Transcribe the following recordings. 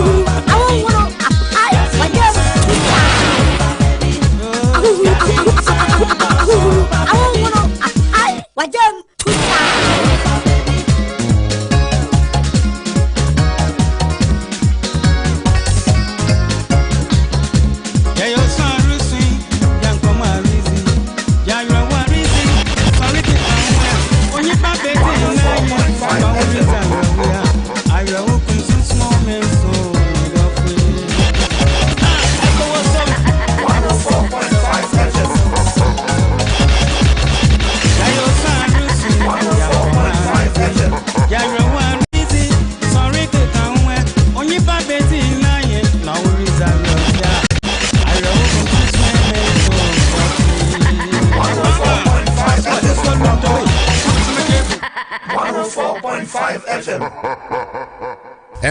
Ahuhuru, ahonhono, apae, wayam, tusaa. Ahuhuru, ahuhuru, ahonhono, apae, wayam, tusaa.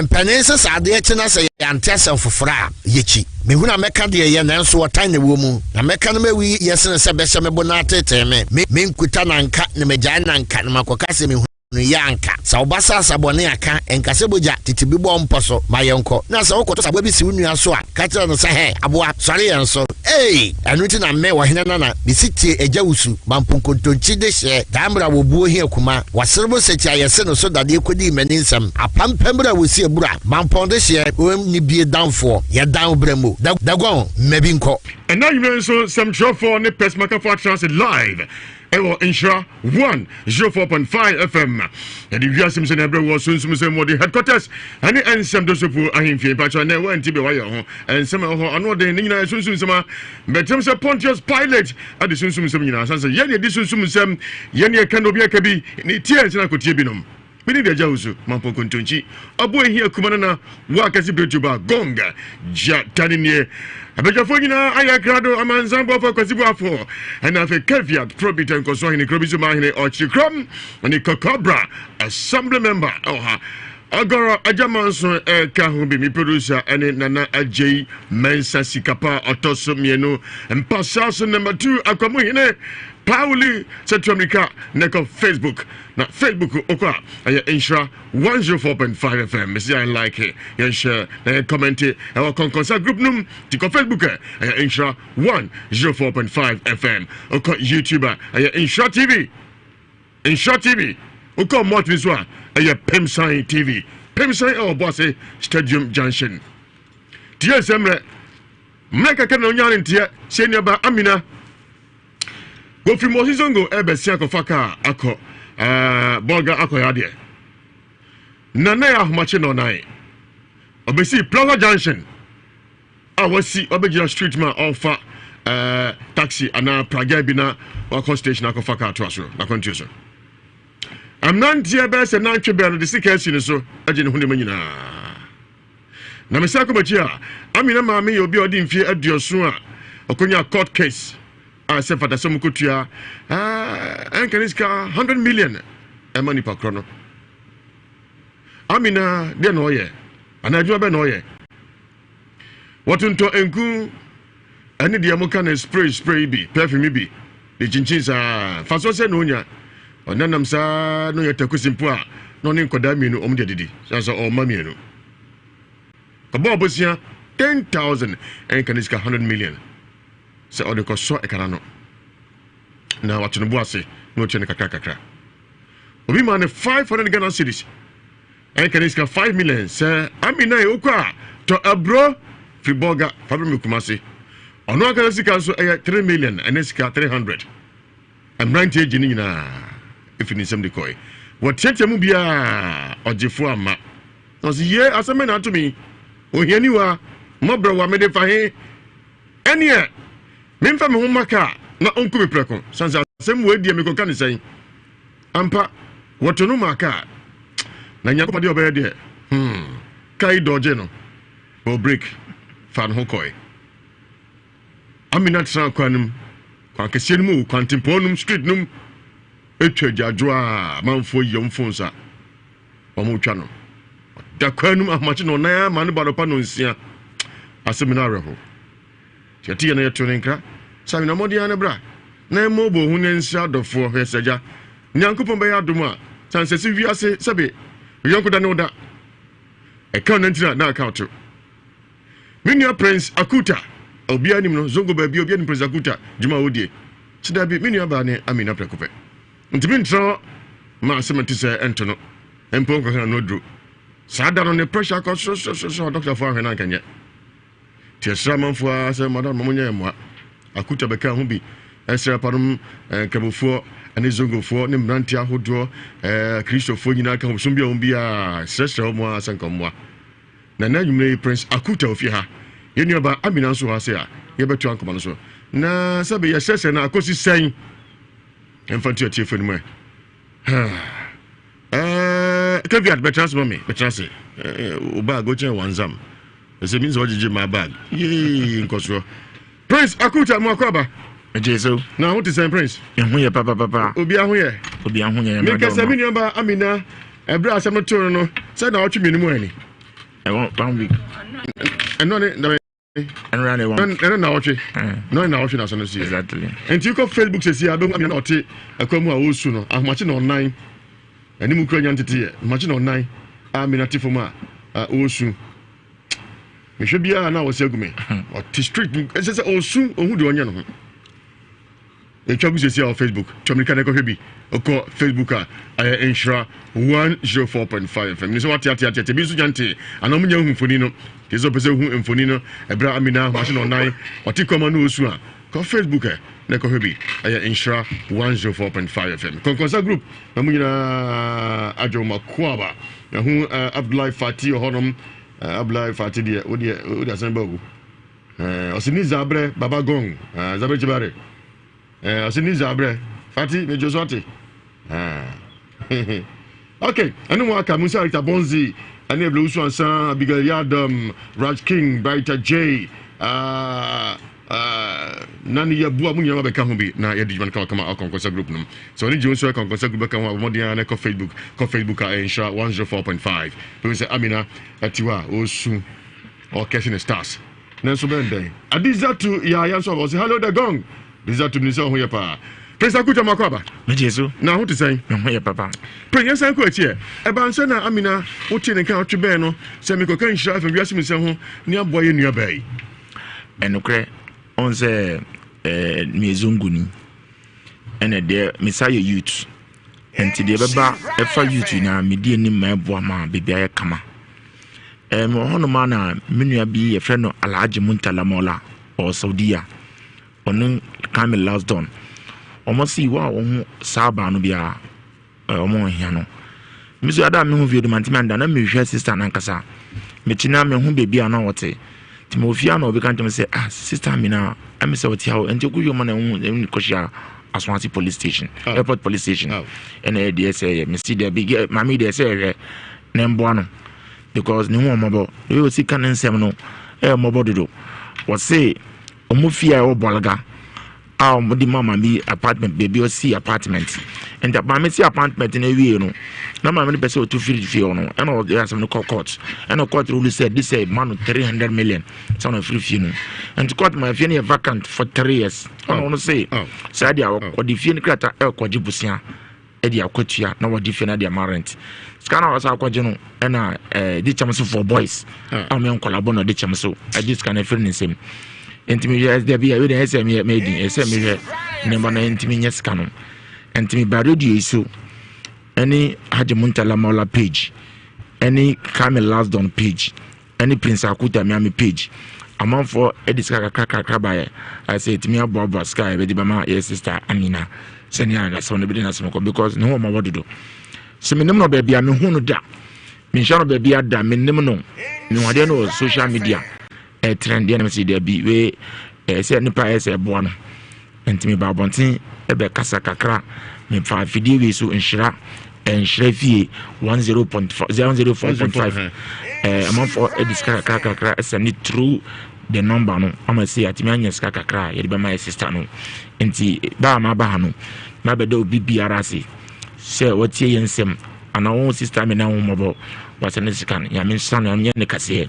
Mpanin sɛ sɛ adeɛ kye na sɛ yɛante asɛm foforɔ a, yɛkyi. Mehunu a mɛka deɛ ɛyɛ nanso ɔtan na ɛwɔ mu. Na mɛka no mawi yɛ sene sɛ bɛhyɛ me bo na atetee me. Me menkuta na anka na magyae na anka na makɔka sɛ mehunu yɛ anka. Sɛ wo ba sɛ asa bɔne a, ka, nka sɛ bogya tete bi bɔ mpɔ so ma yɛnkɔ. Na sɛ wokɔto sɛ aboa bi si wo nua so a, ka kyerɛ no sɛ, Hɛ, aboa, sɔre yɛn so. Ei! Ɛno nti na me, ɔhene nana, mesi tie agya wusu, mampo nkontonkyi dehyeɛ, daa mmerɛ a wɔbuo hia kuma, wɔaserebo sɛkyi a yɛse no so dadeɛ kɔdii m'ani nsɛm, apampam berɛ a wɔsi abura, mampɔn dehyeɛ, ɔnni bie danfoɔ, yɛdan wo berɛ mu, daguan, mma bi nkɔ. Ɛnnɛ anwummerɛ nso nsɛmtwerɛfoɔ ne pɛsmakafoɔ atena ase live ɛwɔ Nhyira 104.5 FM. Yɛde wiase mu sɛnea ɛbrɛ wɔ sunsum sɛm wɔ de headquarters ɛne nsɛm dosopo ahemfie mpakyɛ nɛ wanti bɛ wayɛ ho nsɛm ɛwɔ hɔ ano ɔden ne nyinaa sunsum nsɛm a bɛtɛm sɛ Pontius Pilate ɛde sunsum nsɛm nyinaa san sɛ yɛne ɛdi sunsum nsɛm yɛne ɛka na obi ɛka bi ne tie ɛnsɛn akɔtie binom. Mene deɛ agya wusu mampɔ nkontonkyi ɔbo ehia kuma nana wo akɛse bretu ba gong gya tane nie abadwafoɔ nyinaa ayɛ krado amansan boafo akwasi boafo ɛna afei caveat probit nkɔso ahene kuro bi so ma ahene ɔkyiri kurom ne kɔkɔbra assembly member ɛwɔ ha agorɔ agya manso ɛka ho bi me producer ɛne nana agyei mensa sikapa ɔtɔ so mmienu mpasa so number 2 akwamu hene pauli sɛ tuamirika na ɛkɔ facebook Na Facebook okɔ a ɛyɛ Nhyira 104.5 FM. Mesi yɛn like, yɛn share, na yɛn comment ɛwɔ Kɔnkɔnsa group nom. Ti kɔ Facebook ɛ ɛyɛ Nhyira 104.5 FM. Okɔ YouTube a ɛyɛ Nhyira TV. Nhyira TV. Okɔ Mɔtini so a ɛyɛ Pemsan TV. Pemsan ɛwɔ Boase Stadium Junction. Tie nsɛm mmerɛ. Mmerɛ kɛkɛ na onyaa ne nteɛ sɛ nuaba Amina. Wɔfiri Mosi Zongo ɛrebɛsi akɔfa kaa akɔ ɛɛ Bɔlga akɔyɛ adeɛ. Na na yɛ ahomakye nɔnan. Ɔbɛsi Plaza Junction a wasi ɔbɛgyina street mu a ɔrefa ɛɛ taxi anaa pragya bi na wakɔ station akɔfa kaa toa so n'akwantuo so. Mmeranteɛ bɛyɛ sɛ nantwe bɛn no de sika asi ne so agye ne ho nneɛma nyinaa. Na mesan kɔ m'akyi a, Amina maame yɛ obi a ɔde mfeɛ aduɔson a ɔkɔnyaa court case a sɛ fata sɛ wɔkɔtua ɛnka ne sika 100 million ɛma nipa korɔ no. Amina deɛ na ɔyɛ anaa adwuma bɛ na ɔyɛ? Wɔtontɔn nku ɛne deɛ moka no spray spray bi perfume bi de kyinkyin saa mfasoɔ sɛ na onya ɔnanam saa na ɔyɛ takusi mpo a na ɔne nkwadaa mmienu wɔn de adidi sɛ sɛ ɔma mmienu ɔbɔ ɔbosia 10,000 ɛnka ne sika 100 million sɛ ɔde kɔsɔ ɛkana no na wato ne bo ase na ɔtua no kakra kakra obi ma ne 500 Ghana cedis Ɛnka ne sika 5 million sɛ Amina yi wokɔ a tɔ aburo firi Bolga fa brɛ me Kumasi. Ɔno ankasa sika nso ɛyɛ 3 million ɛne sika 300. Mmeranteɛ gye ne nyinaa ɛfiri ne nsam de kɔe. Wɔteatea mu biara ɔgyefoɔ amma. Na ɔse yee asɛm bɛn na ato me yi? Ohiani wa, mmɔborɔ wa mede fa he? Ɛneɛ memfa me ho mma kaa na ɔnku me prɛko. Sane sɛ asɛm wei deɛ mekɔka ne sɛn? Ampa, wɔto no maa kaa. Na Nyankopɔn deɛ ɔbɛyɛ deɛ, hmm, kaa yi dɔɔgye no, bɔɔ break, faa ne ho kɔe. Amina tenaa kwan no mu, kwan kɛseɛ no mu o, kwantempɔn no mu, street no mu, etwa agyaadwo a amanfoɔ yi wɔn phones a wɔretwa no. Ɔda kwan no mu ahomakye na ɔnan ama no ba anɔpa nonsia. Asɛm no awerɛho. Yɛte yɛn na yɛto ne nkra. Sɛ amena mmɔden ara ne bra na ɛmmɔ bɔ hu na ɛnsira adɔfoɔ. Hwɛ sɛ agya Nyankopɔn bɛyɛ adom a sɛ ansɛse wiase sɛbe yɔnko da ne wo da. Ɛka wo nantiri a na aka wo to. Me nua Prince Akuta, obiara nim no, Zongo baabi obiara nim Prince Akuta dwuma a ɔdie. Sɛ dabi, me nua baa ne Amina prɛko pɛ. Ntumi ntra hɔ ma asɛm a ɛte sɛɛ ɛnto no mpo nkɔka n'ano aduro. Saa da no ne pressure akɔ sorosorosoro a dɔktafoɔ anhwɛ no anka nyɛ. Nti ɛsrɛ amanfoɔ ara sɛ madam ma monyɛ yɛn mmoa. Akuta bɛkaa ho bi ɛsrɛ apanom nkramofoɔ ne zongofoɔ ne mmeranteɛ ahodoɔ Kristofoɔ nyinaa ka ho som bi a wɔn biara srɛsrɛ wɔn ara sɛ nka mmoa. Na nnɛ anwummerɛ yi Prince Akuta ofie ha, yɛn nuabaa Amina nso wɔ ha sɛ a yɛbɛtoa nkɔmmɔ no so. Na sɛbe yɛsrɛsrɛ no akɔsi sɛn? Ɛmfa nto atiefo no mu ɛ. Caveat bɛtena ase ma me, bɛtena ase. O bag, wokyɛn wanzam. Ɛsɛ mi sɛ ɔgyegye ma bag. Yee, nkɔsoɔ. Prince Akuta mu akɔ aba. Megye so. Na ho te sɛn Prince? Ɛho yɛ papapapa. Obi aho yɛ. Obi aho yɛ. Mekasa me nuaba Amina ɛberɛ a asɛm no too no no sɛ na ɔtwe mmienu mu ani. Ɛwɔ one week. Ɛno ne ɛnora ne one. Ɛno na ɔtwe. Ɛno ne na ɔtwe na asɛm no si. Exactly. Nti kɔ Facebook sɛsi a bɛhu Amina na ɔte akwa mu a ɔresu no ahomakye na ɔnan anim kura nya nteteɛ ahomakye na ɔnan Amina te fam a ɔresu. Mehwɛ biara na ɔsɛ agu me. Ɔte street mu ɛsɛ sɛ ɔsu ɔhu deɛ ɔnyɛ no ho. Ɛtwa gu sɛsi a wɔ Facebook. Twa mirika na ɛkɔhwɛ bi. Ɔkɔ Facebook a ɛyɛ Nhyira 104.5 FM. Ne sɛ wate ate ate ate bi nso nya nte anaa ɔmo nya hu mfoni no. Te sɛ ɔpɛ sɛ hu mfoni no ɛberɛ a Amina ahomakye na ɔnan ɔte kɔma no ɔsu a kɔ Facebook ɛ na ɛkɔhwɛ bi. Ɛyɛ Nhyira 104.5 FM. Kɔnkɔnsa group na mo nyinaa adwo makoaba. Ɛho Abdullahi Fati wɔ hɔnom. Abdullahi Fati deɛ wo deɛ wo de asɛm ba o. Ɔsi ni zabrɛ baba gong zabrɛ chibare. Ɔsi ni zabrɛ Fati mejo so ate. Okay, ɛne mu aka Musa Rita Bonzi ɛne Ebile Usu Ansa Abigail Yadam Raj King Brighter J uh, na ne yɛboa mu nyinaa bɛka ho bi na yɛde dwuma no kamakama akɔnkɔnsa group no sɛ ɔne gye wo nso akɔnkɔnsa group bɛka ho a bɔmmɔden ara na kɔ Facebook, kɔ Facebook a ɛyɛ Nhyira 104.5 bɛhu sɛ Amina ɛte hɔ a ɔresu ɔkɛse ne stars nanso bɛn dɛn Adizatu Yaya nso ɔsɛ hello the gong. Adizatu mi sɛ ɔho yɛ paa. Prince Akuta makɔ aba. Megye so. Na ho te sɛn? Me ho yɛ papa. Prince yɛn san kɔ akyi ɛ. Ɛba nsɛ na Amina wote ne nka ɔtwe bɛn no sɛ mekɔka Nhyira FM wiase mu nsɛm ho ne aboa yɛn nua baa yi. Ɛnokorɛ ɔn sɛ ɛɛ meyɛ zongoni ɛna deɛ mesa yɛ youth nti deɛ ɛbɛba ɛfa youth nyinaa medi anim ma ɛboa ma biribi ayɛ kama. Ɛɛ mewɔ hɔnom a na me nua bi yɛfrɛ no Alhaji Muntala Mola ɔwɔ Saudiya ɔne Kamil Lasdon wɔn si wɔn a wɔn ho saa baa no biara wɔn nhia no. Me nso ada a mehu video mantumi anda na mehwɛ sister nankasa. Mekyi na mehu baabi a na ɔte. Nti mewɔ fie a na obi ka nkyɛn sɛ ah sister mi na ɛmi sɛ ɔte ha o. Nti okɔ mu na ehu ɛmi kɔhyia Asoase police station, oh. Airport police station. Oh. Ɛna ɛyɛ deɛ sɛ ɛyɛ mesi deɛ bi maame deɛ sɛ ɛhwɛ na mboa no because ne ho ɔmɔbɔ. Ebi osi ka ne nsɛm no ɛyɛ ɔmɔbɔ dodo. Wɔse wɔn fie a ɛwɔ Bɔlga a wɔde ma maame yi apartment baabi ɔsi apartment nti maame si apartment no awie no na maame no pɛ sɛ ɔtu firi fie hɔ no ɛna ɔde asɛm no kɔ court ɛna court rule sɛ de sɛ ma no 300 million sɛ ɔna firi fie no nti court ma fie no yɛ vacant for 3 years ɛna ɔno se saa deɛ ɔde fie no krataa ɛkɔgye bosia de akwatua na wɔde fie no de ama rent sika no a wɔsɛ akɔgye no ɛna ɛɛ de kyɛm so for boys ah. a wɔyɛ nkɔla bɔ na ɔde kyɛm so ɛgye sika no afiri ne nsam nti mehwɛ dabi a wei ɛsɛ meyɛ mɛdi ɛsɛ mehwɛ nneɛma no ntumi nyɛ sika no ntumi ba radio yi so ɛne Hajj Muntala Maula page ɛne Kamil Lasdon page ɛne Prince Akuta Miami page amanfoɔ de sika kakra kakra baeɛ sɛ ɛtumi aboaboa sika a yɛbɛde bɛma yɛ sister Amina sɛnea asɛm no bɛde n'asɛm kɔ because ne ho ɔma dodo sɛ menim no baabi a mehu no da menhyia no baabi a da menim no mehu adeɛ no wɔ social media ɛtrend deɛ no sɛ dabi wei sɛ nipa ɛyɛ sɛ ɛboa no nti meba abɔnten ɛbɛkasa kakra mefa afidie wei so Nhyira, Nhyira fie 10.5 104.5 amanfoɔ ɛde sika kakra kakra ɛsɛ ne through the number no ama sɛ atumi anya sika kakra a yɛde bɛma yɛ sister no. Nti baa ma aba ha no mabɛda obi biara ase sɛ wɔtie yɛn nsɛm anaa wɔn sister mi na wɔn mmɔbɔ wɔasɛ ne sika no. Nyame nsa no nyɛ ne kaseɛ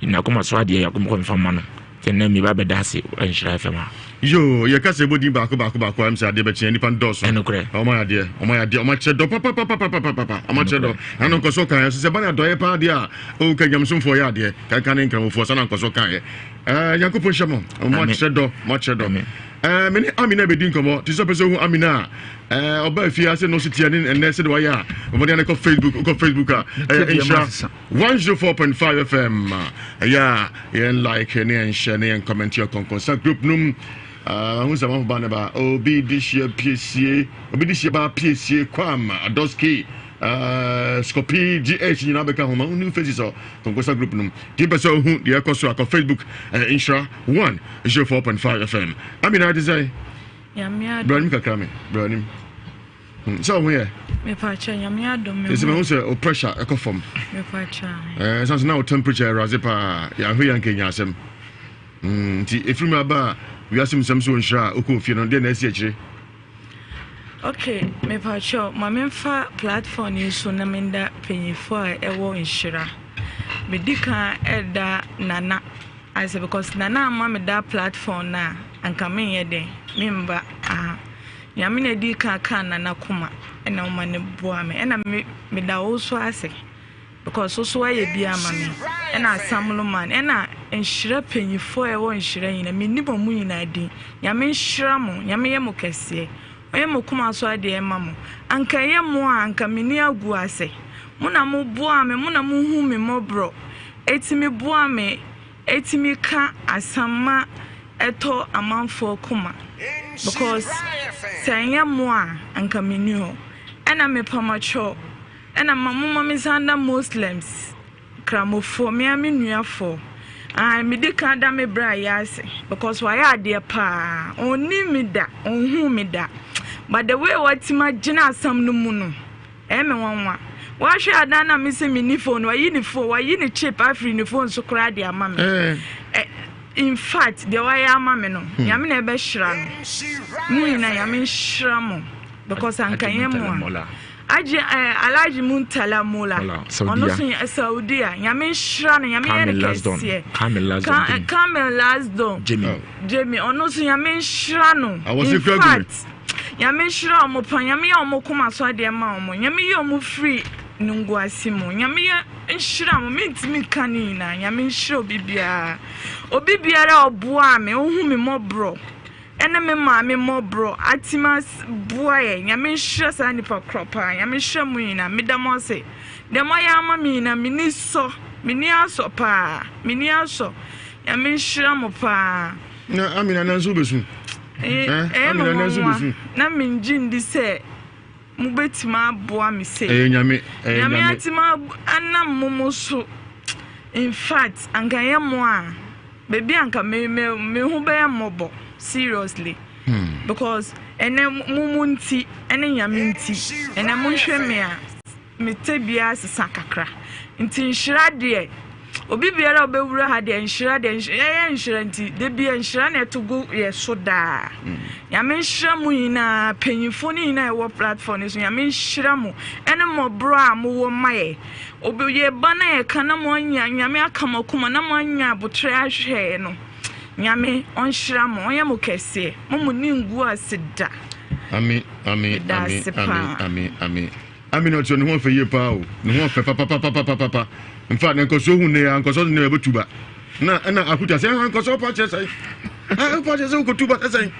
na akoma so adeɛ yɛakoma mfa ma no sɛ nnɛ mi ba bɛda ase Nhyira FM a. Yo, yɛka sɛ ɛbɔ din baako baako baako a, ɛm sɛ adeɛ bɛkye nnipa no dɔɔso. Ɛnokorɛ. Ɔmo ayɛ adeɛ, ɔmo ayɛ adeɛ, ɔmo akyerɛ dɔ papapapapapapa, ɔmo akyerɛ dɔ. Ɛna nkɔso kan ɛso sɛ ba ne adɔeɛ paa deɛ a, o ka nyamesomfoɔ yɛ adeɛ, kankan ne nkramofoɔ sana nkɔso kan yɛ. Ɛɛ Nyankopɔn hyɛ mo, ɔmo akyerɛ dɔ, ɔmo akyerɛ dɔ. Ɛɛ me ne Amina bɛdi nkɔmɔ, te sɛ pɛ sɛ ohu Amina a, ɛɛ ɔba afie ase no so tia ne ɛnɛ sɛde wayɛ a, ɔmɔden ne kɔ Facebook, kɔ Facebook a, ɛyɛ nhyira 104.5 FM ɛyɛ a yɛn like ne yɛn hyɛ ne yɛn comment yɛ kɔnkɔnsa group nom ahu sɛ mafo ba ne ba obi de hyia piesie obi de hyia ba piesie kwam adoski uh, Scorpi GH nyinaa bɛka ho ma new faces ɔ kɔnkɔnsa group nom ti mpɛ sɛ ohu deɛ ɛkɔ so akɔ Facebook nhyira 104.5 FM. Amina te sɛ branim kakra me branim. Hmm, sɛ ɔho yɛ. Mepakyɛ nyame adom me. Ɛsɛ mahu sɛ o pressure ɛkɔ fam. Mepakyɛ. Ɛɛ sanso na o temperature ɛraze paa yɛahwɛ yɛn nkenya asɛm. Hmm, nti efiri mu aba a wiase mu nsɛm so nhyira a okɔ ofie no deɛ na ɛsi akyire. Okay, mepakyɛ ma memfa platform yi so na menda mpanyinfoɔ a ɛwɔ nhyira. Medi kan ɛda Nana ase because Nana ama me da platform no a anka menyɛ dɛn memba aha. Nyame na edii kan kaa Nana koma ɛna ɔma no boaa me ɛna me meda wo so ase because wo so wayɛ bi ama me ɛna Asamlo man ɛna nhyira panyinfoɔ a ɛwɔ nhyira nyina menim ɔmo nyinaa din Nyame nhyira mo Nyame yɛ mo kɛseɛ ɔyɛ mo koma so adeɛ ma mo anka ɛyɛ mo a anka meni agu ase mo na mo boaa me mo na mo hu me mɔborɔ ɛtumi boa me Ɛtumi ka asɛm ma ɛtɔ amanfoɔ koma because sɛ ɛnyɛ mo a anka menni hɔ. Ɛna mepamakyɛw ɛna ma moma me nsan da Muslims kramofoɔ me ara me nuafoɔ ae medi kan da me bra yi ase because wayɛ adeɛ paa ɔnnim me da ɔnhuu me da but the way watumi agyina asɛm no mu no Ɛyɛ me nwanwa. Wahwɛ adan na me se me ni phone wayi ne phone wayi ne chip afiri ne phone so koraa de ama me. Eh. eh in fact deɛ wayɛ ama me no hmm. Nyame na ɛbɛhyira no. Mo nyinaa Nyame nhyira mo because anka yɛ mo a. Agye eh, Alhaji Muntala Mola. Ɔno so yɛ Saudi a Nyame nhyira no Nyame yɛ no kɛseɛ. Kamil Lasdon. Jamie. Jamie ɔno so Nyame nhyira no. In fact. Nyame nhyira ɔmo pa Nyame yɛ ɔmo koma so adeɛ ma ɔmo Nyame yi ɔmo firi nunguase mu Nyame yɛ nhyira mo mentumi nka ne nyinaa Nyame nhyira obi biara obi biara a ɔboaa me ohu me mɔborɔ ɛne me maame mɔborɔ atimi boa yɛ Nyame nhyira saa nipa korɔ paa Nyame nhyira mo nyinaa meda mo ase deɛ moayɛ ama me nyinaa m'ani sɔ m'ani asɔ paa m'ani asɔ Nyame nhyira mo paa. Na Amina nanso wobɛsu. Ɛyɛ me nwanwa na mengye ndi sɛ mobɛtumi aboa me sei. Ɛyɛ Nyame, ɛyɛ Nyame. Nyame atumi anam mo mo so. In fact, anka ɛyɛ mo a, baabi anka me me me ho bɛyɛ mmɔbɔ seriously. Hmm. Because ɛnɛ mo mo nti ɛne Nyame nti ɛnɛ monhwɛ me a. Me tebea asesa kakra. Nti nhyira deɛ, obi biara a ɔbɛwura ha deɛ nhyira deɛ, ɛyɛ nhyira nti, da bia nhyira na ɛto gu yɛ so daa. Nyame nhyira mo nyinaa, panyinfoɔ no nyinaa ɛwɔ platform no so, Nyame nhyira mo, ɛne mmɔborɔ a mowɔ ma yɛ. Obi yɛ ba na yɛka na mo anya, Nyame aka mo akoma na mo anya abotrɛ ahwɛ yɛ no. Nyame ɔnhyira mo, ɔnyɛ mo kɛseɛ, mo mo ni ngu ase da. Ami, ami, ami, ami, ami, ami. Ami na ɔkyerɛ ne ho ɔfɛ yie paa o ne ho ɔfɛ papapapapapa nfa na nkɔsoɔ hu ne ya nkɔsoɔ ne ɛbɛ tuba na ɛna akuta sɛ ɛha nkɔsoɔ pa kyerɛ sɛn ɛha pa kyerɛ sɛ wokɔ tuba sɛ sɛn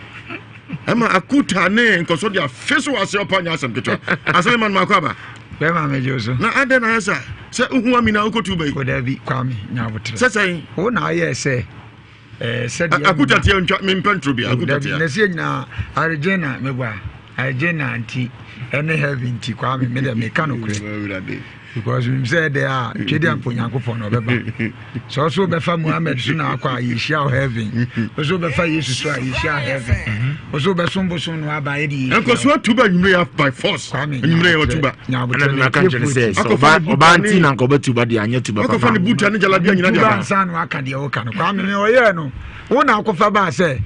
ɛma akuta ne nkɔsoɔ de afe so ase ɔpa nyɛ asɛm ketewa asɛm ma no maakɔ aba bɛma megye so na adɛn na ayɛ sa sɛ wohu ami na wokɔ tuba yi o dabi kwame nya abotere sɛ sɛn wo na ayɛ sɛ Eh, sɛdeɛ akuta teɛ ntwa mempɛ ntoro bi akuta teɛ na sɛ nyinaa Regina meboa Regina nti ɛne heaven nti kwame me dɛ meka nokorɛ because menim sɛ ɛdɛ a twɛdi ampa onyankopɔn na ɔbɛba sɛ ɔso wobɛfa muhammed so na akɔ a yɛhyia wo heaven ɔso wobɛfa yesu so a yɛhyia heaven ɔso wobɛsom bosom no aba yɛde yɛhyia nkɔso atuba nwumere ya by force nwumere yɛ ɔtuba ɛna mi aka nkyɛn sɛ sɛ ɔba ɔba nti na nka ɔbɛ tuba deɛ anyɛ tuba papa akɔfa ne buta ne jalabia nyina deɛ tuba nsa no aka deɛ ɔka no kwame me ɔyɛɛ no wo na akɔfa baa sɛ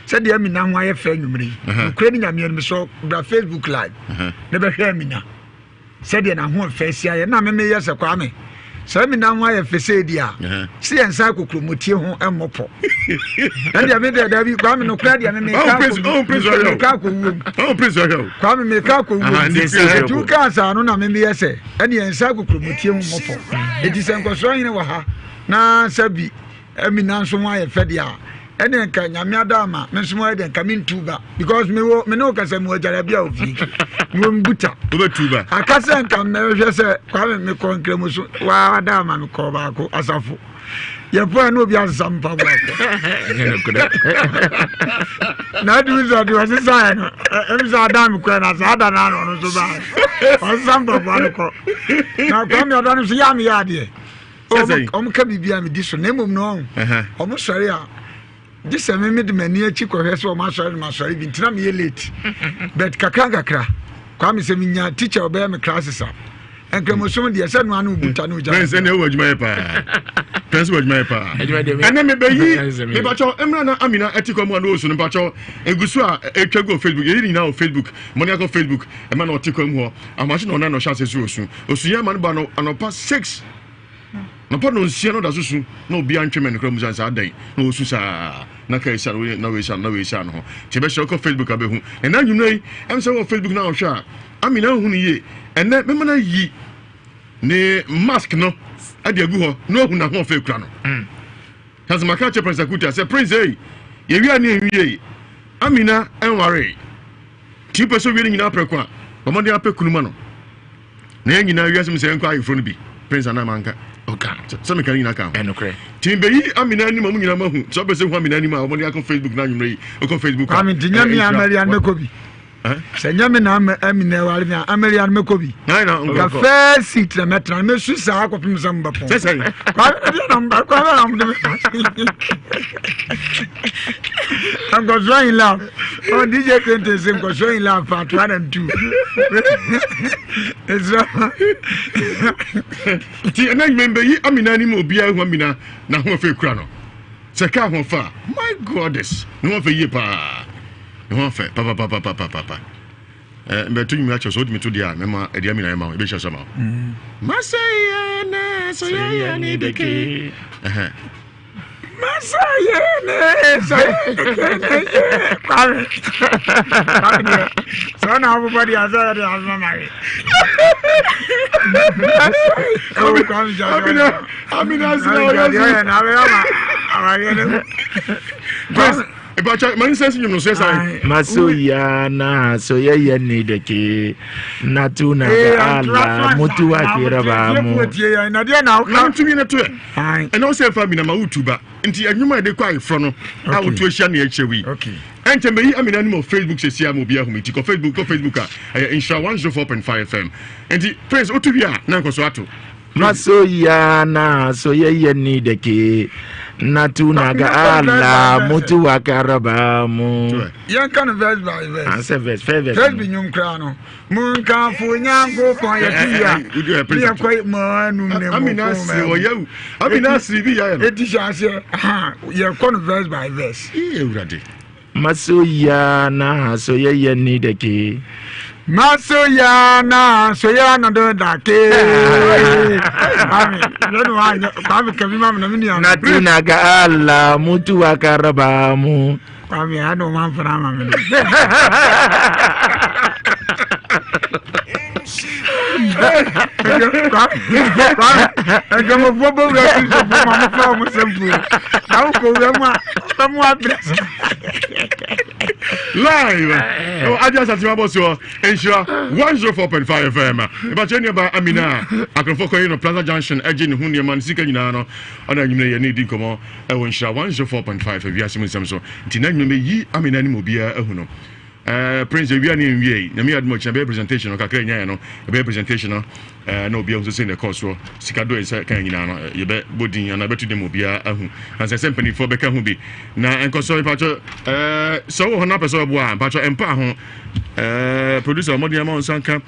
sɛdeɛ amina ho ayɛ fɛ nwumere yi nokura ne nyameɛ no mesɔ bra facebook live ne bɛhwɛ amina sɛdeɛ n'ahoɔfɛ si ayɛ na me meyɛ sɛ kwame. Sɛ me nan ho ayɛ fɛ sɛ di a, sɛ yɛn nsa kokuromoti ho mmɔ pɔ. Ɛndeɛ me deɛ dabi Kwame no kora deɛ me meka akɔ wuom. Kwame meka akɔ wuom. Ɛti wo kaa saa no na me meyɛ sɛ ɛne yɛn nsa kokuromoti ho mmɔ pɔ. Ɛti sɛ nkɔsoɔ hene wɔ ha na sɛ bi Emi nan so ho ayɛ fɛ deɛ a, ɛneɛ nka Nyame ada ama me nso mo ayɛ deɛ nka me ntu ba because me wɔ me ne wo kasa mu agyara bi a ofie me wɔ mbuta wobɛtu ba aka sɛ nka mɛhwɛ sɛ Kwame me kɔ nkramu so waa ada ama me kɔ baako asafo yɛpɔ a na obi asesa mpa baako na adi sɛ deɛ ɔsesaeɛ no ɛm sɛ ada me kɔɛ na saa ada no ano ɔno nso baeɛ ɔsesa mpaboa no kɔ na Kwame ada no so yɛ a meyɛ adeɛ Wɔn ka biribi a medi so na mmom no wɔn sɔre a gye sɛ me mede m'ani akyi kɔhwɛ sɛ wɔn asɔre no masɔre bi ntina meyɛ late but kakra kakra kwame sɛ menya teacher ɔbɛyɛ me classes a nkramosom deɛ sɛ noa ne wobuta ne wogya prince ɛne ɛwɔ adwuma yɛ paa prince wɔ adwuma yɛ paa ɛnɛ mebɛyi mepakyɛw mmerɛ na amina ɛte kɔ mu a na ɔsu no mpakyɛw ɛgu so a ɛtwa gu wɔ facebook yɛyi ne nyinaa wɔ facebook mɔne akɔ facebook ɛma na ɔte kɔ mu hɔ ahomakye na ɔna na ɔhyɛ ase so ɔsu Osu yɛ ma no ba no anɔpa 6 anɔpa nonsia na ɔda so su na obiara ntwe mɛn no koraa mu saa dan na ɔsu saa na ka esa no na wei sa no na wei sa no ho nti ɛbɛhyɛ wokɔ Facebook abɛhu ɛnɛ anwummerɛ yi ɛm sɛ wɔ Facebook na ɔhwɛ a Amina nhu no yie ɛnɛ mɛma no ayi ne mask no ɛde agu hɔ na ɔhu n'ahoɔfɛ kura no mm. Kasi maka kyerɛ Prince Akuta sɛ Prince ei yɛwia ne ɛnwie Amina ɛnwaree Nti wopɛ sɛ owie no nyinaa prɛko a, bɔ mmɔden apɛ kunu ma no. Na yɛn nyinaa wiase mu sɛ yɛnkɔ ayeforɔ no bi. Prince anaa manka? Ɔka. Sɛ meka no nyinaa ka ho. Ɛnokorɛ. Nti mebeyi Amina anim a mo nyinaa moahu. Sɛ wopɛ sɛ hu Amina anim a, bɔ mmɔden akɔ Facebook no anwummerɛ yi. Wokɔ Facebook a. Kwame nti nyɛ me a Maria no mɛkɔ bi. Sɛ nyɛ me na Amina aware me a Amaria no mɛkɔ bi. Ka first seat na mɛtena no mɛsu saa kɔpem sɛ mobɛpɔn. Kwame ɛdeɛ na mba Kwame na mode me. Nkɔsoɔ in love. Oh, DJ Clinton sɛ nkɔsoɔ in love part one and two. Ɛsɛ. Nti ɛna nyuma mbɛyi Amina anim obiara hu Amina na ho afɛ kura no. Sɛ ka ho fa my goddess ne ho afɛ yie paa. Ne ho afɛ papapapapapa. Eh, mbɛto nwuma akyɛ so wotumi to deɛ a mɛma ɛdeɛ Amina ɛma wo ɛbɛhyɛ sɛ ma wo. Masɛyɛ na sɔyɛ ne deke. Ɛhɛn. Masoya na soyayya ne da ke na tuna ga Allah mutuwa ke raba mu. Na ntumi na to ɛna wo sɛ mfa amina ma wotu ba nti ɛnwuma a yɛde kɔ ayeforɔ no a wotu ahyia ne ɛkyerɛ wi ɛnkyɛ mɛyi amina anim wɔ facebook sɛsi a ma obi ahumi nti kɔ facebook kɔ facebook a ɛyɛ nhyira 104.5 fm nti prince wotu wie a na nkɔ so ato Masoya na soyayya ni da ke na tuna ga Allah mutuwa ka raba mu. Yɛnka no verse by verse. Ansɛ verse first verse. First bi nwom koraa no. Monkamfo Nyankopɔn yɛto wie a ne yɛkɔ mo anum ne mo kɔn Amina asiri bi yɛ no. Eti hyɛ aseɛ yɛkɔ no verse by verse. Ewurade. Masoya na soyɛyɛ ni dɛke. Masoya na soya na do dake. Kwame, yɛne wa anyɛ Kwame kabi ma na me nua. Na tuna ga Allah mutuwa karaba mu. Kwame ha na ɔma mfra ama me no. Nkramofoɔ bɔ wura kristofoɔ ma mofra wɔn sɛ mpuo na wokɔ wura mu a bɛmo abrɛ live ɛwɔ adi asase ma bɔ soɔ nhyira 104.5 fm ɛbɛkyɛ nneɛma amina akorɔfoɔ kɔyɛ no plaza junction ɛgye ne ho nneɛma ne sika nyinaa no ɔna anwummerɛ yɛ ne di nkɔmmɔ Ɛwɔ nhyira 104.5 wiase mu nsɛm so nti na nnwuma yi amena anim obiara ahu no. Eh, Prince ewia ne nwie yi nyame adom ɔkyena bɛyɛ presentation no kakra nyaeɛ no ɛbɛyɛ presentation no eh, na obiara hu sɛ sɛ na ɛkɔɔ soɔ sika do ɛsɛ kan nyinaa no eh, yɛbɛbɔ din anaa bɛto din ma obiara ahu ansa sɛ mpanimfoɔ bɛka ho bi na nkɔsɔ mpakyɛ eh, sɛ wowɔ hɔ na apɛ sɛ wɔboa a mpakyɛ mpa ho eh, producer ɔmmɔden ama wo nsa nka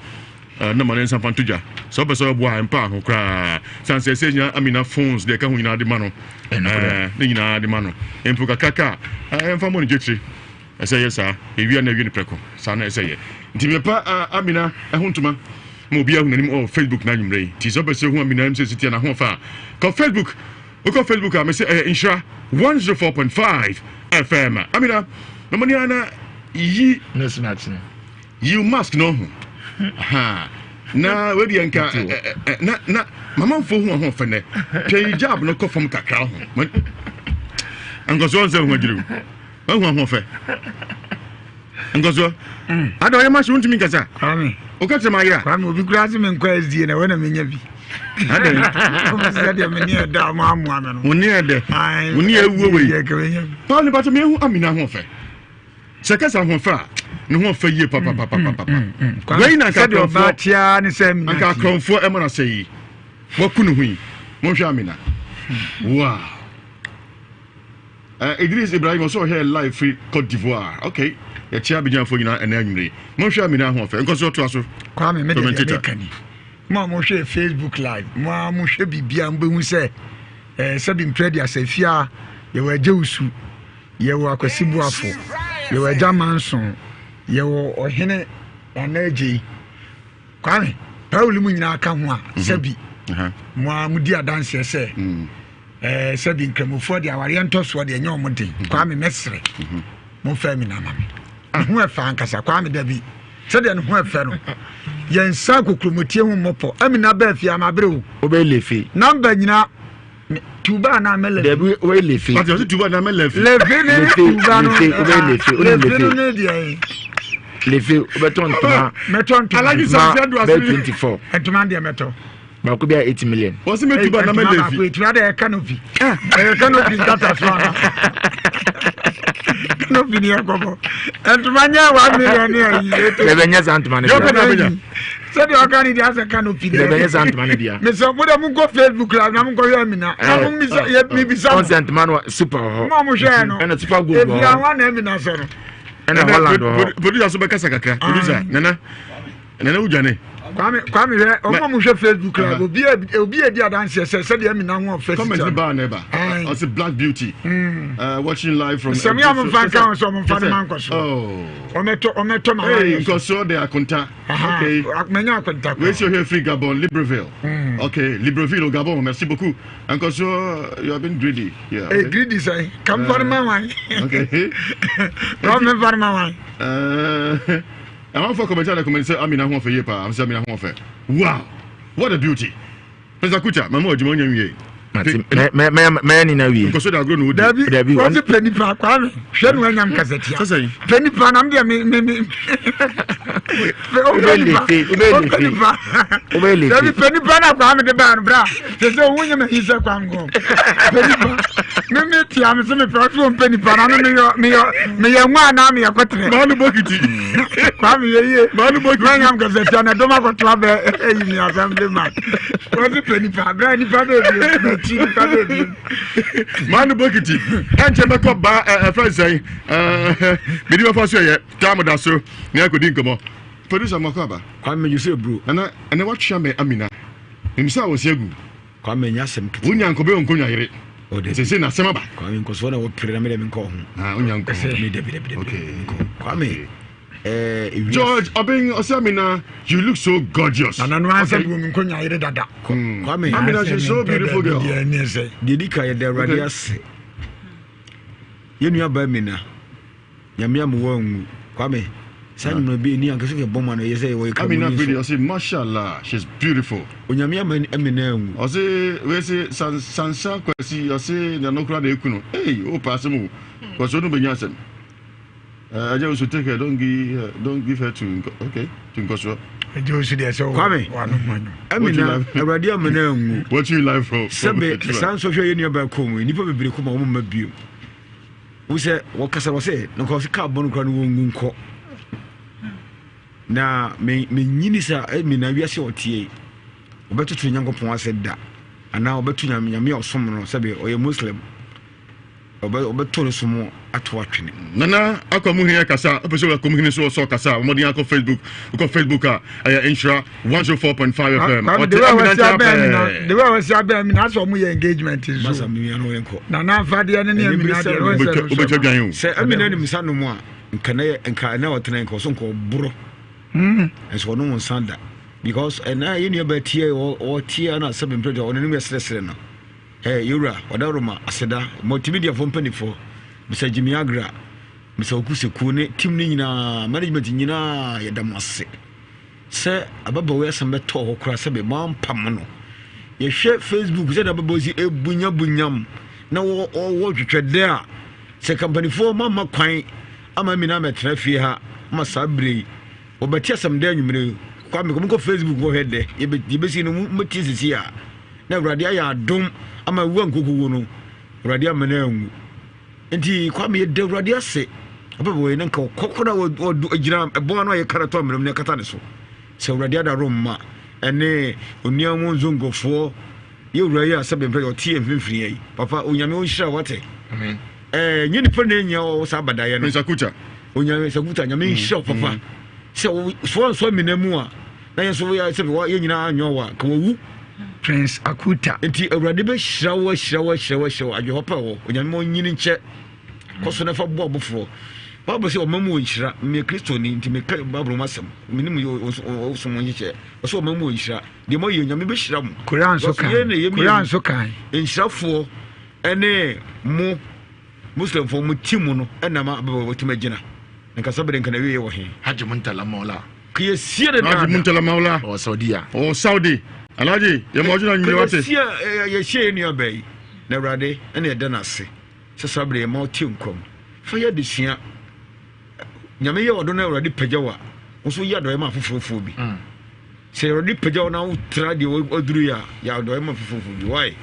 Na ma ne nsa mfa nto dwa. Sɛ wopɛ sɛ ɔboa a, mpa ho koraa. Sane sɛ ɛsɛ nyina Amina phones deɛ ɛka ho nyinaa de ma no. Ne nyinaa de ma no. Mpo kakraka a, ɛmfa mmɔ ne dwetire. Ɛsɛ yɛ saa. Ɛwia na ɛwie no prɛko. Saa na ɛsɛ yɛ. Nti mepa Amina ɛho ntoma. Ma obiara hu n'anim ɔwɔ Facebook na anwummerɛ yi. Nti sɛ wopɛ sɛ hu Amina anim sɛ si teɛ n'ahoɔfɛ a, kɔ Facebook. Wokɔ Facebook a, mese ɛyɛ Nhyira 104.5 FM. Amina, na mo ni ana yi. Nose mask no. Yi mask no ho. Ha. Na wei deɛ nka na na mamanfoɔ hu ahoɔfɛ nɛ. Twɛ hijab no kɔ fam kakra ho. Nkɔsoɔ nsɛ ho adwiri. Wahu ahoɔfɛ. Nkɔsoɔ. Mm. Ada ɔyɛ mahye wontumi nkasa. Kwame. Woka kyerɛ ma ayera. Kwame obi kura se me nkɔ SDA na wɔna menya bi. Ada yi. Sɛ deɛ me ne ɛda ɔmo amoa me no. Wo ne ɛdɛ. Wo ne ɛwuo wei. Paul ne bato mehu Amina ahoɔfɛ. Sɛ kasa ahoɔfɛ a ne ho ɔfɛ yie papapapapapa. Mm, mm, mm, Wei na nka akorɔmfoɔ nka akorɔmfoɔ ɛma na sɛ yi. Waku ne ho yi. Monhwɛ Amina. Wow. Uh, Idris Ibrahim ɔsɛ ɔhwɛ live firi Cote d'Ivoire. Okay. Yɛkyia Abidjanfoɔ nyinaa ɛnɛ anwummere yi. Monhwɛ Amina ahoɔfɛ. Nkɔ so ɔtoa so. Kwame me deɛ meka ni. Mo a mohwɛ Facebook live, mo a mohwɛ biribiara mobɛhu sɛ eh, sɛbi mprɛ de asɛ fie a yɛwɔ agya usu, yɛwɔ akwasi boafo, yɛwɔ agya manso, yɛwɔ ɔhene Nana Agyei. Kwame, Paul mu nyinaa ka ho a mhm. sɛbi mo a modi adanseɛ sɛ mm. Ɛɛ sɛbi nkramofoɔ deɛ awareɛ ntɔsoɔ deɛ ɛnyɛ wɔn den. Mhm. Kwame mɛsrɛ mhm. momfa mi na ma me. Ne ho ɛfɛ ankasa Kwame dabi sɛdeɛ ne ho ɛfɛ no yɛn nsa kokuromɔtie ho mmɔpɔ amina bɛɛ fie ama abere o. Wobɛyɛ lefe. Namba nyina tuba anaa mɛ lefe. Dabi wobɛyɛ lefe. Pati ɔsi tuba anaa mɛ lefe. Lefe ne tuba no. Lefe wobɛyɛ lefe wone lefe. Lefe no ne deɛ yi. Lefe wobɛtɔ ntoma. Mɛtɔ ntoma. Ntoma bɛyɛ 24. Ntoma deɛ mɛtɔ. Baako bi a 8 million. Wɔsi mi tuba na mɛ lefi. Baako etua de canopy. Ɛyɛ canopy nkata so ana. Canopy ni ɛkɔbɔ. Ntoma nyɛ 1 million ni ayi. Bɛbɛ nyɛ saa ntoma ne bia. Yɔkɔ na bɛ nya. Sɛdeɛ ɔka ne deɛ asɛ canopy deɛ. Bɛbɛ nyɛ saa ntoma ne bia. Mesɛ mo de mo nkɔ Facebook la na mo nkɔ hwɛ amina. Na mo mbisa yɛ mi bisa mo. Ɔnsɛ ntoma no super wɔ hɔ. Mo a mo hwɛ no. Ɛna super gold wɔ hɔ. Ebi awa na amina sɛ no. Ɛna Holland wɔ hɔ. Producer so bɛkasa kakra. Producer nana. Nana wo dwane. Kwame Kwame hwɛ ɔmo a mo hwɛ Facebook la obi obi edi adanseɛ sɛ sɛdeɛ ɛmi na ho ɔfɛ Comment ba na ɛba. Ɔsi black beauty. Mm. Watching live from. Sɛmi a mo nfa nka ho sɛ ɔmo nfa ne ma nkɔ so. Ɔmɛtɔ ɔmɛtɔ ma wa yɛ. Nkɔsoɔ de akonta. Okay. Mɛnya akonta. Wei si ɔhwɛ firi Gabon Libreville. Mm. Okay Libreville au Gabon merci beaucoup. Nkɔsoɔ you have been greedy. Yeah. Okay. Hey, greedy sɛ kam fa ne ma wan. Okay. Kwame fa ne ma wan. Amanfoɔ kɔmɛnti ana kɔmɛnti sɛ Amina ho ɔfɛ yie paa, sɛ Amina ho ɔfɛ. Wow! What a beauty! Mr. Kucha, mama adwuma onya nwie. Mɛyɛ ne na wie. Nkɔso de agorɔ na odi. Dabi, dabi. Wɔsi pɛ nipa Kwame, hwɛ no anyam kasatia. Sɛsɛn. Pɛ nipa na mdeɛ me me me. Ube lefe, ube lefe. Ube lefe. Dabi pɛ nipa na Kwame de baa no bra. Sɛ sɛ ohun nyɛ ma yi sɛ Kwame kɔ. Pɛ nipa. Me me tia me se me pɛ ɔso mpɛ nipa na me meyɔ meyɔ meyɛ nwa anaa meyɛ kɔtɛrɛ. Maanu bokiti. Kwame yɛ yie. Maanu bokiti. Mɛnyam kɛsɛ tia na dɔm akɔto abɛ ɛyi mi assembly man. Wɔsi pɛ nipa abira nipa bɛ ebien n'akyi nipa bɛ ebien. Maanu bokiti. Ɛnkyɛn bɛkɔ ba ɛfɛ nsɛn ɛɛ bidi bɛfa so yɛ taamu da so ne akɔdi nkɔmɔ. Producer mako aba. Kwame Yusuf Bro. Nana ɛnɛ watwea mɛ Amina. Nimsa a wɔsi agu. Kwame nyɛ asɛm ketewa. Wonya nkɔ bɛyɛ nkonnwa yere. Sese na asɛm aba. Kwame nkɔsoɔ na wɔpere na mede menkɔ ho. Ah, wonya nkɔ ho. Me dabi dabi dabi. Okay. Nkɔ. Kwame. Eh, George Obeng Osamina, you look so gorgeous. Nana no answer bi wɔn nkonnwa yere dada. Kwame. Amina, she's so beautiful girl. Deɛ di ka yɛda Awurade ase. Yɛn nua baa Amina. Nyame ama wanwu. Kwame, saa nnwuma bi ani anka sɛ yɛbɔ ma no ɛyɛ sɛ wɔyɛ Amina kramoni Pretty, nso. ɔse mashallah, she's beautiful. Onyame ama Amina anwu. Ɔse wei se san sansa kwasi ɔse na no kora na eku no. Hey, o pa asɛm o. Kwasi onu benya asɛm. Eh, Agya Osu take her, don't give her, don't give her to nko, okay, to Nkosua. Agya Osu deɛ sɛ Kwame, Amina, Awurade ama no anwu. Watching you live from Sɛbe saa nsɔhwɛ yɛ nua baa kɔn mu yi, nnipa bebree kɔ ma wɔn mma bio. Wo sɛ wɔkasa wɔ sɛ na nka kaa bɔ no kora no wɔngu nkɔ na menyini sɛ eh, me na wiase ɔteɛ yi wɔbɛtoto nyankopɔn ase da anaa wɔbɛto nyame nyame a ɔsom no sɛbe ɔyɛ muslim ɔbɛto no som ato atwene. Nana Akwamuhene kasa wopɛ sɛ Akwamuhene so ɔsɔ kasa a wɔmmɔden akɔ Facebook wokɔ Facebook a ɛyɛ Nhyira 104.5 FM ɔte Amina nkyɛn pɛɛ. The way wɔsi abɛn mi na asɛ ɔmo yɛ engagement nso. Masa mi nua no yɛn kɔ. Nana afadeɛ ne ne Amina deɛ wɔn sɛ no wobɛtwa dwan o. Sɛ Amina nim nsa nom a nka na yɛ nka na ɔtena nka ɔso nka ɔborɔ. Nso ɔnom nsa da. Because ɛna yɛn nua baa tie ɔtie na sɛ bɛmpɛ deɛ ɔno anim yɛ seresere no. Hey, yɛwura ɔdaroma aseda multimediafoɔ mpanimfoɔ Mr. Jimmy Agra, Mr. Okuseku ne team no nyinaa, management nyinaa yɛda mo ase sɛ ababaawa yi asɛm bɛtɔɔ hɔ koraa sɛ bɛ moampam no. Yɛhwɛ Facebook sɛ ababaawa si ebunyabunyam na wɔwɔ twetwɛdɛ a sɛ kampanifoɔ mamma kwan ama mi na mɛtena fie ha ma saa bere yi wɔbɛte asɛm dɛ anwummere yi. Kwame kɔ mokɔ Facebook kɔhwɛ dɛ yɛbɛsi no mobɛtie sisi a na Awurade ayɛ adom ama awu ankokowu no Awurade amma no anwu. Nti Kwame yɛda Awurade ase. Ababaawa yi na nka ɔkɔ koraa ɔgyina ɛbɔn ano a yɛka no tɔ mmerɛ mu na ɛkata ne so. Sɛ Awurade adaro mma ɛne onua mu nzongofoɔ yɛ wura yi a sɛ bɛmpɛ ɔte yɛn mfimfini yi. Papa Onyame ɔnhyira wate. Amen. Ɛɛ nye nipa na enya ɔwɔ saa abadayɛ no. Nsakuta. Onyame Nsakuta Nyame nhyira wo papa. Sɛ soɔ nsɔ amena mu a na yɛn nso yɛ sɛ yɛn nyinaa anyɔ wa ka wawu. Prince Akuta. Nti Awurade bɛhyira wo ahyira wo ahyira wo ahyira wo adwene papa wɔ Onyame ma ɔnyini nkyɛ kɔ so na fa boa aboforɔ. Bible sɛ ɔma mu wɔ nhyira. Meyɛ Kristoni nti meka Bible mu asɛm. Menim ɔsom nhyehyɛ. Ɔsɛ ɔma mu wɔ nhyira. Deɛ moayɛ Nyame bɛhyira mo. Koran so kan. Koran so kan. Nhyirafoɔ ɛne mo Muslimfoɔ mo ti mu no ɛna ma abɛbɔ wɔtumi agyina. Nkasa bere nka na wie wɔ he. Hajj Muntala Maula. Kò yɛ sie de Alhaji Muntala Maula. Ɔwɔ Saudi a. Ɔwɔ Saudi. Alhaji yɛ mɔ ɔgyina nyina wate. Kò yɛ sie yɛ sie yɛ nua bɛyi na awurade ɛna ɛda n'ase sɛ saa bere yɛ ma ɔte nkɔm fa yɛ adesua nyame yɛ ɔdɔ na awurade pagya wa nso yɛ adɔyɛ ma afoforɔfoɔ bi sɛ awurade pagya wo na wotra deɛ waduru yɛ a yɛ adɔyɛ ma afoforɔfoɔ bi why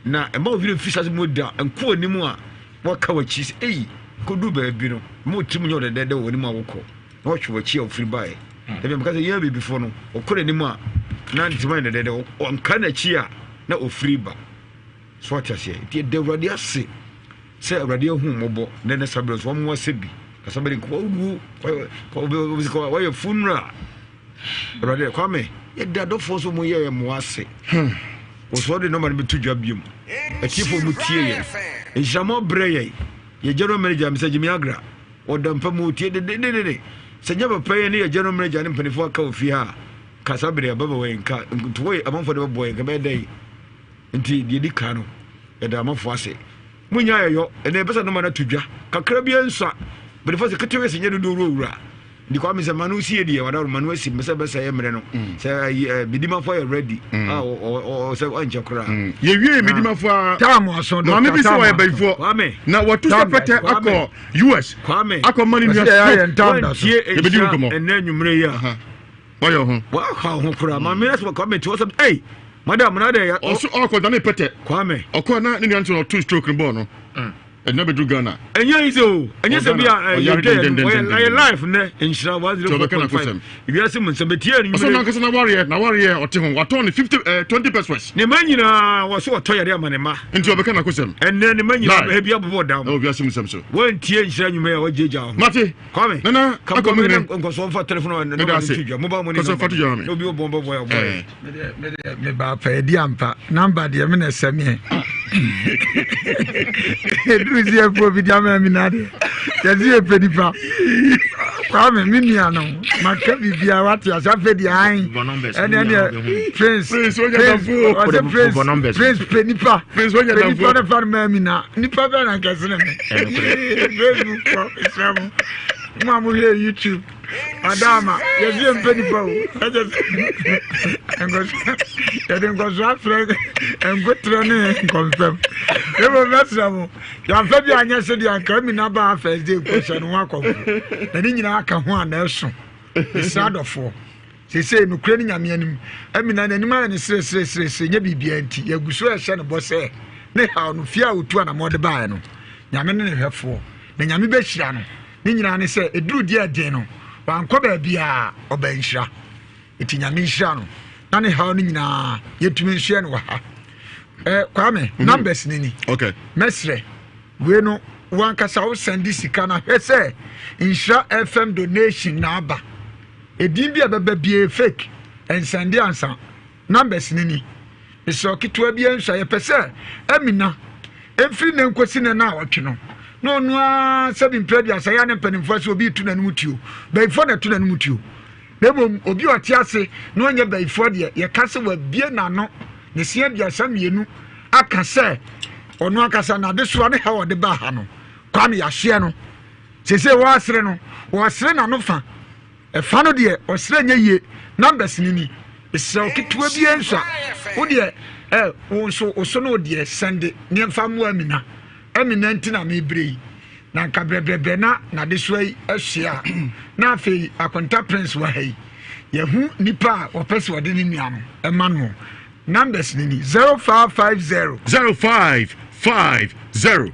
na ɛma wo werɛ mfi saa mu da nko anim a waka w'akyi sɛ ei kɔdu baabi no ma wo tirim nyɛ ɔdɛdɛdɛ wɔ anim a wokɔ na wɔhwɛ w'akyi a wofiri baeɛ ɛbi meka sɛ yɛn abibifoɔ no ɔkɔ n'anim a na ne tirim ayɛ dɛdɛdɛ ɔnka n'akyi a na ɔfiri ba so ate aseɛ nti ɛda awurade ase sɛ awurade ahu mmɔbɔ na ɛnɛ sabere nso wɔn asɛ bi kasabere nkɔ wawu wɔyɛ funeral Awurade Kwame, yɛda adɔfoɔ nso mu yɛ yɛn mmoa ase. Wɔsɔ de nɔma no bɛto dwa biom. Atiefoɔ mu tie yɛn. Nhyirammɔ brɛ yɛn. Yɛ general manager Mr. Jimmy Agra. Ɔda mpa mu ɔtie dededede. Sɛ nyɛ papa yɛn ne yɛ general manager ne mpanimfoɔ aka wɔ fie ha a, ka saa bere ababa wɔ yɛn ka ntoɔ yɛ amanfoɔ de bɛboa yɛn ka bɛyɛ dɛn. Nti deɛ di kan no, yɛda amanfoɔ ase. Munya yɛyɔ, ɛnna yɛpɛ sɛ nɔma no ato dwa. Kakra bi nsa. Mpanimfoɔ sɛ ketewa sɛ nyɛ dodoɔ wura. Nti Kwame sɛ manu sie deɛ wadaworo manu asi sɛ bɛsɛ yɛ mmerɛ no mm. sɛ ayi ɛ midimafo ayɛ ready mm. a ɔ sɛ ɔnkyɛ koraa. Mm. Yɛwie midimafo a taamu aso dɔkta maame bi sɛ wɔyɛ bayifoɔ Kwame na wɔtu sɛ pɛtɛ akɔ US Kwame akɔ mani nua stroke wɔntie yɛbɛdi nkɔmmɔ ɛnɛ anwummerɛ yi a wɔyɛ ho wɔaha ho koraa maame na sɛ Kwame te hɔ sɛ ei madam na dɛ ɔso ɔkɔ dane pɛtɛ Kwame ɔkɔ na ne nua nso ɔtu stroke no bɔɔ no ɛdina bɛduru Ghana. Ɛnyɛ easy o, ɛnyɛ sɛ bi a ɛyɛ dɛ ɛyɛ life nɛ nhyira 104.5 wiase mu nsɛm bɛtie no nwumere. Ɔsɛ nankasa na wareɛ na wareɛ ɔte ho watɔn ne 50 eh, 20 pesos. Ne ma nyinaa wɔ so ɔtɔ yare ama ne ma. Nti ɔbɛka n'akosɛm. Ɛnɛ ne ma nyinaa bɛhɛ bi abobɔ dam. Ɛwɔ wiase mu nsɛm so. Wɔntie nhyira nwumere a wɔgyegya ho. Mate. Kwame. Nana akɔ mu hene. Nkɔsɔ nfa telephone na nɔmba no to dwa. Mobile money number. Nkɔsɔ fa to dwa ma me. Obi wɔ bɔn bɔ bɔ yɛ ɔbɔ yɛ. Me ba pɛ di ampa namba deɛ me na ɛsɛ meɛ ɛduru sɛ yɛfoɔ bi de ama mi na deɛ yɛse yɛpɛ nipa Kwame me nua no maka biribiara wate ase afei deɛ an ɛne ɛneɛ prince prince ɔsɛ prince prince pɛ nipa pɛ nipa no fa no maa mi na nipa bɛɛ na nkɛse ne me facebook fɔ mesrɛ mo mo a mohwɛ youtube Adaama, yɛsi yɛ mpɛ nipa o. Ɛkyɛ sɛ nkɔso yɛde nkɔso afrɛ nkotrɛ ne nkɔmfɛm. Ebo mɛsrɛ mo, yɛamfa bi anyɛ sɛ deɛ anka mi na baa first day nkɔhyɛ no ho akɔmfo. Na ne nyinaa ka ho a na ɛso. Mesrɛ adɔfoɔ. Seesei nokorɛ ne Nyame anim. Amina n'anim ayɛ no seresereseresere nyɛ biribiara nti. Yɛgu so rehyɛ no bɔ sɛ ne haw no, fie a ɔtu anamɔ de baeɛ no, Nyame ne ne hwɛfoɔ. Na Nyame bɛhyira no. Ne nyinaa ne sɛ ɛduru deɛ ɛden no, wankɔ baabiara, ɔbaa nhyira. Nti Nyame nhyira no na ne haw no nyinaa yɛtumi nsoɛ no wɔ ha. Eh, Kwame, mm -hmm. numbers ni ni. Okay. Mɛsrɛ, wei no wankasa wo sɛnde sika no hwɛ sɛ Nhyira FM donation na aba. Edin bi a ɛbɛba biara fake, ɛnsɛnde ansa. Numbers no ni. Mesrɛ ketewa bi nso a yɛpɛ sɛ Amina mfiri nnɛ nkosi nnɛ naawɔtwe no na ɔno ara sɛbi mprɛ aduasa yɛ a ne mpanimfoɔ sɛ obi retu n'anom tuo. Bayifoɔ na ɛto n'anom tuo. Na mmom obi a ɔte ase na ɔnyɛ bayifoɔ deɛ, yɛka sɛ wabue n'ano ne se 32 aka sɛ ɔno ankasa n'adesoa ne haw a ɔde baa ha no, Kwame yɛahyeɛ no. Seesei wɔresere no, wɔresere n'ano fa. Ɛfa no deɛ, ɔsere nyɛ yie. Numbers no ni. Mesrɛ wo ketewa biara nsua. Wo deɛ, eh, wo nso, wo so no deɛ, sɛnde nneɛmfa mmoa Amina. Amina nti na mebrɛ yi. Na nka brɛbrɛbrɛ na n'adesoa yi ahyia a, na afei Akonta Prince wɔ ha yi. Yɛhu nipa a wɔpɛ sɛ wɔde ne nua no ma no. Numbers no ni, 0550. 0550.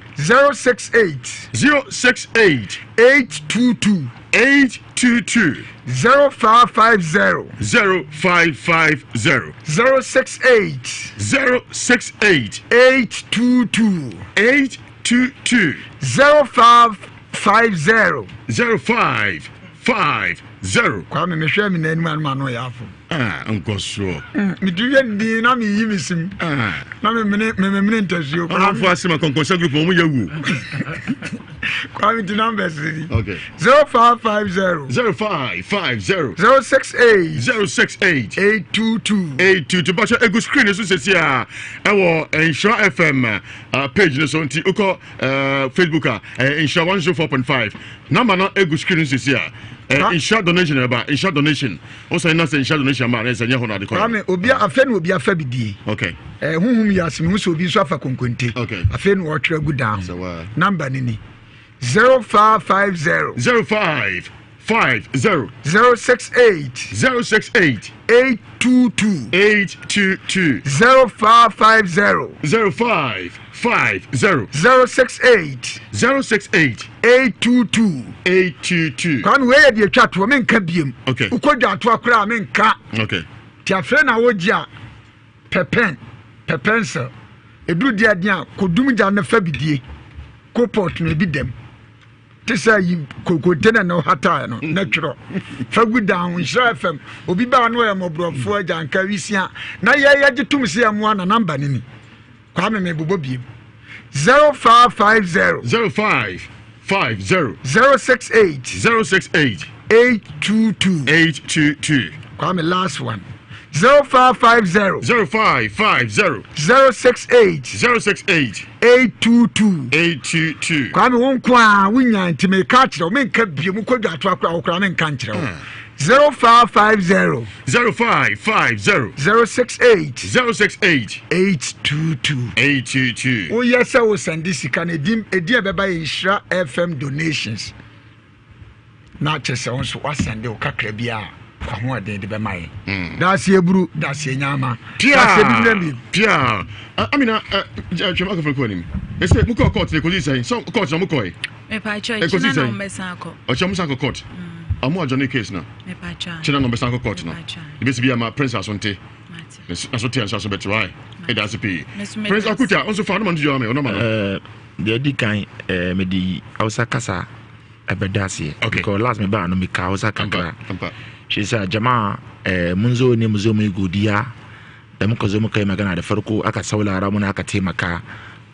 068. 068. 822. 822. 0550. 0550. 068. 068. 822. 822. 0550. 0550. Kwame mehwɛ me n'anim anum ano yɛ afo. Ah, nkɔsoɔ. Mede yɛ ndin na meyi me sim. Ah. Na memene memene ntasuo. Ɔnamfo ase ma kɔnkɔnsa group wɔn yɛ wuo. Kwame ti numbers ni. Okay. 0550. 0550. 068. 068. 822. 822. Bàtchɛ egu screen so sisi a ɛwɔ Nhyira FM page no so nti wokɔ Facebook a Nhyira 104.5 number no egu screen so sisi a Nhyira donation ɛba Nhyira donation wosan na sɛ Nhyira donation ma na ɛsɛ nyɛ hɔ na ade kɔ. Kwame obi afɛ na obi afa bi die. Okay. Huhum yi ase mehu sɛ obi nso afa konkonte. Okay. Afei na ɔtwerɛ agu dan ho. Number no ni 0550. 0550. 068. 068. 822. 822. 0550. 0550. 068. 068. 822. 822. Kwame wei yɛ deɛ atwa toɔ menka biem. Okay. Wokɔ dwa atoa koraa menka. Okay. Ti afei na wogye a pɛ pen pɛ pencil ɛduru deɛ adeɛ a kɔdum gya no fa bidie kopɔt no ebi dɛm te sɛ yi container na ɔhatae no na twerɛ fa gu dan ho nhyira fam obi baa no ɔyɛ mmɔborɔfoɔ agyanka wisia na yɛyɛ gye tom sɛ yɛmmoa na namba no ni Kwame mebobɔ biem 0550 0550 068 068 822 822 Kwame last one 0550 0550 068 068 822 822 Kwame wo nko a wonya nti meka akyerɛ wo menka biem wokɔ dwato akora wo koraa menka nkyerɛ wo 0550 0550 068 068 822 822 woyɛ sɛ wo sɛnde sika no ɛdin ɛdin a ɛbɛba yɛ nhyira fm donations na kyerɛ sɛ wo nso woasɛnde wo kakra bi a kwahoɔden de bɛma yɛ hmm. daseɛ buru daseɛ nyama daseɛ bi nyina bi pia amina twɛm akɔfrɛ kɔ anim ɛsɛ mokɔɔ court ne kɔsi sɛn sɛ court na mokɔe ɛkɔsi sɛn ɔkyɛ mo san kɔ court ɔmo adjourn case no kyena na ɔbɛsan kɔ court no ebesi bi ama prince asonte aso te nso aso bɛte wae ɛda ase pii prince akuta nso fa ɔnoma no gyina me ɔnoma no deɛ di kan mede hausa kasa ɛbɛda aseɛ because last me baa no meka hausa kakra shi sa jama'a mun zo ne mu zo mu yi godiya da muka zo muka yi magana da farko aka saulara muna aka taimaka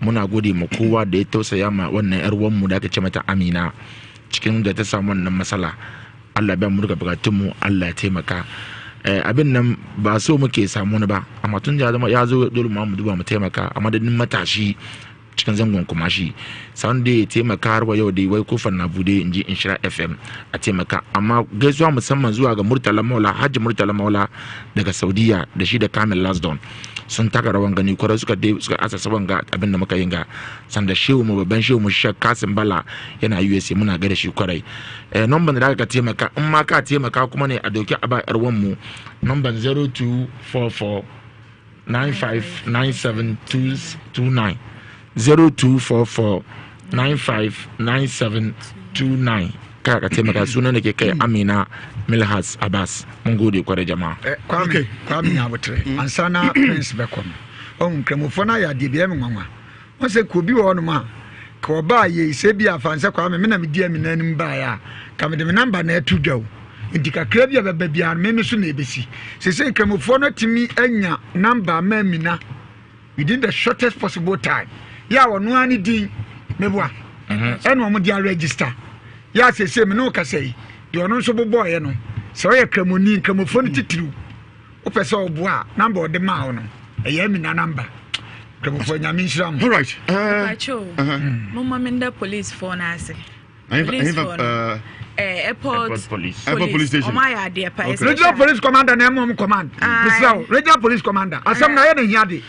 muna gode ma kowa da ya tausaya ma wannan yar mu da aka ce mata Amina cikin da ta samu wannan matsala Allah biya mu duka bukatunmu Allah ya taimaka abin nan ba so muke samu wani ba amma tun ya zama ya zo dole mu mu duba mu taimaka a madadin matashi cikin zangon kumashi san da ya taimaka har wa yau dai wai kofar na bude in ji inshira fm a taimaka amma gaisuwa musamman zuwa ga murtala maula hajji murtala maula daga saudiya da shi da kamil lasdon sun taka rawan gani kwarai suka dai suka asasa wanga abin da muka yin ga sanda shehu mu babban shehu mu shek kasim bala yana usa muna ga da shi kwarai eh, number da aka taimaka in ma ka taimaka kuma ne a doki a ba yar mu number 0244 959729 0244 959729 ka ka taimaka sunan da ke kai Amina Milhas Abbas mun gode kwarai jama'a Kwame Kwame Nyabotere ansa na Prince bɛkɔ no ɔhu nkramofoɔ no ayɛ adeɛ bi ɛyɛ me nwanwa wɔn sɛ kɔ obi wɔ hɔnom a ka ɔbaa yei sɛ bi afa nsɛ Kwame me na medi Amina anim baeɛ a ka mede me namba na ɛto dwa o nti kakra bi a bɛba biara no me me so na ɛbɛsi sɛ nkramofoɔ no atumi anya namba ama Amina within the shortest possible time yɛ a ɔno ara ne din meboa ɛna wɔn de aregister yɛ a sese me ne wo kasa yi deɛ ɔno nso bobɔɔyɛ no Sɛ ɔyɛ kramoni, nkramofoɔ no titiriw, wopɛ sɛ ɔboa a, namba ɔde maa wo no, ɛyɛ Amina namba. Nkramofoɔ Nyame nhyira mo. Alright. Pacho, momma menda policefoɔ no ase. Policefoɔ no. Airport police. Airport police station. Ɔmo ayɛ adeɛ pa. Okay. Regional police commander na ɛma ɔmo command. Mesrɛ wo, regional police commander, asɛm no ayɛ no hia de.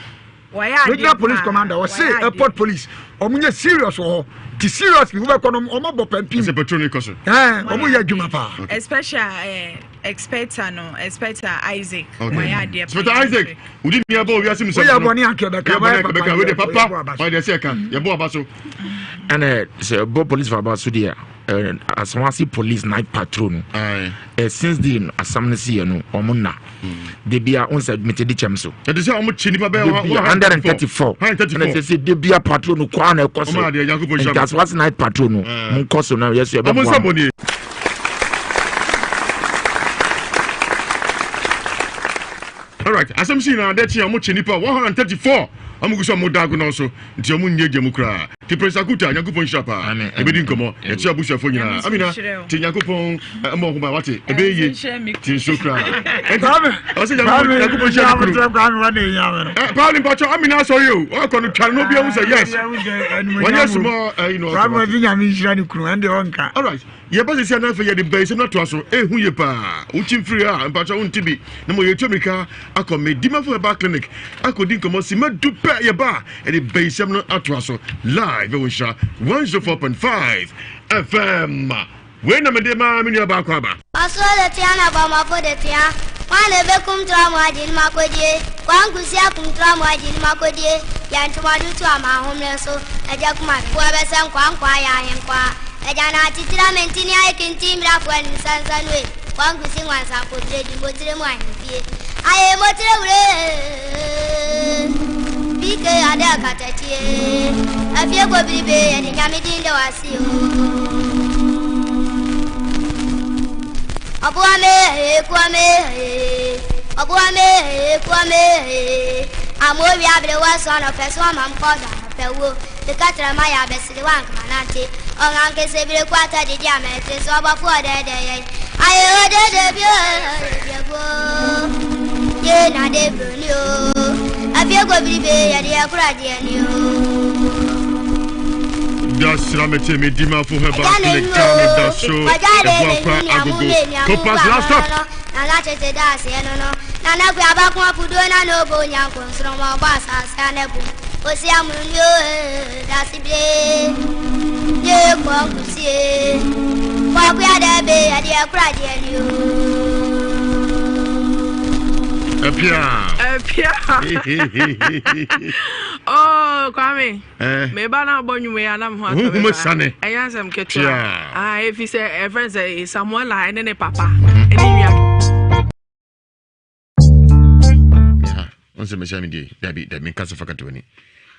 Regional police commander ɔse airport police ɔmo nyɛ serious wɔ hɔ ti seriously wobɛkɔ no ɔmo bɔ pampim. Ɛsɛ patrol ne kɔ so. Ɛɛ ɔmo yɛ adwuma paa. Especially eh, expector no expector Isaac. Okay. Wɔyɛ adeɛ paa. Inspector Isaac, wodi ni ɛbɔ owiase mu sɛm. Woyɛ bɔne anka ɛbɛka. Woyɛ bɔne anka ɛbɛka. Wode papa. Wɔyɛ deɛ sɛ ɛka. Yɛbɔ aba so. Ɛna sɛ ɛbɔ police fa aba so deɛ Asawase police night patrol no. Since then asam no si yɛ no wɔn nna. Debia n sɛ mete di kyɛm so. Ɛte sɛ wɔn kyi nipa bɛyɛ 134. 134. Ɛna sɛ sɛ debia patrol no kɔ ana ɛkɔ so. Nti Asawase night patrol no mo nkɔ so na yɛ so ɛbɛ boa mo. Alright, asɛm si na adeɛ kye a wɔn kyi nipa 134. Wɔn gu so wɔn da agonɔ so nti wɔn nyɛ gya mu koraa. Ti Prince Akuta, Nyankopɔn nhyira paa. Yɛbɛdi nkɔmmɔ. Yɛkyerɛ abusuafoɔ nyinaa. Amina, ti Nyankopɔn mmɔ ho ban wate. Ɛbɛyɛ yie. Ti nsuo koraa. Enti, ɔsɛ Nyankopɔn nhyira ne kunu. Pauli mpakyɛ Amina asɔre o. Ɔkɔ no twa no obi ahu sɛ yes. Wɔnyɛ small ɛyi no ɔkɔ. Kwame ɔsɛ Nyame nhyira ne kunu ɛnde ɔnka. Alright. Yɛba sisi a na afei yɛde mpaesɛm no atoa so. Ehu yie paa. Wokyi mfiri a, mpakyɛ wonte bi. Na mmom yɛtu mmirika akɔ Medimafo Herbal Clinic akɔdi nkɔmmɔ. Simma du pɛ yɛba a, yɛde mpaesɛm no atoa so live ɛwɔ Nhyira 104.5 FM. Wei na mede ma me nua baako aba. Ɔsoro de tea na bɔmmɔfo de tea. Hwan na ebekum tra mu agye no akodie? Kwankusi akum tra mu agye no akodie. Yɛ ntoma do tu ama ahomere so. Agya kuma boa bɛsɛ nkwa nkwa yɛ ahenkwa. Agya na atitira mentini ayɛ kintin brafo anim sansanue. Kwankusi nwansa potire di motire mu ahemfie. Ayɛ motire wure. BK ade akatakyie. Afie kobiribe yɛde nyame din de wase o. Ɔboa me kua me ɔboa me kua me Amowi abere wa so anɔpɛ so ama mkɔ do anɔpɛ wo Meka kyerɛ ma yɛ abɛsere wa nkama nante Ɔngankese bere kɔ ata didi ama ɛte so ɔbɔfo ɔdɛɛdɛ yɛn Ayɛ ɔdɛɛdɛ bi o biago Ye na de broni o Afie kobiribe yɛde yɛ kora deɛ ni o Dasra mete me dimafo herbal clinic Ghana da so Abuakwa Agogo Kopas last stop. Nana tete da aseɛ no no Nana kua abako afuduo na na obo nyanko nsoroma ɔbɔ asase anabu osi amunu o dasibire ye kɔnkusie kɔkuya dɛbe yɛde ɛkura deɛ ni o. Apia. Apia. Oh, Kwame. Eh. Meba na abɔ nnwuma yi anam ho atɔ Honhom asiane. Ɛnyɛ asɛm ketewa. Pia. Ah, efi sɛ ɛfrɛ sɛ Samuela ɛne ne papa ɛne nua. Mia ha. Ɔnsɛ mehyɛ me die. Dabi, dabi, menka sɛ fa kata w'ani.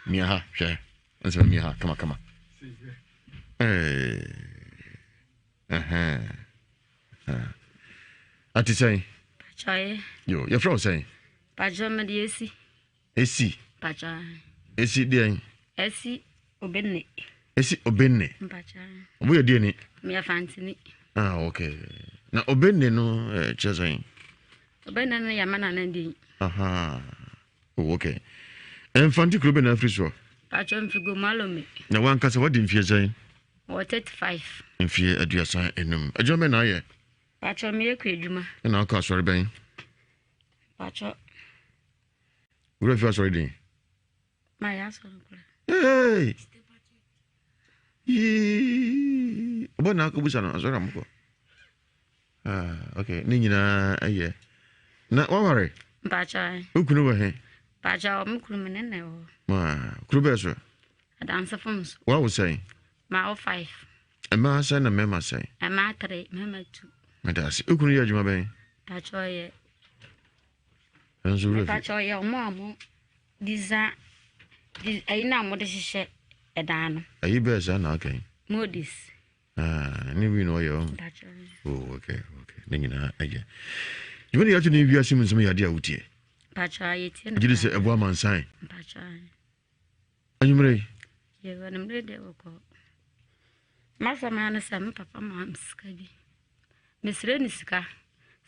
Mia ha, hwɛ. Ɔnsɛ mia ha, kama kama. Eh. Ɛhɛn. Ah. Ate sɛn? Pakyɛ. Yo, yɛfrɛ wo sɛn? Pakyɛ mede esi. Esi. Pakyɛ. Esi deɛn? Esi obenne. Esi obenne. Mpakyɛ. Ɔmo yɛ deɛ ni? Meyɛ fantini. Ah, okay. Na obenne no eh, kyerɛ sɛn? Obenne no yɛ me nana din. Aha. Oh, okay. Mfanti kuro bɛ na afiri soɔ? Pakyɛ mfi Gomalome. Na wankasa wadi mfie sɛn? Wɔ 35. Mfie 35. Adwuma bɛn na ayɛ? Pakyɛ meyɛ kɔ adwuma. Ɛna akɔ asɔre bɛn? Pakyɛ. Wura fi asɔre din? Ma yɛ asɔre kura. Hey! Yee! Ɔbɔ na akɔbusa no asɔre amokɔ. Ah, okay. Ne nyinaa ɛyɛ. Na waware? Mpakyɛ. Wo kunu wɔ he? Mpakyɛ me kunu me ne na ɛwɔ. Ma kuro bɛɛ so? Adanse fam so. Wawo sɛn? Ma wo five. Mmaa sɛn na mmarima sɛn? Mmaa three, mmarima two. Meda ase. Wo kunu yɛ adwuma bɛn? Mpakyɛ ɔyɛ. Nso wura fi. Mpakyɛ ɔyɛ ɔmo a ɔmo design ayi na ɔmo de hyehyɛ ɛdan no. Ayi bɛɛ saa na aka yi. Modis. Ah, ne wi na ɔyɛ ɔho. Oh, okay, okay. Ne nyinaa ɛyɛ. Dwuma de yɛato ne wiase mu nsɛm yɛ adeɛ a wotie. Mpakyɛ yɛtie no. Gye di sɛ ɛboa amansan. Mpakyɛ. Anwummerɛ yi. Yɛ anwummerɛ deɛ wɔkɔ. M'asɛm ara ne sɛ me papa maa me sika bi. Mesrɛ ne sika.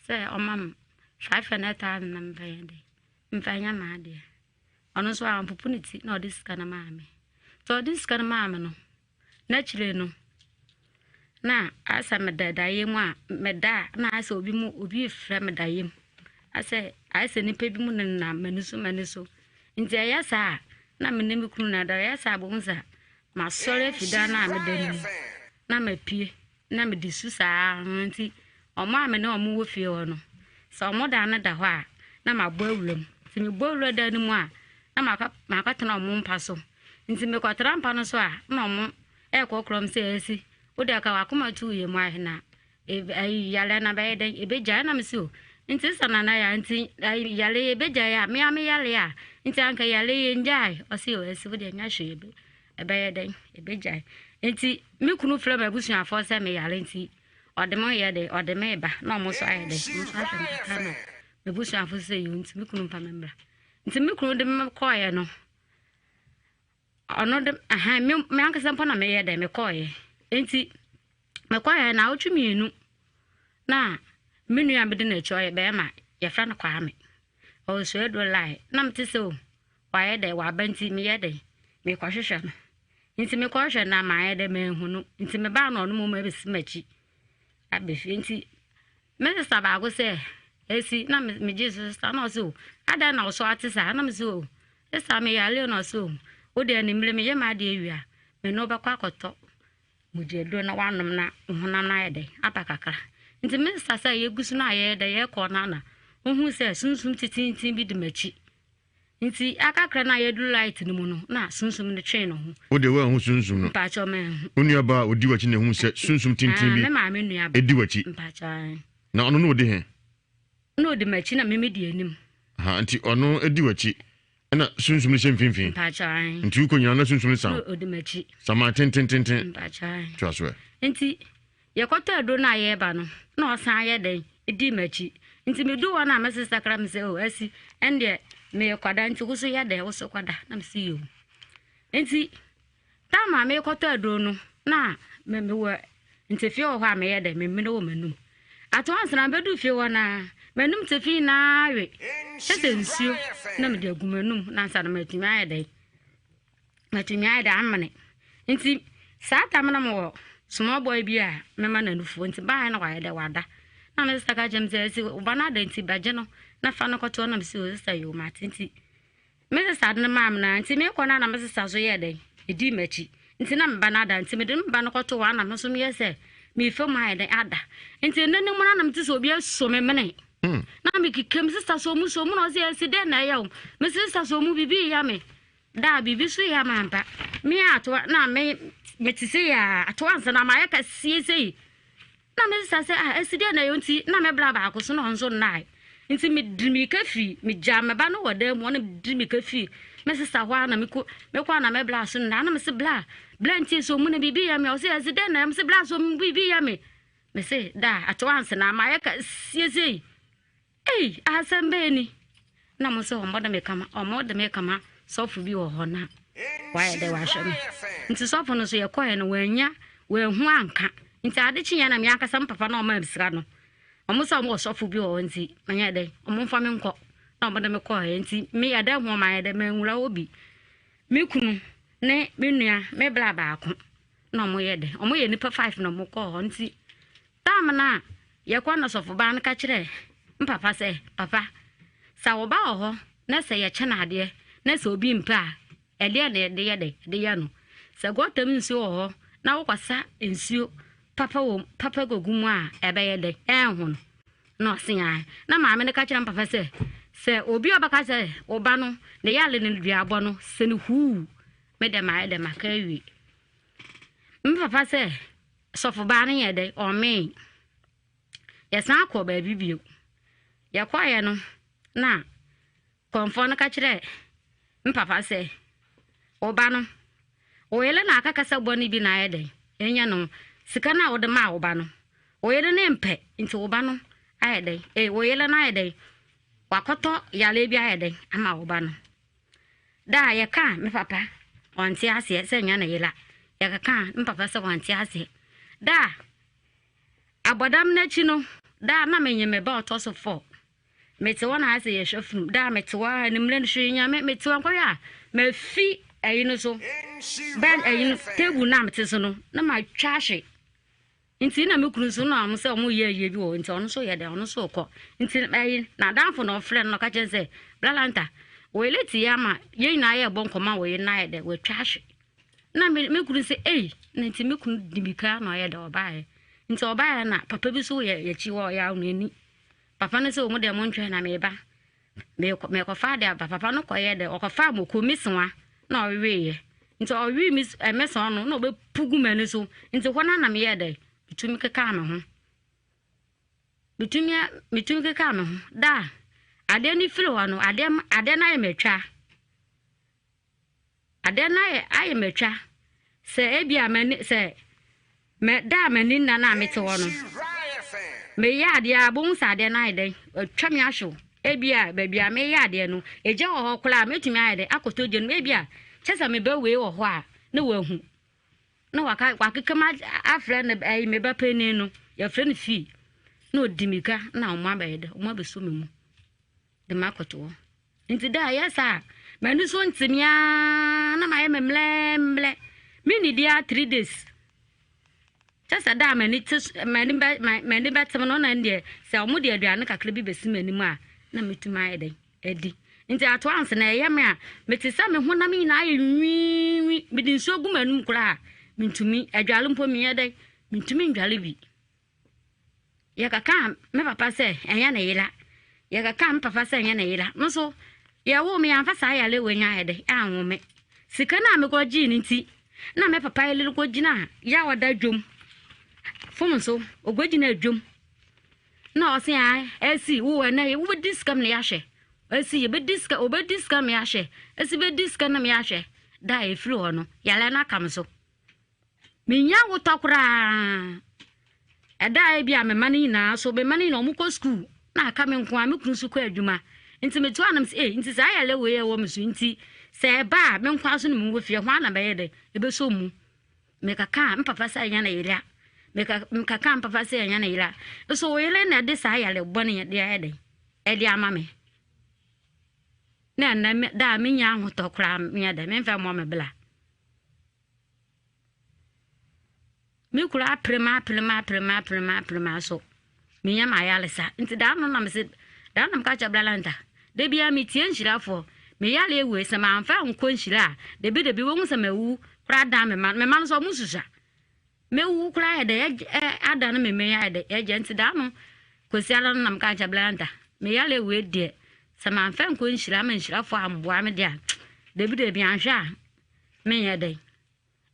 sɛ ɔma me 500,000 na memfa yɛ dɛn memfa nyɛ m'adeɛ. Ɔno nso ampopo ne ti na ɔde sika no maa me. Nti ɔde sika no maa me no, n'akyire no na ayɛ sɛ meda daeɛ mu a meda a na ayɛ sɛ obi mu obi refrɛ me daeɛ mu. Asɛ ayɛ sɛ nnipa bi mu nenam m'ani so m'ani so. Nti ɛyɛ saa a na me ne me kunu na ɛda. Ɛyɛ saa a bohu sɛ masɔre afi dan no a meda no mu na mapue na mede su saa ara nti wɔn a me ne wɔn wɔ fie hɔ no, sɛ wɔn dan no da hɔ a, na mabɔ awura mu. Nti mebɔ awura dan no mu a, na makɔ makɔtena wɔn mpa so. Nti mekɔtena mpa no so a, na wɔn ɛrekɔkorɔ m sɛ asi. Wo deɛ ka w'akoma to wo yam ahe na ayi yare na bɛyɛ dɛn ebegyae na mesi o. Nti sɛ nana ya nti ayi yare ebegyae a me a me yare a nti anka yare yɛ ngyae ɔsi o asi wo deɛ nya hwee Ɛbɛyɛ dɛn? Ɛbɛgyae. Nti me kunu frɛ m'abusuafoɔ sɛ meyare nti ɔde me yɛ dɛ ɔde me ba na ɔmo nso ayɛ dɛ ɔmo nso ahwɛ me kakra na m'abusuafo sɛ yɛ nti me kunu mfa me mmra. Nti me kunu de me kɔɔeɛ no ɔno de ahan me me ankasa mpo na meyɛ dɛ mekɔɔeɛ. Nti mekɔɔeɛ na awotwe mmienu na me nua a medi n'akyi ɔyɛ bɛrima yɛfrɛ no Kwame ɔwɔ Suaduro line na mete sɛ o Wayɛ dɛn? Waba nti meyɛ dɛn? Mekɔhwehwɛ no. Nti mekɔhwehwɛ no na mayɛ dɛn? Manhu no. Nti mebaa na ɔno mmom abɛsi m'akyi aba fie. Nti me sista baako sɛ, Esi, na megye so sista na ɔse o, adɛn na ɔso ate saa? Na mese o, sista meyare o na ɔse o, wo deɛ anwummere meyɛ m'adeɛ wie a, me ne wo bɛkɔ akɔtɔ mogyaduro na wanom na wo honam no ayɛ dɛn aba kakra. Nti me sista sɛ yɛgu so no a yɛyɛ dɛn yɛkɔ no na ohuu sɛ sunsum titintini bi di m'akyi. Nti akakra na yɛduru light no mu no na sunsum no twee ne ho. Wo deɛ woanhu sunsum no? Mpakyɛw manhu. Wo nua baa a odi w'akyi na ehuu sɛ sunsum tenten bi Ah, me maame nua ba. edi w'akyi. Mpakyɛw ae. Na ɔno na odi he? Na odi m'akyi na me medi anim. Aha, nti ɔno edi w'akyi ɛna sunsum no hyɛ mfimfini. Mpakyɛw ae. Nti wokɔ nyinaa na sunsum no san. Na odi m'akyi. Saman tentententen. Mpakyɛw ae. Toa so ɛ. Nti Yɛkɔtɔ aduro no a yɛreba no, na ɔsan yɛ dɛn di m'akyi. Nti meduu hɔ no a me sista kra me sɛ, oh asi, ɛndeɛ merekɔda nti wo so yɛ dɛn wo so kɔda. Na mese yoo. Nti time a merekɔtɔ aduro no, na mewɔ ntefie wɔ hɔ a meyɛ dɛn memene wɔ m'anum. Ato ansa na mebɛduu fie hɔ no a, m'anum tefi nyinaa we. Kyɛ sɛ nsuo na mede agu m'anum na ansa na matumi ayɛ dɛn. Matumi ayɛ dɛ amene. Nti saa tam no mewɔ small boy bi a mema no anufoɔ nti baeɛ na wayɛ dɛ wada. Na me sista ka kyerɛ me sɛ ɛsi wo ba no ada nti bɛgye no na fa no kɔtoɔ na mesi o sista yoo mate nti me sista de no maa me na nti mekɔ no na me sista so yɛɛ dɛn ɛdii m'akyi nti na me ba no ada nti mede me ba no kɔto hɔ na me nso meyɛ sɛ mefa mu ayɛ dɛn ada nti ɛnɛ no mu no na mete sɛ obi aso me mene na mekeka me sista so mu so mu na ɔsɛ ɛsi dɛn na ɛyɛ wo me sista so mu biribi yɛ me Da a biribi so yɛ ama ampa. Me a atoa na me mete sei a atoa nsa na mayɛ kɛseɛ sei. Na me sista sɛ ah esi deɛ na ɛyɛ nti na me bra baako so na ɔno nso nnae. Nti mediri mirika firi megyaa me ba no wɔ dan mu ɔna mediri mirika firi me sista hɔ a na mekɔ mekɔ a na me bra so nna na me se bla bla nti so mu na biribi yɛ me ɔse esi deɛ na ɛyɛ me se bla so mu biribi yɛ me me se da atoa nsa na mayɛ kɛseɛ sei. Ei, asɛm bɛn ni? Na mo sɛ wɔn de me kama, wɔn de me kama sɔfo bi wɔ hɔ na wayɛ dɛ wahwɛ me. Nti sɔfo no so yɛkɔɛ no wanya wanhu anka. Nti ade kyeeɛ na me ankasa me papa na ɔma me sika no. Wɔn sɛ wɔn wɔ sɔfo bi wɔ hɔ nti manyɛ dɛ wɔn mfa me nkɔ na wɔn de me kɔɛ nti me yɛ dɛ ho mayɛ dɛ manwura hɔ bi. Me kunu ne me nua me bla baako na wɔn yɛ dɛ wɔn yɛ nipa five na wɔn kɔɔ hɔ nti Tam no a yɛkɔ no sɔfobaa no ka kyerɛɛ me papa sɛ, Papa, sɛ wo ba wɔ hɔ na sɛ yɛkyɛ no adeɛ na sɛ obi mpɛ a, ɛdeɛn na yɛde yɛ dɛn de yɛ no? Sɛ gɔta mu nsuo wɔ hɔ na wokɔsa nsuo papa wɔ papa kɔgu mu a, ɛbɛyɛ dɛn? Ɛrenhono. Na ɔse ae. Na maame no ka kyerɛ me papa sɛ, sɛ obi a ɔbɛka sɛ wo ba no ne yare no duabɔ no, sɛ no huu, me dɛ mayɛ dɛ maka awie. Me papa sɛ, Sɔfobaa no yɛɛ dɛn? Ɔmee. Yɛsan kɔɔ baabi bio. Yɛkɔeɛ no, na kɔmfoɔ no ka kyerɛɛ me papa sɛ, Wo ba no, wo yere na aka kasa bɔne bi na ayɛ dɛn? Ɛnyɛ no. Sika no a wode maa wo ba no, wo yere no mpɛ, nti wo ba no ayɛ dɛn? Ee, wo yere no ayɛ dɛn? Wakɔtɔ yareɛ bi ayɛ dɛn ama wo ba no. Da a yɛkaa me papa ɔnte aseɛ sɛ nyɛ ne yere a, yɛkekaa me papa sɛ ɔnte aseɛ. Da a abɔdam no akyi no, Daa na menye me ba ɔtɔ so fɔ. Mete hɔ na ayɛ sɛ yɛhwɛ funu. Daa mete hɔ a animmerɛ no hwee nyame mete hɔ nkɔhwɛ a mafi ayi no so bɛn ayi no table no a mete so no na matwa ahwe. Nti na me kunu nso na ɔmo sɛ ɔmo yɛ ayie bi wɔ hɔ nti ɔno nso yɛ dɛ ɔno nso kɔ nti ɛyi n'adamfo na ɔfrɛ no na ɔka kyerɛ no sɛ blalanta wɔyɛ late yɛ ama yɛn nyinaa yɛ bɔ nkɔmɔ a wɔyɛ na ayɛ dɛ wɔatwa ahwe na me me kunu sɛ ei na nti me kunu di mika na ɔyɛ dɛ ɔbaeɛ nti ɔbaeɛ na papa bi so yɛ yɛkyi hɔ ɔyɛ ahoni papa no sɛ ɔmo deɛ mo ntwɛn na meba mekɔ mekɔfa ade aba papa no kɔyɛ dɛ ɔkɔfa moko mesewa na ɔweeɛ nti ɔwee me mesewa no na ɔbɛpu gu m'ani so nti hɔ no na meyɛ dɛ metumi kekaa me ho metumi metumi kekaa me ho da adeɛ no firi hɔ no adeɛ adeɛ no ayɛ matwa Adeɛ no ayɛ ayɛ matwa sɛ ebia m'ani sɛ mɛ da a m'ani nna no a mete hɔ no meyɛ adeɛ a bohu sɛ adeɛ no ayɛ dɛn atwa me ahyew ebia baabi a meyɛ adeɛ no egya wɔ hɔ koraa mɛtumi ayɛ dɛn akɔtɔ gya no mu ebia kyɛ sɛ mebɛ wei wɔ hɔ a na wahu na waka wakeka mu afrɛ no ɛyi me ba panin no yɛfrɛ no fii na ɔdi mika na wɔn abɛyɛ dɛ wɔn abɛsɔ me mu de makɔto hɔ Nti da a ɛyɛ saa a, m'ani so nte me ara na mayɛ me mmerɛmmerɛ. Mennidi ara 3 days. Kyɛ sɛ da a m'ani te m'ani bɛ m'ani bɛtem no na deɛ sɛ wɔn de aduane kakra bi bɛsi m'anim a na metumi ayɛ dɛn adi. Nti ato ansa na ɛyɛ me a mete sɛ me honam nyinaa ayɛ nwiinwii. Mede nsuo gu m'anum koraa a mentumi adwale mpo menyɛ dɛn mentumi ndwale bi. Yɛkɛkaa me papa sɛ ɛnyɛ ne yera. Yɛkɛkaa me papa sɛ ɛnyɛ ne yera. Me nso, yɛwoo me yɛamfa saa yare wei anyɛ dɛ anwo me. Sika no a mekɔgyee no nti, na me papa yere kɔgyina yɛ a ɔda dwom. Fom so, ɔkɔgyina dwom. Na ɔse a ɛsi wo ɛnɛ wobɛdi sika me na yɛahwɛ. Ɛsi yɛbɛdi sika, ɔbɛdi sika me yɛahwɛ. Ɛsi bɛdi sika na me yɛahwɛ. Da a ɛfiri hɔ no, yare no aka me so. Mennya ahotɔ koraa. Ɛda a ebi a me mma no nyinaa so, me mma no nyinaa wɔkɔ sukuu na aka me nko a, me kunu nso kɔ adwuma. Nti meto anam sɛ, ei, nti saa yare wei a ɛwɔ me so nti, sɛ ɛba a me nko ara so na mewɔ fie, hwan na bɛyɛ dɛ ɛbɛsɔ mu? Mekaka me papa sɛ ɛnyɛ ne yere a, mekaka me papa sɛ ɛnyɛ ne yere a, nso wo yere na ɛde saa yare bɔne de ayɛ dɛn ɛde ama me. Na ɛnɛ da a menya ahotɔ koraa menyɛ dɛ, memfa mmɔ me bla. Me kunu apere me apere me apere me apere me apere me aso menya m'ayaresa nti daa no na mese daa na meka kyerɛ Blalanta da biara metie nhyirafoɔ me yare wei sɛ mamfa nkɔ nhyira a dabi dabi wɔhu sɛ mawu koraa dan me ma me ma no sɛ ɔmo susua mewu koraa yɛ dɛ ada no me mɛ yɛ dɛ ɛgya nti daa no kɔsi ara no na meka kyerɛ Blalanta me yare wei deɛ sɛ mamfa nkɔ nhyira ma nhyirafoɔ amboa me deɛ a dabi dabi anhwɛ a menyɛ dɛn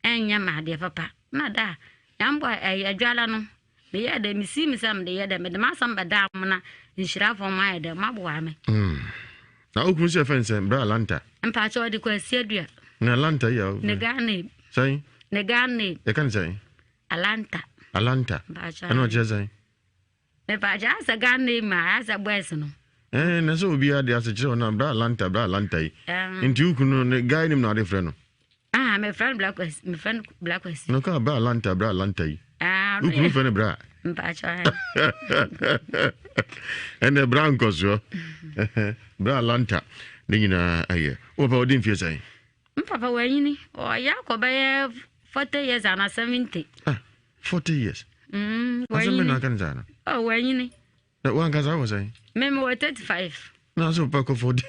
ɛnyɛ me adeɛ papa na da a yɛambɔ ɛyɛ adwala no meyɛɛ dɛ mesii me sɛ mede yɛ dɛ mede m'asɛm bɛdaa mo na nhyirafoɔ mo ayɛ dɛ moaboa me mm. na wokunu sɛ fɛn sɛ brɛ alanta mpakyɛ ɔde kɔ asi adua na alanta yi a ne Ghana sɛn ne Ghana yɛka ne sɛn alanta alanta ɛna ɔkyerɛ sɛn Mepaakyɛ asɛ Ghana name a asɛ boys no. Ɛɛ na sɛ obiara de asekyerɛ hɔ na bra lanta bra lanta yi. Nti wo kunu ne guy nim na ade frɛ no. Ah me frɛ no black kwasi me frɛ no black kwasi. No ka bra lanta bra lanta yi. Ah wo kunu frɛ no bra. Mpaakyɛ. Ɛnna bra nkɔsoɔ. Bra lanta ne nyinaa ayɛ. Wo papa ɔdi mfie sɛn? Mpapa wanyini ɔyɛ akɔ bɛyɛ 40 years ana 70. Ah 40 years. Mm, Asɛm bɛ na aka no saa no. Oh, wanyini. Na wankasa wɔ sɛn? Me me wɔ 35. Na sɛ papa kɔ 40.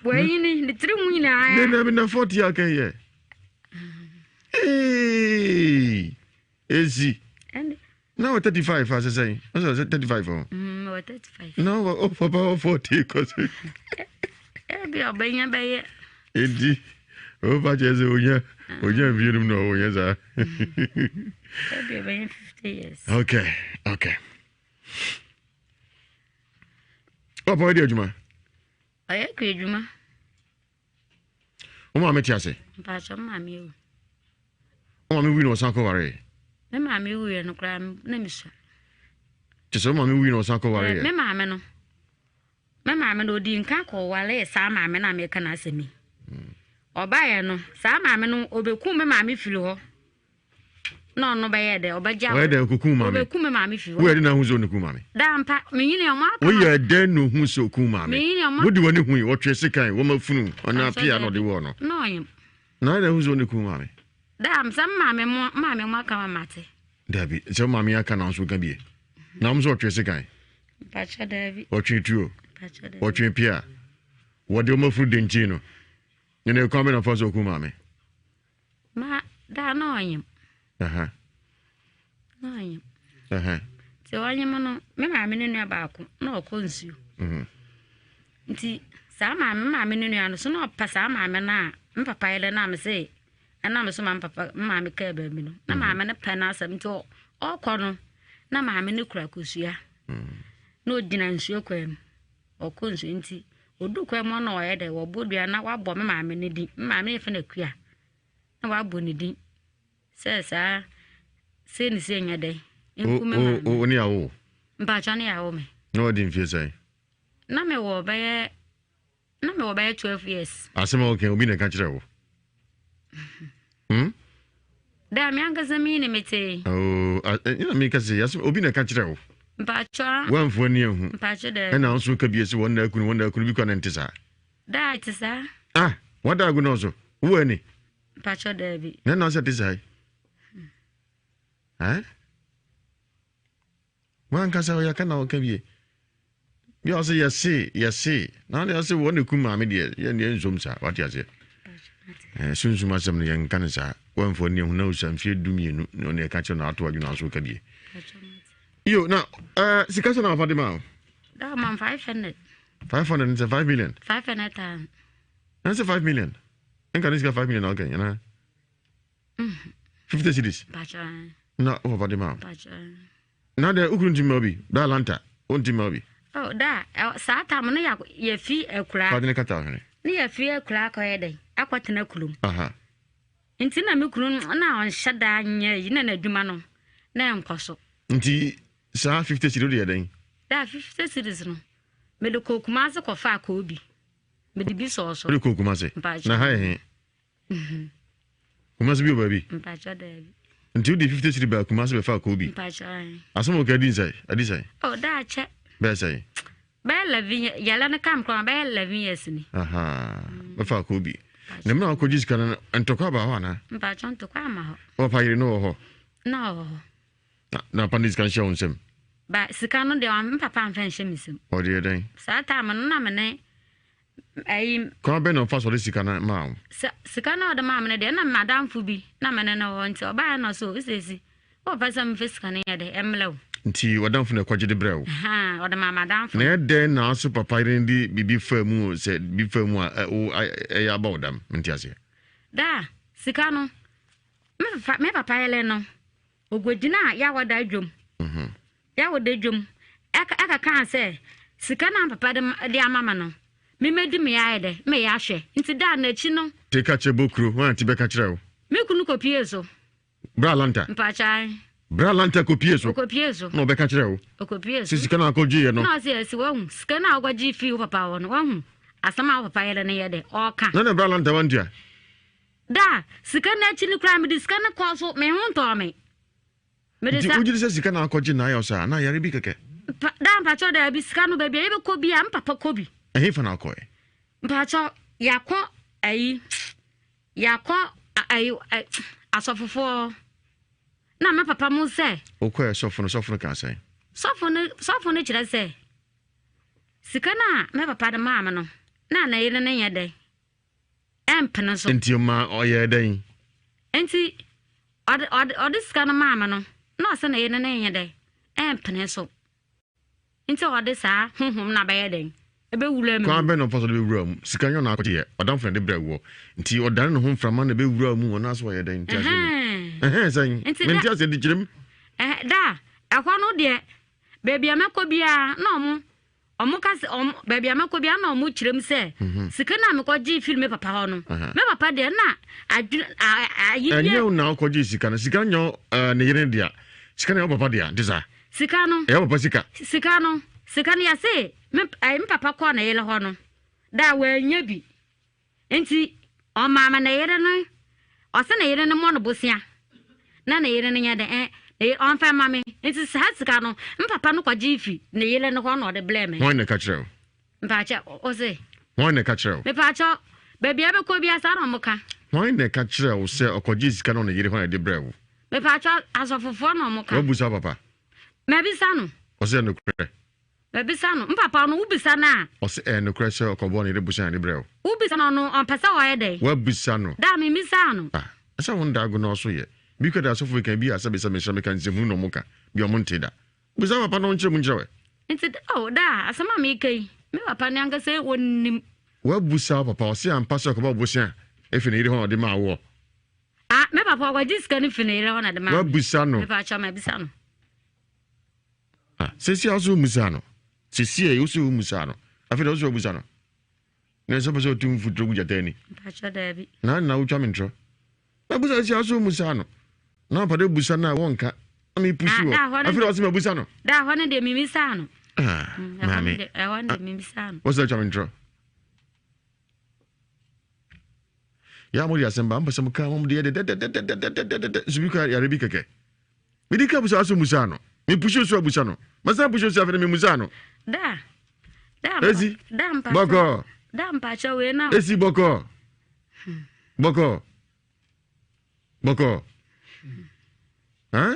Wanyini, ne tiri mu nyinaa. Ne na na 40 aka yɛ. Ee! Ezi. Na wɔ 35 asɛ sɛn? Ɔsɛ sɛ 35 ɔ. Mm, wɔ 35. Na wɔ oh, papa wɔ 40 kɔ sɛ. Ebi ɔbɛnya bɛyɛ. Enti wopa kyerɛ sɛ onya onya mfie nom na ɔwɔ nyɛ saa. Ebi ɔbɛnya 50 years. Okay. Papa ɔyɛ adwuma? Ɔyɛ kɔ adwuma. Wo maame te ase? Mpakyɛ maame ewu. Wo maame wui na ɔsan kɔ waree? Me maame wuiɛ no koraa na mesua. Kyɛ sɛ wo maame wui na ɔsan kɔ waree? Me maame no. Me maame no ɔdii nka kɔwaree saa maame no a meka n'asɛm yi. Ɔbaeɛ no, saa maame no ɔbɛkum me maame firi hɔ. Na ɔno bɛyɛ dɛ ɔbɛgye Ɔyɛ dɛ ɔkɔkum maame. Ɔbɛkum me maame fi hɔ. Woyɛ dɛ na ahu sɛ ɔne kum maame. Da mpa menyini ɔmo aka. Woyɛ dɛ na ohu sɛ ɔkum maame. Menyini ɔmo. Wode w'ani hui ɔtwe sekan wɔma funu ɔne apia na ɔde wɔɔ no. Na ɔnyem. Na ayɛ dɛ ahu sɛ ɔne kum maame. Da sɛ maame mo maame mo aka ma mate. Dabi sɛ maame aka na nso ka bie. Na ɔmo sɛ ɔtwe sekan. Mpakyɛ dabi. Ɔtwe tuo. Mpakyɛ dabi. Ɔtwe pia. Wɔde ɔmo afuru denkyin no. Ɛna ɛkwan bɛ na fa so ɔkum maame. Ma da na ɔnyem. Na ɔnyem. Nti ɔnyem no, me maame ne nua baako na ɔkɔ nsuo. Mhm. Nti saa maame maame ne nua no so na ɔpɛ saa maame no a me papa yɛ dɛ na me se ɛna me so ma me papa me maame kaa baabi no na mhm. maame no pɛ n'asɛm nti ɔkɔ no na maame no kura kosua mhm. na ɔgyina nsuo kwan mu ɔkɔ nsuo nti Odu kwan mu na ɔyɛ dɛ wɔbɔ dua na wabɔ me maame no din. Me maame yɛfrɛ no Akua. Na wabɔ ne din sɛ saa sei ne sei nyɛ dɛn. Nku me maame. Wo ne awo? Mpakyɛ ne awo me. Na wadi mfie sɛn? Na mewɔ bɛyɛ na mewɔ bɛyɛ 12 years. Asɛm a wɔka obi na ɛka kyerɛ wo. Hmm? Da me ankasa mi ne mete. Oh, ɛna mi kasa yi asɛm obi na ɛka kyerɛ wo. Mpakyɛ. Wɔnfo ani ehu. Mpakyɛ dɛ. Ɛna nso ka bi esi wɔn na akunu wɔn na akunu bi kɔ na nte saa. Da te saa. Ah, wɔda agu na ɔso. Wo ani. Mpakyɛ dɛ bi. Na na ɔsɛ te saa yi. Eh? Wankasa ɔyɛ ka na ɔka bie. Bi a ɔsɛ yɛse yɛse na ɔde ɔsɛ wɔn na kum maame deɛ yɛn deɛ nsom saa wate aseɛ. Ɛɛ sunsum asɛm no yɛn nka ne saa wɔnfɔ ne ehun na osa mfie du mmienu na ɔne ɛka kyerɛ na ato adwene aso ka bie. Yo na ɛɛ sika sɛ na wafa de ma o. Daa ma 500. 500 n sɛ 5 million. 500,000. Na sɛ 5 million. Nka ne sika 5 million na ɔkɛ yana. 50 cedis. Na wo papa de ma o. Na dɛ wokunu nti ma bi da lanta wonti ma bi. Oh, da saa tam no yɛfi akura. Fadene kata hwene. Ne yɛfi akura akɔyɛ dɛn akɔtena kurom. Aha. Nti na me kunu na ɔnhyɛ da nyɛ yi na n'adwuma no na ɛnkɔ so. Nti saa 50 cedis wode yɛ dɛn? Da 50 cedis no mede kɔ Kumase kɔfaa koobi mede bi sɔɔ so. Wode kɔ Kumase? Na ha yɛ he? Kumasi bi wɔ baabi. Mpatsɔ daabi. Nti wode 50 cedi baa Kumasi bɛfa koobi. Mpatsɔ ayi. Asɛm a wɔka adi nsɛe adi sɛn? Oh daakyɛ. Bɛyɛ sɛn? Bɛyɛ 11 yɛlɛ no kam koraa bɛyɛ 11 years ni. Aha bɛfa koobi. Na mmerɛ a wakɔgye sika no ntɔkwa aba hɔ anaa? Mpatsɔ ntɔkwa ama hɔ. Wɔpa yere no wɔ hɔ? Na ɔwɔ hɔ. Na na papa no de sika no hyɛ wo nsam? Ba sika no deɛ me papa amfa nhyɛ me nsam. Ɔde yɛ dɛn? Saa time no na me ne Ayi. Kwan bɛn na ɔfa so de sika no maa wo? Sɛ sika no a ɔde maa me no deɛ, na m'adamfo bi na me ne no wɔ hɔ nti ɔbaeɛ na ɔsɛ o sɛsi wopɛ sɛ mefa sika no yɛ dɛ ɛmmerɛ wo. Nti w'adamfo na ɛkɔgye de brɛ wo? Ahaa, ɔde maa m'adamfo. Na ɛyɛ dɛn na aso papa yere no de biribi faa mu sɛ biribi faa mu a wo ɛyɛ aba wo dam? Mente aseɛ. Daa, sika no, me papa me papa yere no, ɔkɔgyinaa Yawada dwam. Mhm. Yawada dwam ɛkɛkaa sɛ, Sika no a papa de ama me no, memmɛdi me ayɛ dɛ, meyɛ ahwɛ. Nti da no akyi no. Te ka kyerɛ Bokuro, hwan ti bɛka kyerɛ wo? Me kunu kɔpie so. Bra Lanta. Mpakyɛw. Bra Lanta kɔpie so. Ɔkɔpie so. Na ɔbɛka kyerɛ wo. Ɔkɔpie so. Sɛ sika no a akɔgyeeɛ no. Na ɔsɛ ɛsi wahu sika no a wokɔgye fii wo papa hɔ no wahu asɛm a wo papa yere no yɛ dɛ ɔɔka. Na na Bra Lanta wantua. Da sika no akyi no koraa mede sika no kɔɔ so me ho ntɔɔ me. Mede Nti wogye di sɛ sika na akɔgye na ayɛ wo saa anaa yare bi kɛkɛ? Pa, daa mpakyɛw daabi, sika no baabi a yɛbɛkɔ bi a mpapa kɔ bi. Ɛhefa na akɔɛ? Mpakyɛw, yɛakɔ ayi, yɛakɔ ayi, asɔfofoɔ na me papa mu sɛ. Wokɔɛ sɔfo no, sɔfo no kaa sɛn? Sɔfo no, sɔfo no kyerɛ sɛ sika no a me papa de maa me no, na ne yere no nyɛ dɛ. Ɛmpene so. Nti ɔma ɔyɛɛ dɛn? Nti ɔde ɔde ɔde sika no maa me no, na ɔsɛ ne yere no nyɛ dɛn? Ɛmpene so. Nti ɔde saa honhom no abɛyɛ dɛn? Ɛbɛwura me mu. Kwan bɛn na ɔfa so de bɛwura mu? Sika nyɛ ɔno akɔgyeɛ, ɔdamfo na ɛde brɛɛ woɔ. Nti ɔdane ne ho mframa na ɛbɛwura mu anaasɛ ɔyɛ dɛn? Nte aseɛ ni. Ɛhɛn sɛn? Mente aseɛ nti kyerɛ mu. Ɛhɛn da ɛhɔ no deɛ baabi a mɛkɔ biara na ɔmo Ɔmo ka sɛ ɔmo baabi a mɛkɔ biara na ɔmo kyerɛ mu sɛ mhm. sika no a mekɔgye firi me papa hɔ no me papa deɛ na adwene ayi deɛ. Ɛnyɛ wo na ɔkɔgye sika no sika nyɛ eh, ne yere dea sika no yɛ wo papa dea nte saa. Sika no ɛyɛ papa sika. Sika no sika no yɛse me eh, me papa kɔɔ ne yere hɔ no da wɔanya bi nti ɔmaa me ne yere no ɔsɛ ne yere no mmɔ no bosea. na ne yere no nyɛ dɛn ɛ ne yere ɔmfa mma me. Nti saa sika no me papa no kɔgye fi ne yere no hɔ na ɔde blɛɛ me. Hwan na ɛka kyerɛ wo? Mpakyɛ wo se? Hwan na ɛka kyerɛ wo? Mepakyɛ baabi a bɛkɔ biara saa na ɔmo ka. Hwan na ɛka kyerɛ wo sɛ ɔkɔgyee sika no ne yere hɔ na ɛde brɛɛ wo? Mepakyɛ asɔfofoɔ na ɔmo ka. Woabusa papa? Mabisa no. Ɔse ɛyɛ nokorɛ? Mabisa no. Mpapa no wobisa no a. Ɔse ɛyɛ nokorɛ sɛ ɔkɔbɔɔ ne yere bosea na ɛde brɛɛ wo? Wobisa no ɔno ɔmpɛ sɛ ɔyɛ dɛn? Woabisa no? Daa memmisaa no. Ah, ɛsɛ wo nda ago na ɔso yɛ. Bi kura de asɔfo yi kan bi a sɛbe sɛ mesrɛ meka nsɛmhunu na ɔmo ka bi a ɔmo ntee da. Bisa papa na ɔnkyerɛ mu nkyerɛ wɛ. Nti oh daa asɛm a meka yi me papa no ankasa ɔnnim. Woabusa wo papa ɔse ampa sɛ ɔkɔbɔ bosea efi ne yere hɔ na ɔde maa woɔ? Ah me papa ɔkɔgye sika no fi ne yere hɔ na de maa me. Woabusa no? Mepa kyɛw mabisa no. Ah sɛsi a wose wommusaa no? Sɛsi a wose wommusaa no? Afei na wose woabusa no? Na ɛsɛ pɛ sɛ ɔtu mfuturo gu gyata ani. Mpakyɛ daabi. Na na wotwa me ntorɔ. Na busa si aso mu saa no. Na pade busa na wɔnka. Na me pusi wɔ. Ah, Afei na ɔsɛ ma busa no. Da hɔ no deɛ mimi saa no. Ah, mm, maame. Ɛhɔ no deɛ mimi saa no. Wɔsɛ twa me ntorɔ. Ya mo de asɛm ba mpɛ sɛ mo ka mo deɛ dɛdɛdɛdɛdɛdɛdɛdɛ nso bi kɔ yare bi kɛkɛ. Mede ka busa aso musa no. Me pusi so abusa no. Masan pusi so afei na me musa no. Da. Da. Esi. Da mpa. Bɔkɔ. Da mpa kyɛ wei na. Esi bɔkɔ. Bɔkɔ. Bɔkɔ. Huh?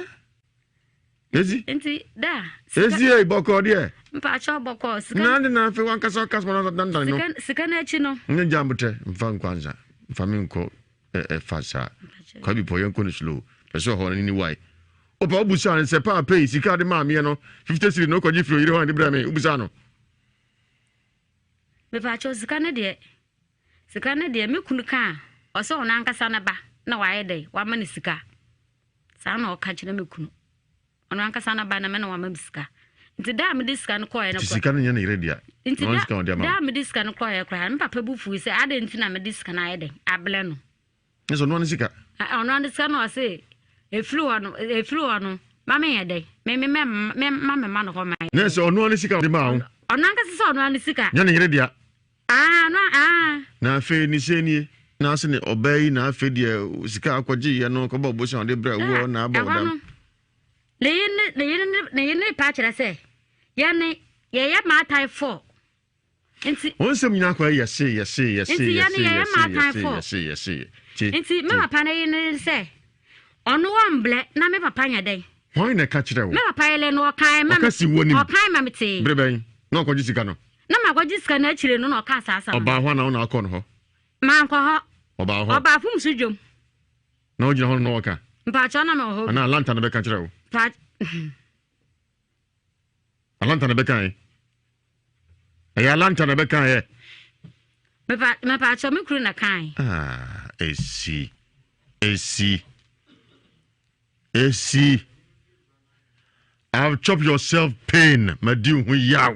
Esi. Nti da. Esi ei bɔkɔ deɛ. Mpa kyɛ bɔkɔ. Sika. Na de na afei wankasa ɔkasa ma na dan no. Sika sika n'akyi no. Ne gya mbotɛ mfa nkɔ ansa. Mfa me nkɔ ɛfa saa. Kwa bi pɔ yɛnkɔ no slow. Pɛ sɛ ɔhɔ no ni wae. Opa wobusaa no sɛ paapa yi sika de maa meɛ no 50 cedi no wokɔgye firi oyere hɔ na de brɛ me wobusaa no. Mepaakyɛw sika no deɛ sika no deɛ me kunu ka a ɔsɛ ɔno ankasa ne ba na wayɛ dɛ wama no sika saa na ɔka kyerɛ me kunu ɔno ankasa ne ba na me na wama me sika nti da a mede sika no kɔɛ no nti sika no nyɛ ne yere dea nti da a mede sika no kɔɛ koraa me papa bu fui sɛ adɛn nti na mede sika no ayɛ dɛn ablɛ no Ne sɛ ɔno ne sika. Ɔno ne sika na ɔse efiri hɔ no efiri hɔ no ma me yɛ dɛ me me mɛ me ma me ma no hɔ ma. Ne sɛ ɔno ne sika de maa wo. Ɔno ankasa sɛ ɔno ne sika. Nyɛ ne yere dea. Aa no aa. Na afei ne sɛ nie na ase ne ɔbaa yi na afei deɛ sika akɔgye yɛ no kɔbɔ bosia ɔde brɛ woɔ na abɔ ɔdam. Ne yere ne yere ne yere ne pa kyerɛ sɛ yɛne yɛyɛ maatae fɔ. Nti. Wɔn nsɛm nyinaa kɔ yɛse yɛse yɛse Nti yɛne yɛse yɛyɛ yɛse mmaatan yɛse fo. yɛse yɛse te Nti me te. papa no yere ne sɛ ɔno ɔmblɛ na me papa nyɛ dɛn. Hwan na ɛka kyerɛ wo? Me papa yere no ɔkae ma Ɔka si w'anim. ɔkae ma me tee. Bere bɛn na ɔkɔgye sika no? Na makɔgye sika no akyire no na ɔkaa saa asɛm no. Ɔbaa hɔ anaa wo na akɔ no hɔ? Mankɔ hɔ. Ɔbaa hɔ. Ɔbaa fom so dwom. Na wogyina hɔ no na ɔka? Mpakyɛw na mewɔ hɔ bi. Anaa lanta no bɛka kyerɛ wo? Mpa Alanta na ɛbɛka ɛ. Ɛyɛ Alanta na ɛbɛka ɛ. Mepa mepa akyɛ me kuru na kan. Ah, esi. Esi. Esi. I've chopped yourself pain. Madi ho yaw.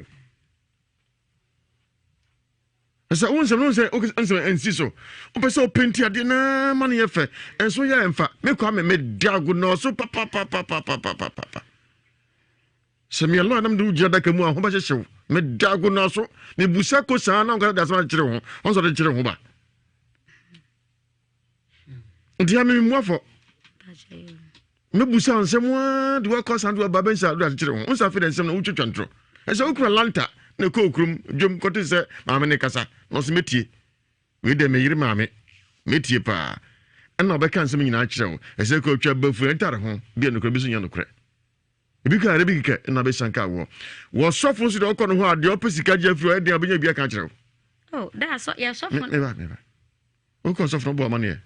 Ɛsɛ wo nsɛm no sɛ nsɛm ɛnsi so. Wopɛ sɛ wopenti adeɛ na ma no yɛ fɛ. Ɛnso yɛ ɛmfa. Me kwa me mede ago nɔɔso papapapapapapa. Sɛ meyɛ lɔya na mede wo gyina adaka mu a ho bɛhyehye wo. Mede ago nɔɔso. Mebusa ko saa na wonkasa de asɛm akyekyere wo ho. Wɔn sɛ ɔde kyere ho ba. Nti ya me mmuafɔ. Mɛbusa nsɛm ara de wakɔ asan de waba bɛnsa de akyekyere ho. Nsa afei de nsɛm no wotwitwa ntorɔ. Ɛsɛ wokura lanta na ɛkɔ okurom dwom kɔte sɛ maame ne kasa na ɔsɛ mɛtie. Wei deɛ meyere maame mɛtie paa. Ɛna ɔbɛka nsɛm nyinaa kyerɛ wo. Ɛsɛ kɔ twa bafu ɛntare ho bi a nokorɛ bi so nyɛ nokorɛ. Ebi ka bi kɛkɛ na bɛsan ka wɔ. Wɔ sɔfo nso deɛ ɔkɔ no hɔ a deɛ ɔpɛ sika gye afiri ɔyɛ den a ɔbɛnya bi aka akyerɛ wo. Oh, da so yɛ sɔfo. Meba meba. Wokɔ sɔfo no bɔ amaneɛ.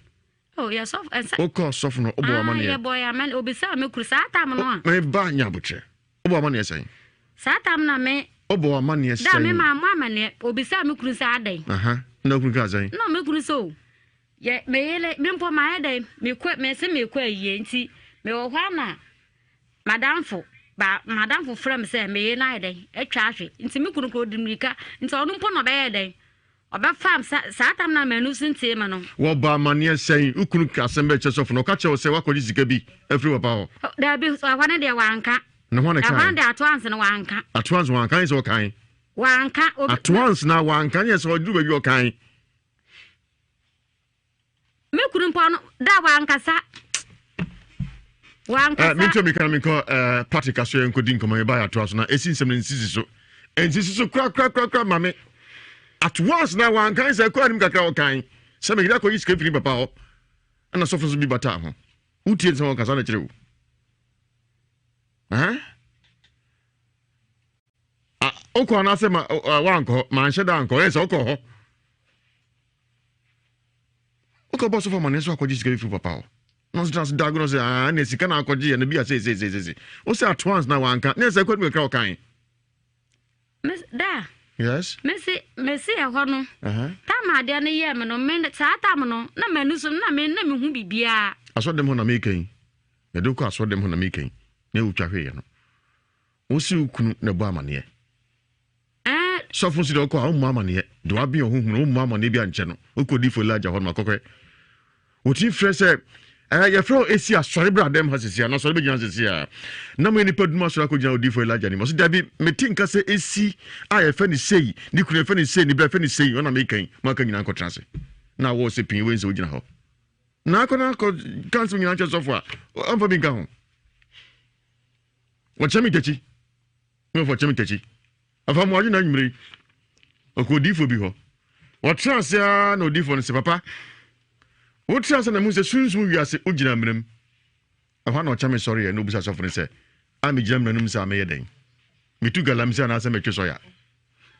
Oh, yɛ sɔfo ɛsɛ. Wokɔ sɔfo no wobɔ amaneɛ. Ah, yɛbɔ yɛ amaneɛ. Obisaa me kuru saa tam no a. Me ba nya abotrɛ. Wobɔ amaneɛ sɛn? Saa tam na me. Wobɔ amaneɛ sɛn? Da me maa mo amaneɛ. Obisaa me kuru sɛ adɛn. Aha. Na okunu kaa sɛn? Na me kuru sɛ o. Yɛ me yele me mpo ma ayɛ dɛn? Me kɔ me se me kɔ ayie nti me wɔ hɔ ana madamfo ba madamfo frɛ me sɛ me yele no ayɛ dɛn atwa ahwe nti me kunu kuro di mirika nti ɔno mpo na ɔbɛyɛ dɛn Ɔbɛfam sa saa tam no a m'ani so ntie me no. Wɔbɔ amanneɛ sɛn? Wo kunu ka asɛm bɛn kyerɛ sɔfo no? Ɔka kyerɛ wo sɛ woakɔgye sika bi afiri wo papa hɔ? Dabi, ɛhɔ no deɛ wanka. Na hwan na Ɛhɔ no ɛkae? deɛ Atoans no wanka. Atoans wanka nyɛ sɛ ɔkae. Wanka. Obi, Atoans na wanka nyɛ sɛ ɔduru baabi ɔkae. Me kunu mpo no, da wankasa. Wankasa. Eh, mentwa mika na menkɔ eh, Patrick aso yɛ nkɔdi nkɔmmɔ yɛba yɛ atoa so na ɛsi nsɛm no nsisi so. Nsisi so korakorakorakora ma me. At once na wankan sɛ ɛkɔ anim kakra ɔkan sɛ meyere akɔyi sika firi papa hɔ ɛna sɔfo nso bi bataa ho. Wotie nsɛm ɔkasa no kyerɛ wo. Eh? Ah, wokɔ anaasɛ ma wankɔ hɔ manhyɛ da ankɔ ɛyɛ sɛ wokɔ hɔ. Wokɔ bɔ sɔfo amaneɛ so akɔgye sika bi firi papa hɔ. Na ɔsɛ tena ase da agorɔ sɛ aa ne sika na akɔgye yɛ no bi a seeseeseese. Wo sɛ at once na wanka ne sɛ ɛkɔ anim kakra ɔkan. Da. Yes. Mesi mesi ɛhɔ no. Tam adeɛ no yɛɛ me no me saa tam no na m'ani so na me na mehu biribiara. Asɔdɛm hɔ na meka yi. Yɛde wokɔ asɔdɛm hɔ na meka yi. Na wotwa hweeɛ no. Wosi wo kunu na ɛbɔ amaneɛ. Sɔfo nso deɛ ɔkɔ a ɔmmɔ amaneɛ. Deɛ waben ɔho hunu ɔmmɔ amaneɛ bi ankyɛ no. Wokɔ difo Elijah hɔ no akɔkɔɛ. Wɔtumi frɛ sɛ ɛɛ yɛfrɛ wo esi asɔre bra dɛm ha sisi a na asɔre bɛgyina sisi a na mo yɛ nipa dum asɔre akɔgyina odifo Elijah anim. Ɔsɛ dabi mete nka sɛ esi a yɛfɛ ne sei ne kunu yɛfɛ ne sei ne bra yɛfɛ ne sei ɔna meka yi mo aka nyinaa nkɔtena ase. Na awɔ sɛ pii wei nsɛ wogyina hɔ. Na akɔ na akɔ ka nsɛm nyinaa kyerɛ sɔfo a ɔmfa bi nka ho. Wɔkyɛ me takyi. Ne wɔfa kyɛ me takyi. Afa mo adwene anwummere yi. Ɔkɔ odiifo bi hɔ. Wɔtena ase ara na odiifo no sɛ, Papa, wotena ase na mehu sɛ sunsum wiase wogyina amena mu. Ɛhɔ na ɔkyɛ me sɔreɛ na obisa sɔfo no sɛ, A megyina amena no mu sɛ meyɛ dɛn? Metu galamsey anaasɛ metwe sɔya?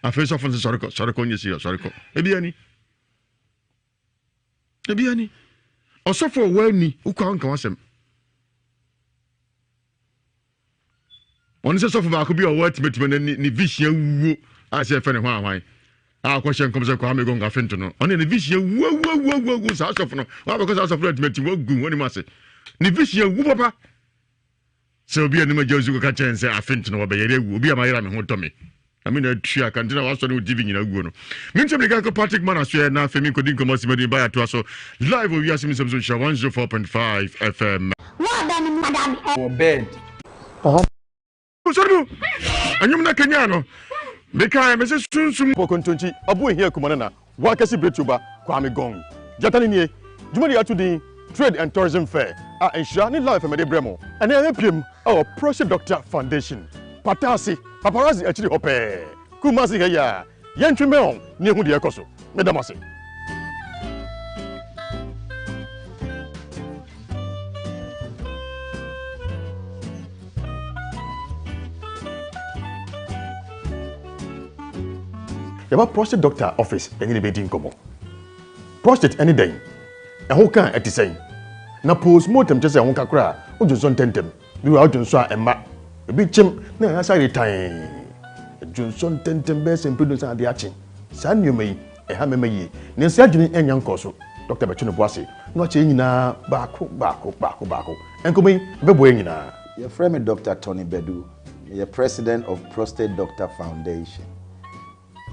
Afei sɔfo no sɛ, Sɔre kɔ, sɔre kɔ, nyɛ serious, sɔre kɔ. Ebi ani. Ebi ani. Ɔsɔfo a ɔwɔ ani, wokɔ a wonka w'asɛm. Ɔno sɛ sɔfo baako bi a ɔwɔ atimatima na ne vision awuo a sɛ yɛfɛ ne ho ahwan a ɔkɔhyɛ nkɔm sɛ Kwame Gonga fento no ɔne ne vision awuawuawuawu saa sɔfo no wabɛkɔ saa sɔfo no atimati wagu wɔn anim ase ne vision awu papa sɛ obi anim agya nsu kɔka kyɛn sɛ afento no wɔbɛyɛre awu obi a mayera me ho tɔ me Na me na atua ka nti na wasɔ ne wo TV nyinaa guo no. Me ntɛm nika kɔ Patrick Mana so yɛ na afei me nkɔdi nkɔmmɔ si madin ba yɛatoa so live wɔ wiase mu nsɛm so nhyira 104.5 FM. Wɔ bed. Sɔre mu! Ɛnwom na kanyan no. Mekae me se sunsum. Bɔ kontonkyi, ɔbo ehia kuma no na Wakɛse Bretuba Kwame Gong. Gyata no nie. Dwumadi a yɛato din Trade and Tourism Fair a Nhyira ne Love FM de brɛ mo. Ɛnnɛ yɛapiem wɔ Prostate Doctor Foundation, Pata ase, Paparazzi akyiri hɔ pɛɛ, Kumasi ha yi a. Yɛntwe mmɛn wɔn na yɛnhu deɛ ɛrekɔ so. Meda mo ase. Yɛba prostate doctor office yɛne no bɛdi nkɔmmɔ. Prostate ɛne dɛn? Ɛho ka a ɛte sɛn? Na post mortem kyerɛ sɛ ɛho ka koraa a, wodwonsɔ ntɛmntɛm. Bi wɔ a wodwonsɔ a ɛmma. Ebi kyem na ɛyɛ asa yere tann. Dwonsɔ ntɛmntɛm bɛyɛ sɛ mprenu ansa na ade akye. Saa nneɛma yi, ɛha mmarima yie. Nanso yɛn adwene nnya nkɔɔ so. Dɔkta bɛto ne bo ase na wakyerɛ yɛn nyinaa baako baako baako baako. Nkɔmmɔ yi, ɛbɛboa yɛn nyinaa. Yɛfrɛ me Doctor Tony Badu. Meyɛ President of Prostate Doctor Foundation.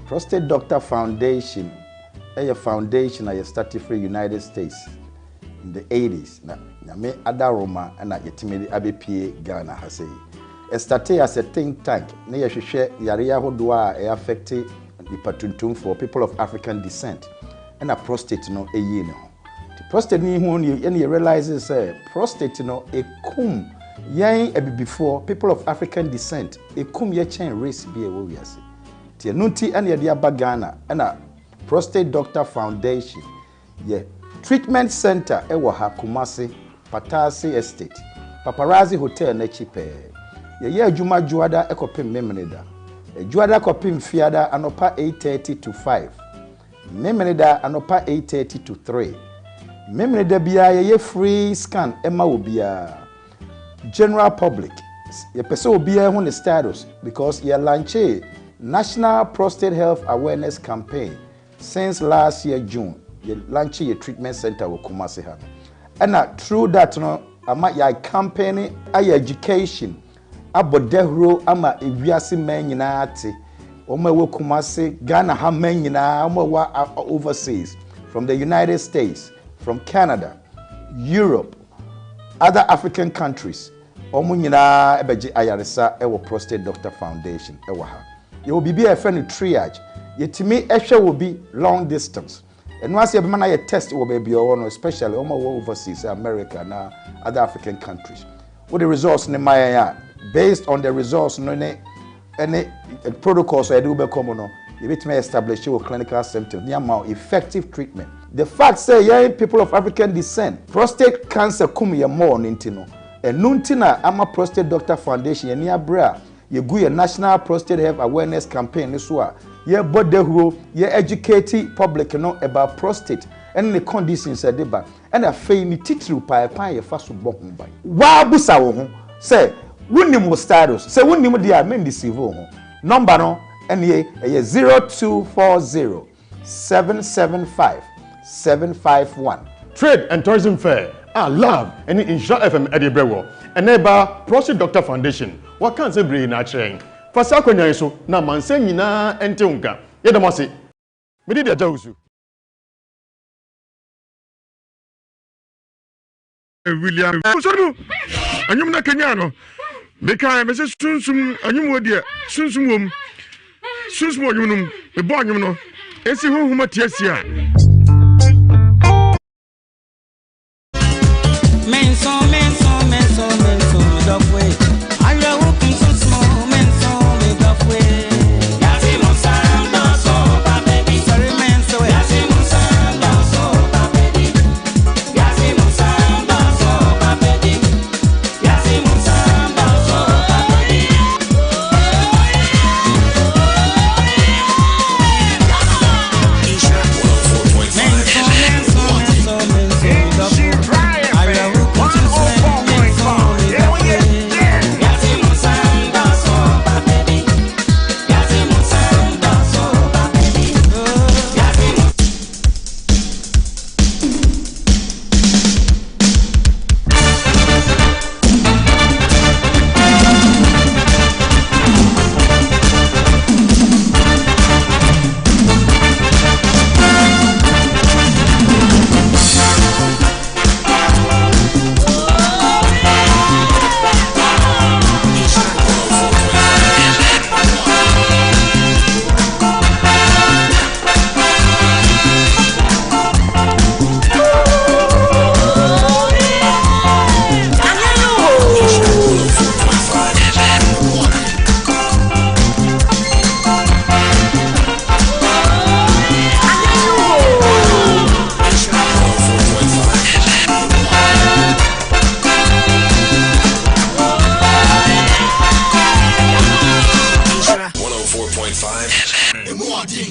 Prostate Doctor Foundation yɛ foundation a yɛstate firi United States in the eighties na Nyame adaworoma na yɛtumi de abɛpue Ghana ha sei. Ɛstartee as a think tank na yɛhwehwɛ yareɛ ahodoɔ a ɛ affect nipa tuntumfoɔ, people of African descent, ɛna prostate no yii ne ho. Nti prostate no yi ho no ɛna yɛ realize sɛ prostate no ɛkum yɛn abibifoɔ, people of African descent, ɛkum yɛ kyɛn race bi a ɛwɔ wiase. Nti ɛno nti ɛna yɛde aba Ghana ɛna Prostate Doctor Foundation yɛ treatment center ɛwɔ ha Kumasi, Patase Estate, Paparazzi Hotel n'akyi pɛɛ. Yɛyɛ adwuma Dwoada kɔpem Memeneda. Dwoada kɔpem Fiada anɔpa 8:30 to 5. Memeneda anɔpa 8:30 to 3. Memeneda biara yɛyɛ free scan ɛma obiara. General public, yɛpɛ sɛ obiara hu ne status because yɛ lanchee National Prostate Health Awareness Campaign since last year June, yɛ lanchee yɛ treatment center wɔ Kumasi ha no. Ɛna through that no ama yɛ campaign ayɛ education abɔ dahuro ama ewiase man nyinaa ate, wɔn a ɛwɔ Kumasi, Ghana ha man nyinaa, wɔn a ɛwɔ overseas, from the United States, from Canada, Europe, other African countries, wɔn nyinaa bɛgye ayaresa wɔ Prostate Doctor Foundation wɔ ha. Yɛwɔ biribi a yɛfrɛ no triage. Yɛtumi hwɛ obi long distance. Ɛno ase yɛbɛma no ayɛ test wɔ baabi a ɔwɔ no, especially wɔn a wɔwɔ overseas, sɛ America anaa other African countries. Wode results no ma yɛn a, based on the results no ne ɛne protocols a yɛde wo bɛkɔ mu no, yɛbɛtumi establish wo clinical symptoms ne ama wo effective treatment. The fact sɛ yɛn people of African descent, prostate cancer kum yɛn more no nti no, ɛno nti na ama Prostate Doctor Foundation yɛn ani abere a yɛgu yɛn National Prostate Health Awareness Campaign no so a yɛbɔ dahuro, yɛ educate public no about prostate ɛne ne conditions a ɛde ba. Ɛna afei ne titiriw paa ɛkwan a yɛfa so bɔ ho ban. Woaa bisa wo ho sɛ wonim wo status, sɛ wonnim deɛ a mendeceive wo ho. Number no nie, ɛyɛ 0240 775 751. Trade and Tourism Fair a Love ne Nhyira FM de rebrɛ wɔ ɛnnɛ ɛbaa Prossy Doctor Foundation. Wɔaka nsɛm bebree na akyerɛ yɛn. Fa saa akwannya yi so na amansan nyinaa nte wo nka. Yɛda mo ase. Me din de Agya Owusu. William sɔre mu anwom na kenya no mekae mese sunsum anwom wɔ deɛ sunsum wɔ mu sunsum wɔ nwom no mu mebɔ anwom no ɛsi honhom atiasia a Menso, menso, menso, menso, me dɔfoe. Awerɛho kum sunsun, menso, me dɔfoe. Yasi musa dɔso pa baby. Sorry, menso, yasi musa dɔso pa baby.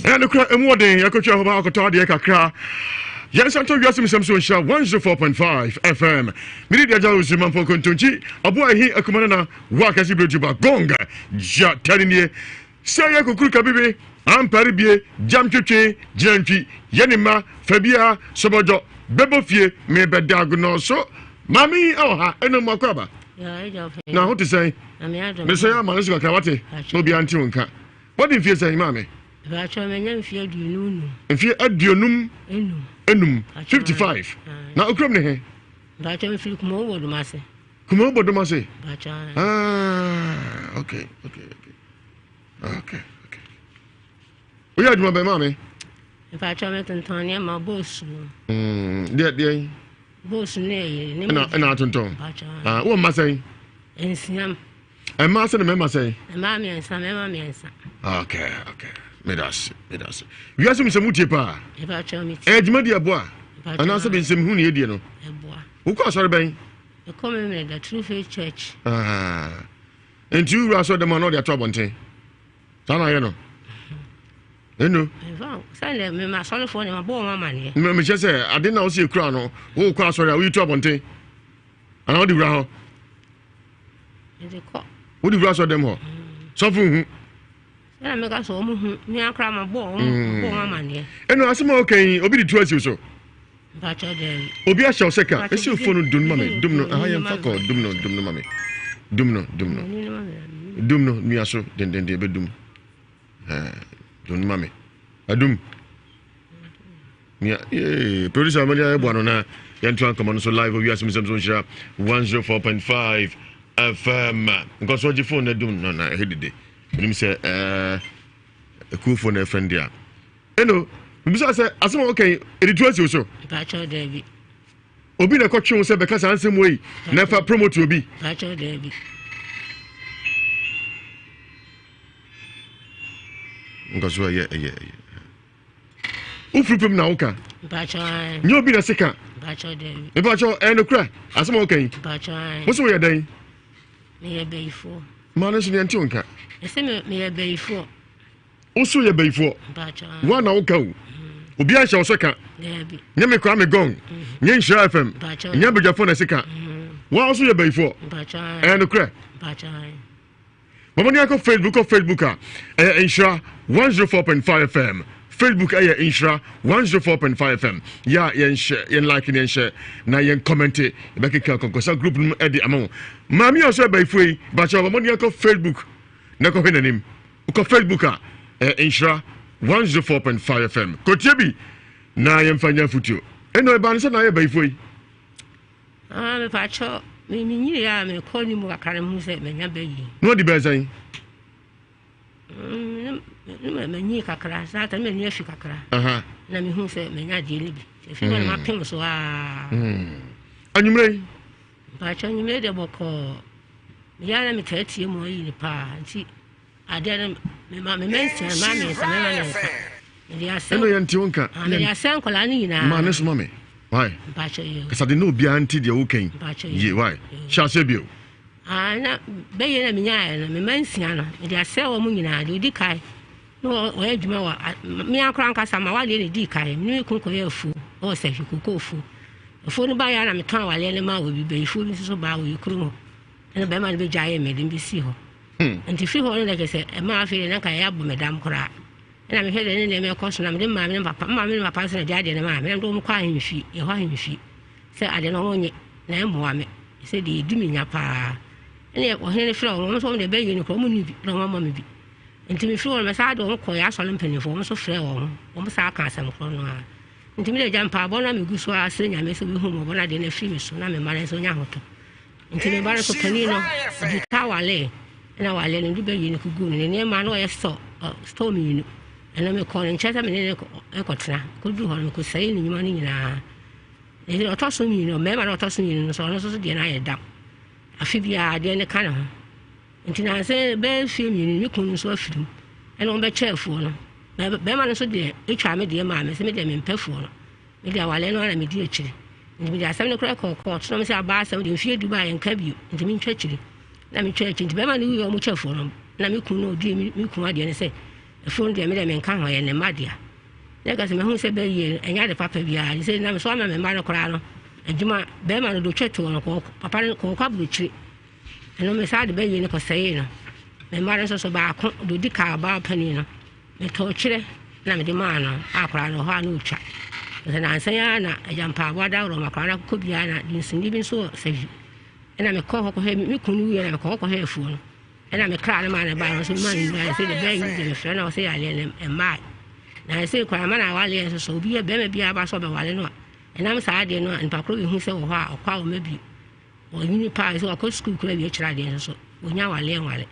Ɛna nokora emu ɔden yɛkɔtwa hɔ ba akɔtɔ adeɛ kakra. Yɛnsa ntɔ wiase nsɛm so nhyira 104.5 FM. Mede di agya osu mampɔ nkontonkyi ɔboa ehi akuma nana wa kɛse bere tuba gong gya tani nie sɛ yɛ kukuru kabibi ampare bie gyam twetwe gyina ntwi yɛ ne mma fa bia sɔbɔdɔ bɛbɔ fie mebɛda agonɔ so maame yi ɛwɔ ha ɛna mu akɔ aba na ho te sɛn mesɛ yɛ ama no so kakra wate na obiara nte wo nka wode mfie sɛn maame Mpatsɔ menya mfie aduonum num. Mfie aduonum enum. Enum. 55. Na okurom ne he? Mpatsɔ mfiri Kumawu Bodomase. Kumawu Bodomase. Mpatsɔ. Ah, okay, okay, okay. Okay, okay. Woyɛ adwuma bɛn maame? Mpatsɔ metontɔn nneɛma boosu no. Mm, deɛ deɛ. Boosu ne ɛyɛ. Ɛna ɛna atontɔn. Mpatsɔ. Ah, wɔ mma sɛn? Nsia. Mmaa sɛ na mmarima sɛn? Mmaa mmiɛnsa, mmarima mmiɛnsa. Okay, okay. Meda ase, meda ase. Wiase mu sɛ mu tie paa. Ɛbɛkyɛw mi tie. Ɛyɛ dwuma di ɛboa. Anaasɛ bi nsɛm hu ne yɛdie no. Ɛboa. Wokɔ asɔre bɛn? Ɛkɔ mi mmerɛ da True Faith Church. Ah. Nti wura asɔre dɛm a na ɔde ato abɔnten. Saa na ayɛ no. Eno. Sɛdeɛ mema asɔrefoɔ ne mabɔ wɔn amaneɛ. Mekyɛ sɛ ade na wosi ekura no wokɔ asɔre a woyi to abɔnten. Anaa wode wura hɔ. Wode wura sɔ dɛm hɔ. Sɔfo nhu. Ɛna meka sɛ wɔn hu me akora ma bɔ wɔn mm. bɔ wɔn amaneɛ. Ɛna asɛm a ɔka yi obi de tu asiw so. Obi ahyɛ wo sɛ ka esi ofo no dum ma me dum no aha yɛn fa kɔ dum no dum no ma me dum no dum no dum no nua so dendenden ebe dum ɛɛ dum no ma me adum. Nea yee producer amadi ayɛ boa no na yɛntoa nkɔmmɔ no so live wɔ wiase mu nsɛm so nhyira 104.5 FM nkɔso gye phone na dum no na ɛhe dede menim sɛ ɛɛ ekuofoɔ na ɛfɛn deɛ ɛno mbisa sɛ asɛm a wɔka yi ɛde tu asi wo so mpakyɛw daabi. Obi na ɛkɔtwe wo sɛ bɛka saa nsɛm wei na ɛfa promote obi? Mpakyɛw daabi. Nka so ɛyɛ ɛyɛ ɛyɛ. Wofiri pem na woka. Mpakyɛw ae. Nyɛ obi na sika. Mpakyɛw daabi. Mpakyɛw ɛyɛ nokorɛ asɛm a woka yi. Mpakyɛw ae. Wo so woyɛ dɛn? Meyɛ bayifoɔ. Maa no nso deɛ nte wo nka. Ɛsɛ meyɛ bayifoɔ. Wo so yɛ bayifoɔ. Wo na woka o. Obi anhyɛ wo so ka. Nyɛ me Kwame Gong. Nyɛ Nhyira FM. Nyɛ abadwafoɔ na ɛse ka. Wo so yɛ bayifoɔ. Ɛyɛ nokorɛ. Mama ni akɔ Facebook kɔ Facebook a ɛyɛ Nhyira 104.5 FM. Facebook ɛyɛ Nhyira 104.5 FM. Yɛ a yɛnhyɛ yɛn like ne yɛnhyɛ na yɛn kɔmɛnte yɛbɛkeka kɔnkɔsa group no mu ɛde ama wo. Maame a ɔsɛ bayifoɔ yi bakyɛ mama ni akɔ Facebook na kɔhwɛ n'anim. Wokɔ Facebook a, ɛyɛ Nhyira 104.5 FM. Kɔtie bi na yɛmfa nya afotuo. Ɛnna ɛbaa no sɛ na ayɛ bayifoɔ yi. Ah, mepakyɛ menyini a mekɔ ne mu kakra no mehu sɛ manya bayi. Na wadi bɛyɛ sɛn? Mm, ne manyi kakra saa ta ne m'ani afi kakra. Na mehu sɛ manya adeɛ no bi. Ɛfi hɔ no mm. mapem so aa. Mm. Anwummerɛ yi? Mpakyɛ anwummerɛ deɛ bɔkɔɔ. Meyɛ a na metaa tie mu ayi no paa nti adeɛ no mema mema nsia mema mmiɛnsa mema mmiɛnsa mede asɛ ɛna yɛnte wo nka ah, mede asɛ nkwadaa no nyinaa maa ne soma me why mpakyɛ yɛ kasa de na obiara nte deɛ woka yi yie why hyɛ aseɛ bio ah, na bɛyɛ na menyaeɛ no mema nsia no mede asɛ wɔ mu nyinaa deɛ ɔdi kae na wɔyɛ adwuma wɔ me akora ankasa ma wadeɛ na ɛdii kae mene me kunu kɔyɛ afuo wɔ sɛhwe kokoo afuo afuo no baeɛ na metɔn awaleɛ no maa wɔ bi bayifuo bi nso so baa wɔ yɛ kurom hɔ ɛna bɛrima no bɛgyaeɛ me de me bɛsii hɔ hmm. nti firi hɔ no na kyɛ sɛ ɛma afei deɛ na nka ɛyɛ abɔ me dam koraa ɛna mehwɛ deɛ ne nneɛma ɛkɔ so na mede maame ne papa maame ne papa nso na gya adeɛ no maa me na mede wɔn kɔ ahemfie yɛhɔ ahemfie sɛ adeɛ no wɔn nye na ɛmmoa me sɛ deɛ ɛdi me nya paa ɛne ɔhene no frɛ wɔn wɔn nso wɔn deɛ bɛyɛ no koraa wɔn nni bi na wɔn ama me bi nti mefiri hɔ no mɛsaa de wɔn kɔɔ yɛ asɔre mpanimfoɔ wɔn nso frɛ wɔn wɔn saa ka asɛm korɔ no ara nti mede agya mpaabɔ no a megu so ara srɛ nyame sɛ ɔbɛhu mmɔbɔ no adeɛ no afiri me so na me mma no nso nya ahotɔ Nti me ba no so panin no, ɔdii ka walee, ɛna walee no, de bɛyi no kɔguu no ne nneɛma na ɔyɛ store, store mmienu. Ɛno mekɔɔ ne nkyɛn sɛ me ne no kɔtena. Kɔduru hɔ no, mekɔsɛee ne nnwuma no nyinaa. Ɛti ɔtɔ so mmienu, mmarima no ɔtɔ so mmienu no so, ɔno nso so deɛ no ayɛ dam. Afe biara adeɛ no ka ne ho. Nti nansa bɛyɛ mfeɛ mmienu, me kunu nso afiri mu. Ɛna wɔbɛkyɛ afuo no. Bɛrima no nso deɛ, ɛtwaa me deɛ maa me sɛ me deɛ mempɛ afuo no. Me deɛ awaleɛ no ara na medi akyire. Nti mede asɛm no koraa kɔɔ kɔɔto na wɔn sɛ abaa asɛm deɛ mfeɛ du baa yɛnka bio nti mentwa akyire. Na metwa akyire nti bɛrima no wuiɛ a wɔkyɛ afuo no na me kunu no ɔdii me kunu adeɛ no sɛ afuo no deɛ me deɛ menka ho ɛyɛ ne mma dea. Na ɛka sɛ mahu sɛ bɛyie no ɛnyɛ ade papa biara ne sɛ na me so ama me mma no koraa no adwuma bɛrima no de ɔtwa toɔ no kɔɔ papa no kɔɔ kɔ aburokyire ɛno me saa de bɛyie no kɔsɛee no. Me mma no nso so baako deɛ ɔdi kaa ɔbaa panin no Metɔɔ kyerɛ na mede maa no a akwadaa no wɔ hɔ a na ɔtwa. Sɛ nansa yi ara na agya mpaabɔ adaworɔ ma akwadaa no akokɔ biara na dunsini bi nso wɔ sahwi. Ɛna mekɔ hɔ kɔhwɛ me kunu wuiɛ na mekɔ hɔ kɔhwɛ afuo no. Ɛna me kra no maa no baa no nso maa no nyinaa sɛ de bɛyɛ yi de mefrɛ na ɔsɛ yareɛ no mmaa. Na ɛsɛ koraa ma na awaleɛ nso so obi yɛ bɛrima biara ba sɛ ɔbɛwale no a ɛnam saa adeɛ no a nipa koro bɛhu sɛ wɔ hɔ a ɔkɔ a ɔma bio. Ɔnyini paa sɛ wakɔ sukuu koraa wie kyerɛ adeɛ nso so ɔnya awaleɛ nwale.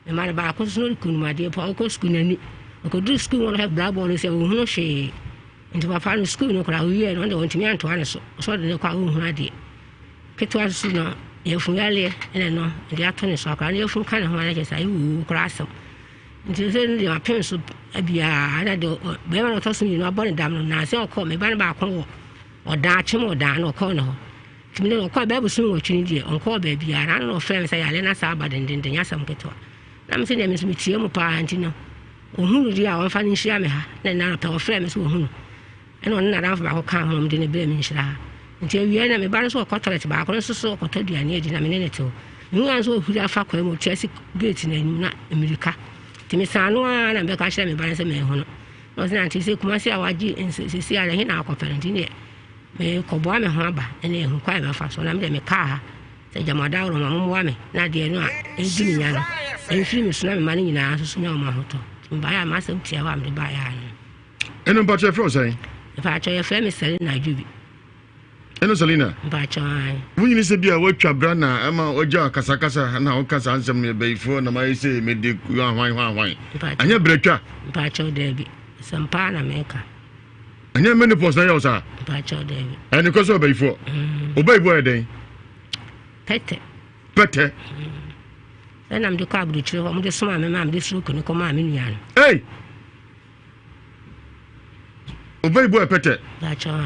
Mma no baako nso no kunum adeɛ mpo a ɔkɔ sukuu n'ani ɔkɔduru sukuu mu ɔhwɛ blackboard no sɛ ɔnhunu hwee nti papa no sukuu no koraa ɔwieɛ no ɔno deɛ ɔntumi antoa ne so ɔsɛ ɔde ne kɔ a ɔnhunu adeɛ ketewa nso no yɛfunu yareɛ ɛna no ɛde ato ne so akora no yɛfunu ka ne ho ana kyɛ sɛ ayɛ wuwu koraa asɛm nti sɛ no deɛ wapem so biara na deɛ bɛrima no ɔtɔ so mmienu abɔ ne dam no nansɛ ɔkɔ me ba no baako wɔ ɔdan akyem ɔdan no ɔkɔɔ ne hɔ Nti me ne no ɔkɔɔ bɛyɛ bosome nwɔtwe ni deɛ, ɔnkɔɔ baabiara. Na ano na ɔfrɛɛ me sɛ yareɛ no asan aba dendenden, nyɛ asɛm ketewa. Na me sɛ deɛ me nso metie mu paa nti no, ɔhu no deɛ a ɔmfa no nhyira me ha. Na ɛnna anɔpa ɔfrɛɛ me sɛ ɔhu no. Ɛna ɔne n'adamfo baako kaa ho na wɔde no brɛɛ me nhyira ha. Nti awia na me ba no nso ɔkɔ toilet baako no nso so ɔkɔtɔ aduane adi na me ne no te hɔ. Mehu ara nso ɔhuri afa kwan mu ɔte ase gate no anim na mmirika. Nti mesaa no ara na mebɛka kyerɛ me ba no sɛ manhu no. Na ɔsɛ nante sɛ Kumasi a wagye nso sɛsi ara he na akɔpɛ no nti deɛ Merekɔboa me ho aba na ahu kwan a mɛfa so, na me deɛ mekaa ha sɛ gyama daworo ma mommoa me na adeɛ no a ɛredi me nya no ɛmfiri me so na me mma no nyinaa nso so nya wɔn ahotɔ. Nti mebaeɛ a m'asɛm tiawa a mede baeɛ ara no. Ɛno mpakyɛ yɛfrɛ wo sɛn? Mpakyɛ yɛfrɛ me Selina Adwobi. Ɛno Selina? Mpakyɛ ae. Wonyini sɛ bi a woatwa bra na ɛma wagya kasakasa na woka saa nsɛm no yɛbayifoɔ na mayɛ sɛ mede hwan hwan hwan. Anyɛ bratwa? Mpakyɛ daabi. Asɛm paa na meka. Ɛnyɛ menopause na ɛyɛ wo saa? Mpakyɛw daabi. Ɛne kɔ sɛ ɔbayifoɔ. Ɔbayifoɔ yɛ dɛn? Pɛtɛ. Pɛtɛ. Ɛna mede kɔ aburokyire hɔ, mede somaa me maa mede stroke no kɔmaa me nua no. Ei! Ɔbayifoɔ yɛ pɛtɛ.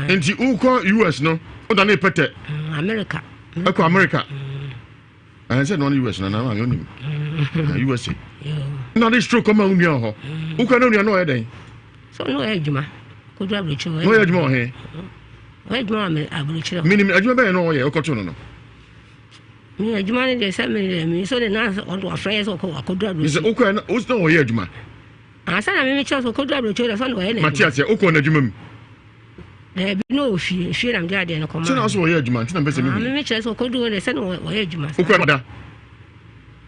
Nti wokɔ US no, wodane pɛtɛ. America. Ɛkɔ America. Ɛn sɛ na ɔne US no na maame onim. USA. Na ɔde stroke kɔma wo nua hɔ. Wokɔ na onua no ɔyɛ dɛn? So na ɔyɛ adwuma. Kodu aburokyire hɔ. Na ɔyɛ adwuma wɔ he? Ɔyɛ adwuma wɔ aburokyire hɔ. Menim adwuma bɛyɛ na ɔyɛ wokɔto no no. Me adwuma no deɛ sɛ me deɛ me so de na ɔde wafrɛ yɛ sɛ ɔkɔ akɔdu aburokyire. Sɛ wokɔ na ɔsɛ ɔyɛ adwuma. Ansa na me mekyerɛ sɛ ɔkɔdu aburokyire deɛ sɛ ɔna ɔyɛ n'adwuma. Mate aseɛ wokɔ n'adwuma mu. Daabi na ɔwɔ fie fie na mede adeɛ no kɔma. Sɛ na ɔsɛ ɔyɛ adwuma nti na mpɛ sɛ mehu. Me mekyerɛ sɛ ɔkɔdu hɔ deɛ sɛ na ɔyɛ adwuma. Wokɔ da.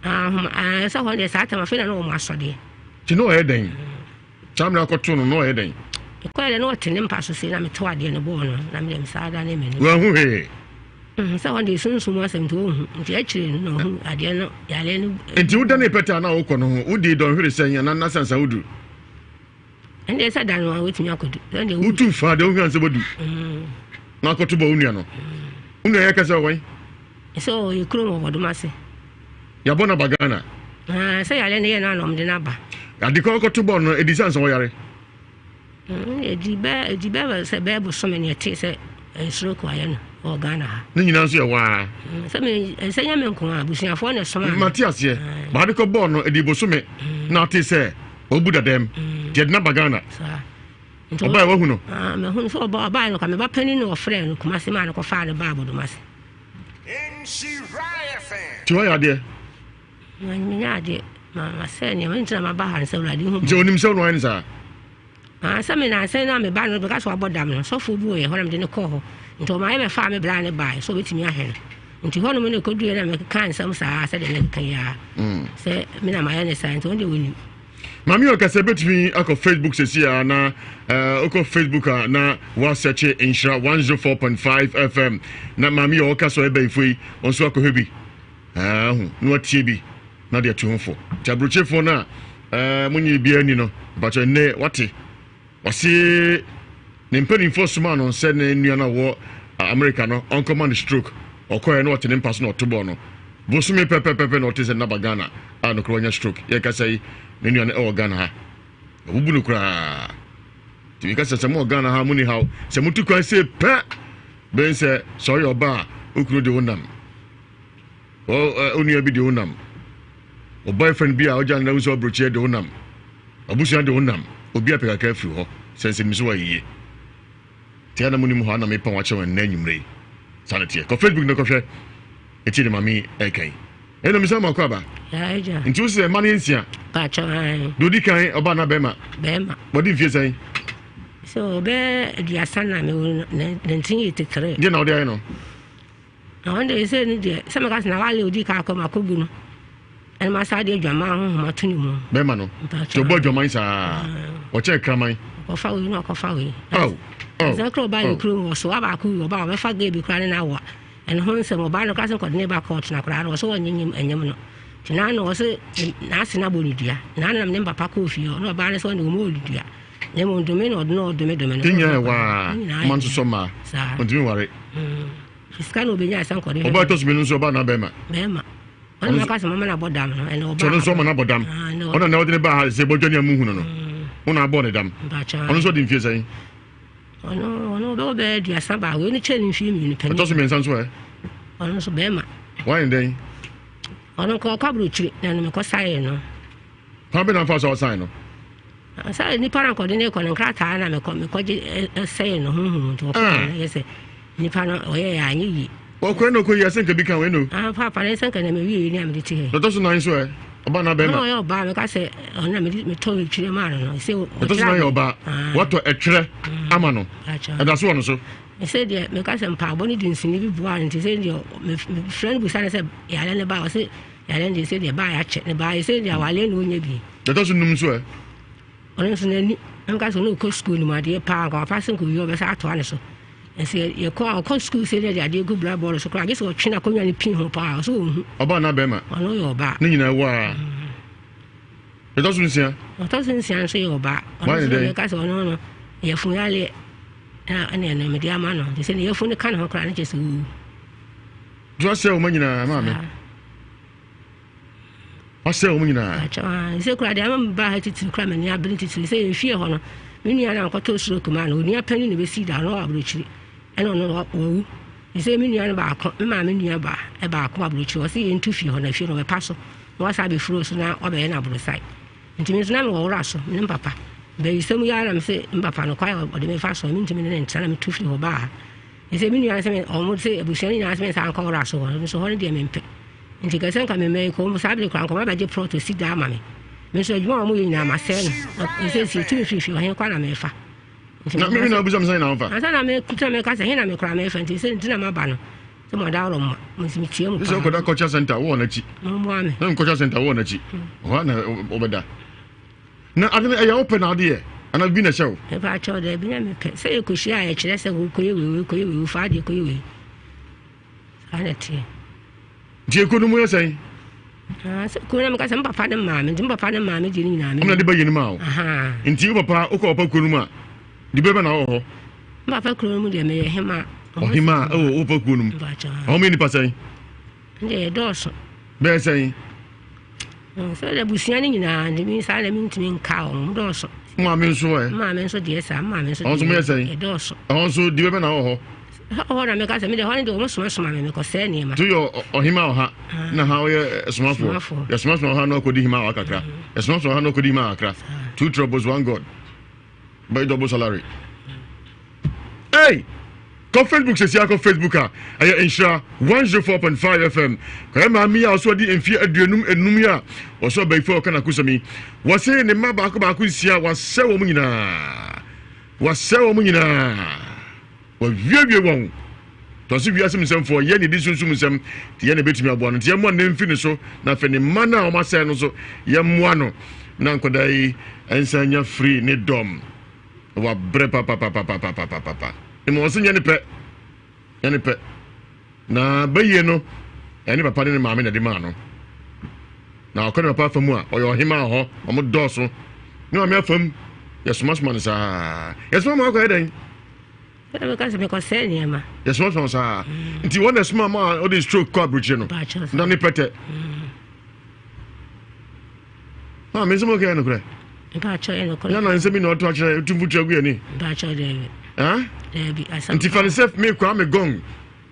Ahoma sɛ hɔ deɛ saa tam afei na na wɔn asɔdeɛ. Nti na ɔyɛ dɛn? Saa mmerɛ akɔto no na ɔyɛ dɛn? Ɛkɔɛ dɛ na ɔte ne mpa so sei na meto adeɛ no bɔɔ no na mede me saa da ne m'ani. Wanhu hwee. Sɛ wɔn de sunsum asɛm nti ɔnhu nti akyire no na ɔhu adeɛ no yareɛ no. Nti wodane pɛtɛ a na wokɔ no ho wodii dɔnhwere sɛn anaa nna sɛn sa woduru? Ɛndeɛ sɛ da no a wotumi akɔdu. Wotu fa deɛ wohia sɛ bɛdu na akɔto bɔ wo nua no. Wo nua yɛ kɛsɛ wɔn? Sɛ ɔyɛ kurom wɔ bɔdom ase. Yɛabɔ no aba Ghana. Ah, sɛ yare no yɛ no ana ɔmde no aba. Ade kɔ akɔto bɔɔl no ɛdi sɛ ansa wɔyare. Ɛdi bɛɛ ɛdi bɛɛ sɛ bɛɛ bosome ne ɛte sɛ stroke ayɛ no wɔ Ghana ha. Ne nyinaa nso yɛ waa. Sɛ me ɛsɛ nyɛ me nko a abusuafoɔ na ɛsoma. Mate aseɛ. Baade kɔ bɔɔl no ɛdi bosome na ate sɛ ɔbu dadam. Nti ɛde no aba Ghana. Ɔbaa wahu no. Mahu no sɛ ɔbaa no ka me ba panin na ɔfrɛ no Kumase maa no kɔfaa no baa Bodom ase. Nti wayɛ adeɛ? Menyɛ adeɛ. Masɛ nneɛma nti na maba ha no sɛ Awurade hu. Nti onim sɛ ɔno ayɛ no saa? Ah, sɛ me nansa na meba no bɛka sɛ wabɔ dam no sɔfoɔ bi wɔ yɛ hɔ na mede no kɔɔ hɔ nti ɔma yɛ bɛfaa me braa ne baeɛ sɛ ɔbɛtumi ahwɛ no nti hɔnom no ɛkɔduiɛ na mekeka nsɛm saa sɛdeɛ mekeka yi ara sɛ me na mayɛ ne saa nti ɔno deɛ wɔnim. Maame ɔkasa bɛtumi akɔ Facebook sɛsi a na wokɔ Facebook a na woasɛkye nhyira 104.5 FM na maame yɛ ɔka sɛ ɔyɛ bɛyifo yi ɔnso akɔhwɛ bi ahu na watie bi na de atu ho fo nti aburokyefoɔ no a monye biara ni no mpakyɛ nnɛ wate Ɔse ne mpanimfoɔ somaa no sɛ ne nua no a ɔwɔ America no ɔnkɔma no stroke. Ɔkɔɛ na ɔte ne mpa so na ɔto bɔɔl no. Bosome pɛpɛpɛpɛ na ɔte sɛ naba Ghana a nokorɛ wanya stroke. Yɛkasa yi ne nua no ɛwɔ Ghana ha. Wabubu no koraa. Nti meka sɛ sɛ mowɔ Ghana ha monni haw. Sɛ motu kwan sei pɛ bɛn sɛ sɛ ɔyɛ ɔba a wo kunu de wo nam. Onua bi de wo nam. Wo boyfriend bi a ɔgya no na wo sɛ ɔbrokyeɛ de wo nam. Abusua de wo nam obi apɛ kakra afiri hɔ sɛ nsɛm so ayɛ yie. Tia na monim hɔ a na mepa wɔn akyerɛ wɔn nnɛ anwummerɛ yi. Saa na teɛ. Kɔ Facebook na kɔhwɛ ɛtie de maame yi ɛreka yi. Ɛna misa ma akɔ aba. Nti wo sɛ mma no yɛ nsia. Deɛ ɔdi kan ɔba na bɛrima. Bɛrima. Wɔde mfie sɛn? So ɔbɛ aduasa na mewɔ 1983. Deɛ na wode ayɛ no? Na ɔno deɛ sɛ no deɛ sɛ meka sɛ na wale odi ka akɔ ma kɔgu no ɛna ma saa de adwaman honhom ato ne mu. Bɛrima no nti ɔbɔ adwaman saa ɔkyɛ kraman. Ɔkɔfa wei na ɔkɔfa wei. Ɛsɛ kora ɔbaa ne kurom wɔ so wabaako wi ɔbaa ɔbɛfa gay bi koraa ne no awa ɛno ho nsɛm ɔbaa no koraa sɛ nkɔde ne ba kɔɔto na koraa no wɔ so wɔnyɛ nyem ɛnyem no nti na ano wɔ so n'ase no abɔ ne dua na ano nam ne papa kɔɔ fie hɔ na ɔbaa no sɛ ɔne ɔmɔ ɔne dua na mmom dome na ɔde no ɔdome dome no. Ne nyinaa ɛwaa ma nsosɔ mmaa ɔntumi nware. Sika na obenya sɛ nkɔde. Ɔbaa ɛtɔ so mmienu nso ɔbaa na bɛrima. Bɛrima. Ɔno na kasa mama na bɔ dam no ɛna ɔbaa. Ɔno nso ɔma na bɔ dam. Ɔno na ɔde ne baa ha sɛ bɔdwa ne amu hunu no. Ɔno abɔ ne dam. Ɔno nso ɔde mfie sɛn. Ɔno ɔno ɔbɛwɔ bɛyɛ aduasa baako ɛno kyɛ ne mfie mmienu pɛ. Ɛtɔ so mmiɛnsa nso ɛ. Ɔno nso bɛrima. Wayɛ dɛn? Ɔno nka ɔkɔ aburokyire na ɛno mekɔ saeɛ no. Kwan bɛ na nfa so ɔsan no. Sɛ nipa na nkɔde ne kɔ no nkrataa na mekɔ mekɔgye sɛe no honhom nti wɔkɔ ah. no yɛ sɛ nipa no ɔyɛ yɛ anyɛ yie. Ɔkɔ na ɔkɔ yi asɛ nka bi ka wei no. Ah papa ne sɛ nka na mewie yi ne a mede te hɛ. Ɔtɔ so nan so ɛ ɔba na bɛrima. Ɔno ɔyɛ ɔbaa meka sɛ ɔno na mede metɔ etwerɛ maa no no. Sɛ ɔtɔ so nan yɛ ɔbaa ah. watɔ ɛtwerɛ mm. ama no ɛda so wɔ no so. Sɛ deɛ meka sɛ mpaabɔ ne dunsini bi boa no nti sɛ deɛ mefrɛ no busa no sɛ yare ne ba ɔsɛ Yare no deɛ sɛ deɛ baayɛ akyɛ ne baayɛ sɛ deɛ awaleɛ na ɔnya bi. Deɛ ɛtɔ so num nso ɛ. Ɔno nso n'ani nka sɛ ɔno ɔkɔ sukuu no mu adeɛ paa nka wapa sɛ nkɔwie ɔbɛsa atoa ne so. Nso yɛkɔ a ɔkɔ sukuu sɛ deɛ adeɛ gu blackboard so koraa gye sɛ ɔtwe n'akonnwa no pii ho paa ɔsɛ ɔnhu. Ɔbaa na bɛrima. Ɔno yɛ ɔbaa. Ne nyinaa wɔ a. Ɛtɔ so nsia. Ɔtɔ so nsia nso yɛ ɔbaa. Ɔno nso na mɛka sɛ ɔno no yɛ funyareɛ. Ɛna ɛna ɛno mede ama no. Nti sɛ ne yafunu no ka ne ho koraa no kyerɛ sɛ wawu. Nti wasɛe wɔn nyinaa maame. Wasɛe wɔn nyinaa. Sɛ koraa deɛ ama mebaa ha titiri koraa m'ani abere titiri sɛ yɛn fie hɔ no me nua no ankɔtɔ stroke maa no onua panin na bɛsii da no wɔ aburokyiri ɛna ɔno wawu. Sɛ me nua no baako me maame nua baa ɛbaako aburokyiri ɔsɛ yɛntu fie hɔ na fie no ɔbɛpa so na wasa abɛfuro so na wabɛyɛ no aborosae. Nti me nso na mewɔ wora so, me ne me papa. Bayisɛm yi ara na mese me papa no kwan a ɔde me fa so no, mentumi ne no ntena na metu firi hɔ baa ha. Nti me nua no sɛ me, wɔn se abusua no nyinaa sɛ mensan nkɔ wora so hɔ no, nso hɔ no deɛ mempɛ. Nti kɛ sɛ nka me mma yi kɔ, saa bere koraa nka wɔabɛgye prɔt si daa ama me. Me nso adwuma a wɔyɛ nyinaa masɛe no. Nti sɛ yɛtu me firi fie hɔ, he kwa na mefa? Nti na me na abusa me sɛ na wofa? Ansa na me na meka sɛ he na me koraa mefa nti sɛ nti na maba no. Sɛ mo adaworo mma, mo nso metua mu paa. Sɛ wokɔda culture center wowɔ n'akyi. Mommoa me. Na culture center wowɔ n'akyi. Hɔ a na wobɛda. Na ade no ɛyɛ wo pɛ na ade yɛ anaa biribi na ɛhyɛ wo? Mepa kyɛw daabi na mepɛ. Sɛ yɛkɔhyia a yɛkyerɛ sɛ wokɔyɛ wei, wei kɔyɛ wei, wofa adeɛ kɔyɛ wei. Saa na ɛteɛ. Nti ekuo no mu yɛ sɛn? Ah, sɛ kuo no meka sɛ me papa ne maame nti me papa ne maame deɛ no nyinaa me. Ɔmo na de ba yɛ no ma wo. Nti wo papa wokɔ papa kuo no mu a de bɛbɛ na wɔ hɔ? Me papa kuro no mu deɛ meyɛ hema. Ɔhema ɛwɔ wo papa kuo no mu. Ɔmo yɛ nipa sɛn? Deɛ yɛdɔɔso. Bɛyɛ sɛn? Sɛ de abusua no nyinaa de mi saa na mi ntumi nka wɔn dɔɔso. Maame nso ɛ. Maame nso deɛ saa maame nso deɛ. Ɔnso mo yɛ sɛn? Ɛdɔɔso. Ɛhɔ nso di bɛbɛ na wɔ hɔ. Hɔ na meka sɛ mede hɔ no deɛ wɔn somasoma me mekɔ sɛɛ nneɛma. To yɛ ɔhema ɔha na ha ɔyɛ somafoɔ. Yɛsomasoma ɔha na ɔkɔdi hema ɔha kakra. Yɛsomasoma ɔha na ɔkɔdi hema ɔha kakra. Two troubles one God. Bɛyɛ double salary. Hey! Kɔ Facebook sɛsi akɔ Facebook a ɛyɛ nhyira 104.5 FM. Kɔyɛ maame yi a ɔso adi mfeɛ 55 yi a ɔso abayifo a ɔka n'akosɛm yi. Wɔse ne mma baako baako nsia wasɛ wɔn nyinaa. Wasɛ wɔn nyinaa. Wawiewie wɔn. Tɔ se wiase mu nsɛmfoɔ yɛ ne di sunsum nsɛm nti yɛ na ɛbɛtumi aboa no nti yɛmmoa ne mfi ne so na afei ne mma no a wɔasɛe no so yɛmmoa no na nkwadaa yi nsan nya firi ne dɔm. Wabrɛ papapapapapapapa. Mmom ɔse nyɛ ne pɛ, nyɛ ne pɛ. Na bayie no, ɛne papa ne ne maame na ɛde maa no. Na ɔkɔ ne papa afa mu a, ɔyɛ ɔhema wɔ hɔ, wɔn dɔɔso. Ne maame afa mu, yɛsomasoma no saa. Yɛsoma ma ɔkɔyɛ dɛn? Ɛna meka sɛ mekɔsɛe nneɛma. Yɛsomasoma saa. Nti wɔn na ɛsoma ma ɔde stroke kɔ aburokyire no. Na ne pɛtɛ. Maa me nsɛm ɔka yɛ nokorɛ. Mpakyɛ yɛ nokorɛ. Yɛ na nsɛm bi na ɔto akyerɛ otu mfutu agu yɛ ni. Mpakyɛ dɛbi. Dɛbi asɛm. Nti fa ne sɛ me kwa me gɔng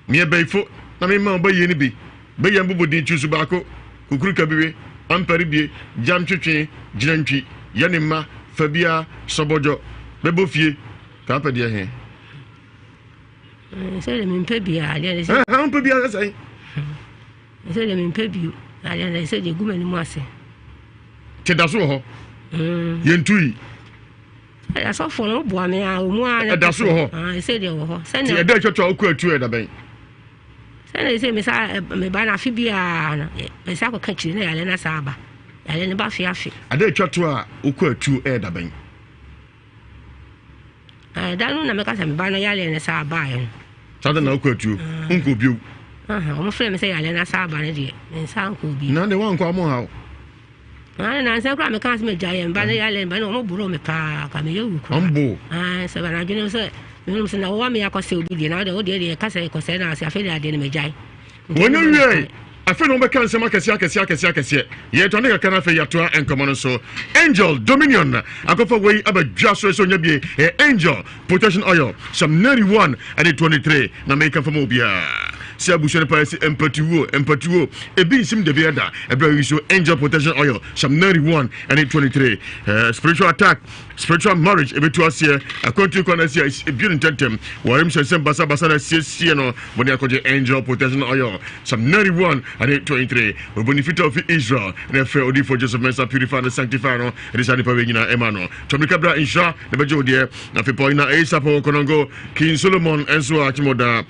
me yɛ bɛyifo na me ma ɔba yie no bi bɛyɛ mbobɔ din twi so baako kukuru kabiwe ampare bie gyam twetwe gyina ntwi yɛ ne mma fa bia sɔbɔdwɔ bɛbɔ fie kaa pɛ deɛ he. Sɛ de mempɛ biara deɛ ne sɛ. Ɛhɛn mpɛ biara sɛ. Sɛ deɛ mempɛ bio, na deɛ na sɛ deɛ gu m'anim ase. Te da so wɔ hɔ. Mm. Yɛntu yi. Asɔfoɔ no boa me a ɔmu a. Ɛda so wɔ hɔ. Ah, sɛ deɛ wɔ hɔ. Sɛ na ɛda atwa to a wokɔ atu ɛda bɛn. Sɛ na sɛ mesa meba no afe biara no mesa akɔka kyiri na yare no asa aba. Yare no ba afe afe. Ada atwa to a wokɔ atu ɛda bɛn. Ɛda no na meka sɛ me ba no yareɛ no saa baeɛ no. Saa da na wokɔ atuo, wonkɔ bio. Wɔn frɛ me sɛ yareɛ no saa aba no deɛ, me nsa nkɔ bio. Na deɛ woankɔ a wɔn ha wo. Na nansa koraa meka sɛ megya yɛn ba no yareɛ no ba no wɔn borɔ me paa ka meyɛ wu koraa. Wɔn bo. Sɛ ba n'adwene sɛ menom sɛ na wɔwa me akɔsɛ obi deɛ na wode wodeɛ deɛ ɛka sɛ kɔsɛ na ase afei deɛ adeɛ no megyae. Wɔnyɛ wiei. Afei na wɔbɛka nsɛm akɛseɛ akɛseɛ akɛseɛ akɛseɛ. Yɛtɔ ne kakra na afei yɛatoa nkɔmmɔ no so. Angel Dominion akɔfa wei aba dwa so sɛ ɔnya bie. Ɛyɛ Angel Protection Oil, Psalm 91 ɛne 23 na meka fam obiara. Sɛ abusua no paa si mpatuwuo mpatuwuo ebi nsim da biara da ɛberɛ yi so Angel Protection Oil, Psalm 91 ɛne 23. Uh, spiritual attack Spiritual marriage ebetu aseɛ akwantu kwan asi a ebue no ntɛntɛm wɔrem hyɛnsɛm basabasa na asiesie no wɔde akɔgye angel protection oil Psalm 91 ane 23 wɔbɔ ne fita ofi Israel na ɛfrɛ odiyifoɔ Joseph Mensah purify no sanctify no ɛde saa nipa wei nyinaa ɛma no tɔmmirika bra nhyira na bɛgye wo deɛ na afei Paulina Asap wɔ Konongo King Solomon nso a akyemɔda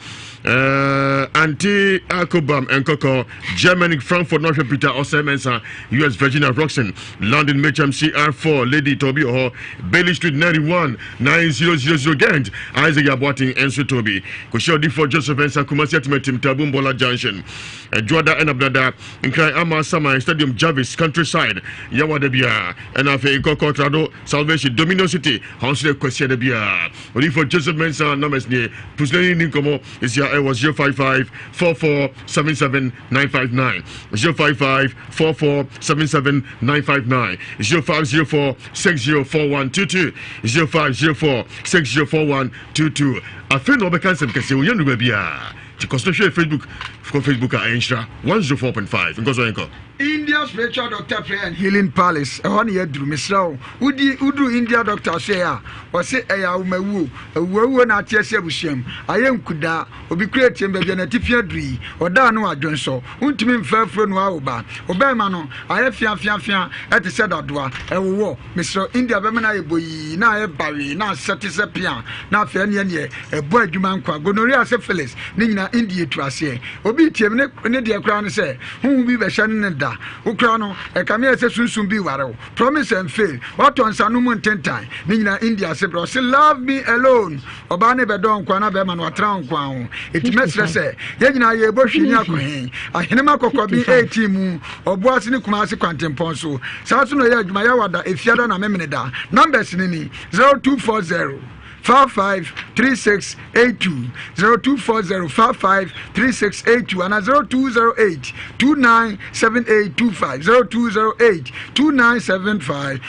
Uh, Auntie Akobam Nkoko, Germany, Frankfurt, North Peter, Osei Mensah, US Virginia, Roxon, London, Mitcham, CR4, Lady Toby Oho, Bailey Street 91 9000 Ghent. Isaac Aboaten nso tɔ bi. Kɔhyia odifoɔ Joseph Mensah Kumasi Atimatim Tabu Mbola Junction. Ɛdwoada ɛna Benada Nkran Ama Saman Stadium Jarvis Countryside Yawada biara ɛna afei Nkɔkɔ Trado Salvation Dominion City hɔ nso yɛ Kwasiada biara. Odifoɔ Joseph Mensah numbers nie. Pusulani ni nkɔmmɔ ɛsia ɛwɔ 055 44 77 959 055 44 77 959 0504 604122 0504 604122 Afei na wɔbɛka nsɛm kɛseɛ wɔnya nnuru baabiara nti kɔ so hwɛ Facebook kɔ Facebook a ɛyɛ nhyira 104.5 nkɔ so yɛnkɔ. India Spiritual Doctor Prayer and Healing Palace ɛhɔ ne yɛaduru mesrɛ wo wodi woduru India doctor so yɛ a wɔse ɛyɛ awomawuo awuawuo na ate asi abusua mu ayɛ nkudaa obi kura atiem baabi a n'atifi aduru yi ɔda ano adwonsɔ wontumi mfa afuro noa wo ba wo bɛrima no ayɛ feafeafea ɛte sɛ dadoa ɛwowɔ Mesrɛ India bɛma no ayɛ boyii na ayɛ bawee na asɛ te sɛ pea na afei ɛneɛ neɛ ɛbɔ adwuma nkoa gonorrhea syphilis ne nyinaa India tu aseɛ obi tie me ne deɛ koraa ne sɛ honhom bi bɛhyɛ ne ne da wo koraa no ɛkame ayɛ sɛ sunsum bi ware wo promise and fail watɔ nsa no mu ntentan ne nyinaa India ase brɛ ɔse love me alone ɔbaa ne bɛdɔ nkoa na bɛrima no watena nkoa ho ɛti mɛsrɛ sɛ yɛn nyinaa yɛbɔ hwii ne akɔ he ahenema kɔkɔben 18 mu Ɔboase ne Kumasi kwantempɔn so. Saa nso na ɔyɛ adwuma Yawada, Efiada na Memeneda. Numbers no ni, 0240 55 36 82, 0240 55 36 82 anaa 0208 29 78 25, 0208 29 75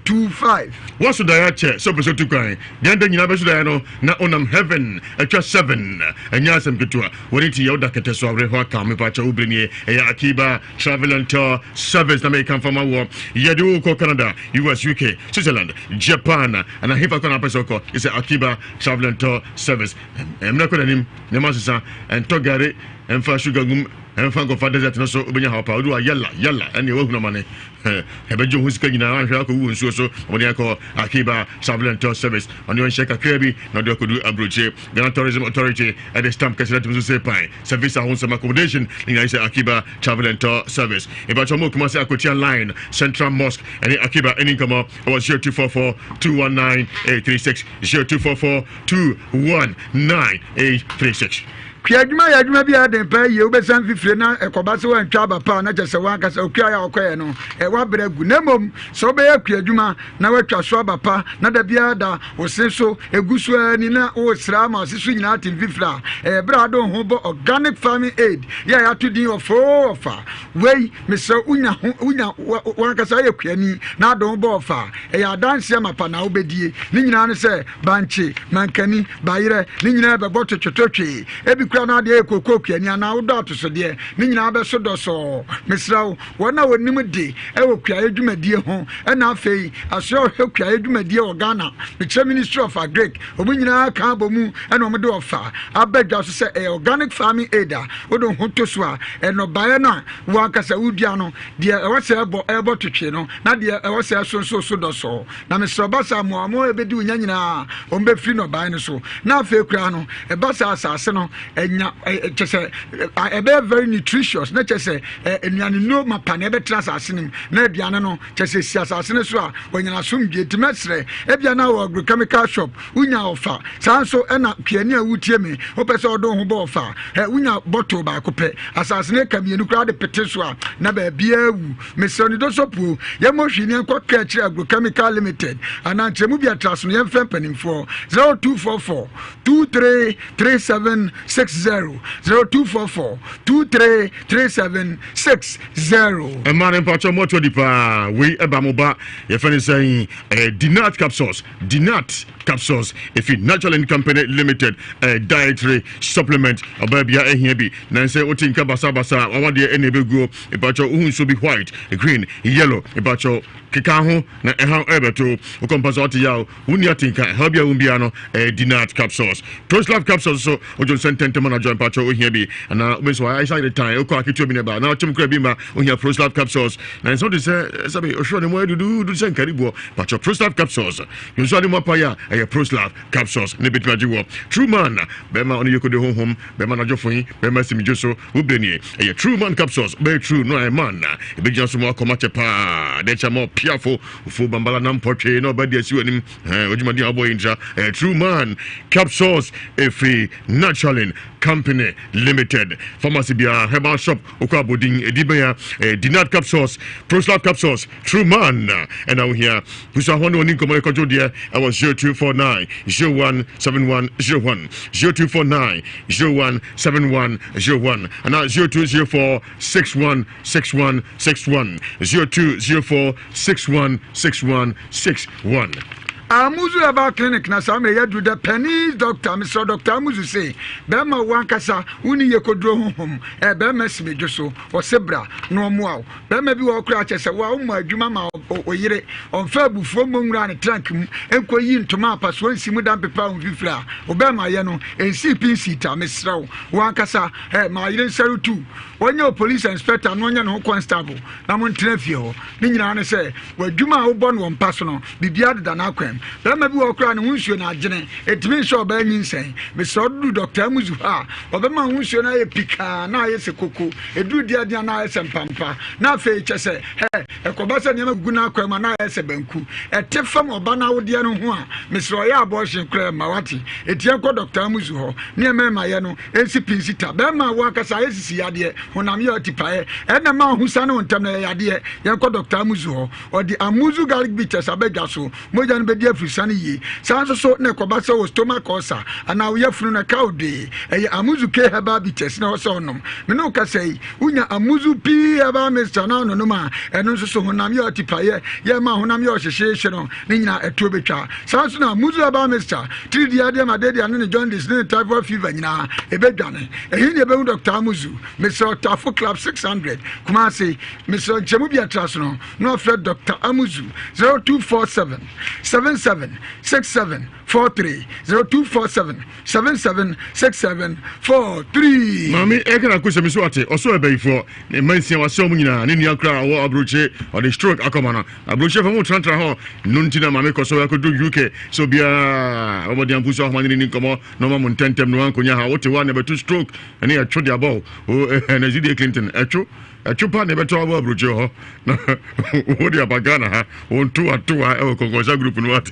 25. Woaso daeɛ akyɛ sɛ wopɛ sɛ otu kwan. Deɛ nda nyinaa bɛso daeɛ no na wonam heaven atwa seven. Ɛnyɛ asɛm ketewa. Wɔne ti yɛ woda kɛtɛ so awerɛhoɔ aka wo. Mepakyɛ wo bere nie. Ɛyɛ Akiba Travel and Tour Service na meka mfa ma woɔ. Yɛde wo kɔ Canada, US, UK, Switzerland, Japan anaa hefa kɔ na wopɛ sɛ wokɔ. Ɛsɛ Akiba Travel and Tour Service. Mmerɛ kɔ n'anim, nneɛma asesa. Ɛntɔ gari, ɛmfa sugar ngum, ɛmfa nkɔfa desert no so. Wobɛnya haw paa. Wode wa yalla yalla ɛneɛ woahunu amane. Ɛbɛgye wo ho sika nyinaa anhwɛ akɔwu wɔ nsuo so. Wɔde akɔ Akiba Travel and Tour Service. Ɔne ɔnhyɛ kakraa bi na ɔde akɔdu aburokyire. Ghana Tourism Authority ɛde stamp kɛse no atum so sɛ pan sɛ visa ho nsɛm accommodation ne nyinaa sɛ Akiba Travel and Tour Service. Ìbàtɔ mu Kumasi Akotia Line Central Mosque ɛne Akiba ɛni nkɔmɔ ɛwɔ 0244 219 836 0244 219 836. Kuadwuma yɛ adwuma bi a ɛyɛ den paa yie. Wobɛsan fifire na ɛkɔba sɛ woantwa aba pa a, na kyerɛ sɛ w'ankasa okuaeɛ a wokɔeɛ no, woabrɛ agu. Na mmom sɛ wobɛyɛ kuadwuma na woatwa so aba pa na da biara da wo se so ɛgu so ara ni na woresra ama wo se so nyinaa ate mfifire a, ɛyɛ berɛ a wode wo ho bɔ Organic Farming Aid yɛ a yɛato din Ɔfoo Ɔfa. Wei, mesrɛ wo, wonya ho, wonya, w'ankasa woyɛ kuani na wode wo ho bɔ ɔfa a, ɛyɛ adanseɛ mapa na wobɛdie. Ne nyinaa ne sɛ, Bankye, mankani, bayerɛ, ne nyinaa bɛbɔ twetwetwetwe. Ebi koraa na adeɛ yɛ kookoo kuani anaa wodɔ atosodeɛ, ne nyinaa bɛso dɔsɔɔ. Mesrɛ wo, wɔn a wɔnim de wɔ kuayɛ dwumadie ho ɛna afei asoɛ a ɔhwɛ kuayɛ dwumadie wɔ Ghana, mekyerɛ Ministry of Agric, wɔn nyinaa ka abɔ mu ɛna wɔn de ɔfa aba dwa so sɛ ɛyɛ organic farming aid a wode wo ho to so a, nnɔbaeɛ no a wo ankasa wodua no, deɛ ɛwɔ sɛ ɛbɔ ɛbɔ twetwe no, na deɛ ɛwɔ sɛ ɛso nso so dɔsɔɔ. Na mesrɛ ɔba saa mmoa wɔn a ɛbɛdi wo nya nyinaa wɔn bɛfiri nnɔbaeɛ no so. Na afei koraa no, ɛba saa asase no ɛnya kyɛ sɛ ɛbɛyɛ very nutritious, na kyɛ sɛ nnuane nnuro mapa na ɛbɛtena asase no mu, na aduane no kyɛ sɛ si asase no so a wɔanya asomdwie. Nti mɛsrɛ, ebia na wɔ agrochemical shop wonya ɔfa, saa nso ɛna kuani a wotie me, wopɛ sɛ ɔde wo ho bɔ ɔfa a, wonya bottle baako pɛ, asase no eka mmienu koraa de pete so a na baabiara awu. Mesrɛ no dɔsɔ puo, yɛmmɔ hwii ne yɛnkɔ Kaakyire Agrochemical Limited anaa nkyerɛmu bi atra so no yɛmfrɛ mpanimfoɔ 0244 23 3760 0244 23 3760. Mmaa no mpakyɛ mo ato adi paa wei ɛba mo ba yɛfɛ ne sɛn eh, dinat capsules dinat capsules efi natural and company limited eh, dietary supplement ɔbaa bia ɛhia bi nansɛ wote nka basabasa wawadeɛ ɛna ɛbɛguo Mpakyɛw wohu nsuo bi white, green, yellow mpakyɛw keka ho na ɛhaw ɛrebɛto wokɔ mpa so ate yaw wonni atenka ɛhaw bi a wo biara no ɛyɛ dinat capsules. Proslav capsules nso wodwo nsɛ ntɛntɛm Bɛma no adwo mpakyɛ ohia bi anaa wobɛsɛ wɔ ayɛ sɛ ayere tan wokɔ aketewa bi na ɛba anaa ɔkyɛm kura bi ma ohia Proslav capsules na nsɛ wode sɛ sɛbe ɔhwerɛ ne mu ayɛ duduudu sɛ nkariboɔ pakyɛ Proslav capsules nso ade mu apaeɛ a ɛyɛ Proslav capsules ne bɛtumi agye wɔ True Man bɛma ɔne yɛkɔde honhom bɛma n'adwofo yi bɛma simdwo so wobrɛ nie ɛyɛ True Man capsules bɛyɛ true no ayɛ man ɛbɛgyina so mu akɔma kyɛ paa dɛ kyɛ ma ɔpiafo ofo bambala na mpɔtwe na ɔba di asi w'anim odwumadi a wobɔ yi ntra ɛyɛ True Man capsules ɛfiri Naturalin Company Limited pharmacy biara herbal shop okɔ abɔdin ɛdi bɛn a ɛyɛ Dinat capsules Proslav capsules True Man ɛna wohia busa ho ne ɔni nkɔmmɔ ɛkɔdwo deɛ ɛwɔ 0249 017101 0249 017101 anaa 0204 616161 0204 616161. Amuzu Herbal Clinic na saa mmerɛ yɛaduru the Pennies Doctor mesrɛ Doctor Amuzu se bɛrima wo ankasa wonni yɛkɔduro honhom ɛ bɛrima si me dwo so ɔse bra na ɔmmoa wo bɛrima bi wɔ hɔ koraa kyɛ sɛ wo a womɔ adwuma ma ɔyere ɔmfa abufuo mmɔ nwura ne trunk mu nkɔ yi ntoma apasoɔ nsi mu da mpepa wo mfifire a wo bɛrima yɛ no nsii pi nsii ta mesrɛ wo wo ankasa ɛ ma ɔyere nsɛre tu ɔnyɛ o police inspector na ɔnyɛ ne ho constable na montena fie hɔ ne nyinaa ne sɛ w'adwuma a wobɔ no wɔ mpa so no biribiara deda n'akwan mu. Barima bi wɔ hɔ koraa ne ho nsuo no agyene, ɛtumi nhyɛ ɔbaa nyinsɛn. Mesrɛ wo duru Dɔkta Amuzu hɔ a, ɔbɛma wo ho nsuo no ayɛ pikaa na ayɛ sɛ koko, ɛduru deadeɛ a na ayɛ sɛ mpampa, na afei kyɛ sɛ hɛ, ɛkɔba sɛ nneɛma gugu n'akwan mu a na ayɛ sɛ banku. Ɛte fam ɔba no awodeɛ no ho a, mesrɛ ɔyɛ abortion koraa mma wate. Ɛti yɛnkɔ Dɔkta Amuzu hɔ ne mmarima yɛ no ɛnsi pi nsi ta. Bɛrima a wo ankasa ayɛ sisi yadeɛ, honam yɛ ɔtipaeɛ, ɛna ma wo ho sane wo ntɛm na ɛyɛ yadeɛ, yɛnkɔ Dɔkta Amuzu hɔ. Ɔde Amuzu garlic bitters aba dwa so. Mogya no bɛdi afirisiane yie. Saa nso so na ɛkɔba sɛ wɔ stomach ulcer anaa wo yafunu no ɛka wo dwee. Ɛyɛ Amuzu K herbal bitters na ɛwɔ sɛ wonom. Me ne wo kasa yi, wonya Amuzu P herbal mixture na wononom a, ɛno nso so honam yɛ ɔtipayɛ, yɛ ma honam yɛ ɔhyehyeehye no, ne nyinaa ɛtoɔ bɛtwa. Saa nso na Amuzu herbal mixture, tiridii adeɛ ma dedeɛ ne ne jaundice ne ne typhoid fever nyinaa, ɛbɛdwane. Ɛhe na yɛbɛhu Doctor Amuzu? Mesrɛ Ɔtafo Club 600, Kumasi. Mesrɛ nkyɛmu bi a ɛtra so no na ɔfrɛ Dr. Amuzu 0247 77 67 43 0247 77 67 43. Maame ɛka na kosɛm so ate ɔsɔ ɛbɛyifoɔ ne mma nsia wasɛ ɔmo nyinaa ne nua koraa ɔwɔ aburokye ɔde stroke akɔma no aburokye fam tenatena hɔ no nti na maame kɔ so akɔduru UK sɛ obiara ɔmɔden ampu so ahoma ne ne nkɔmmɔ na ɔma mo ntɛntɛm no ankonya ha wote hɔ a na ɛbɛto stroke ɛne ɛtwo de abɔ o ɛna zidie Clinton ɛtwo Ɛtwo pa na ɛbɛtɔ abɔ aburokyire hɔ na wode aba Ghana ha wɔn atoa ɛwɔ kɔnkɔnsa group no ate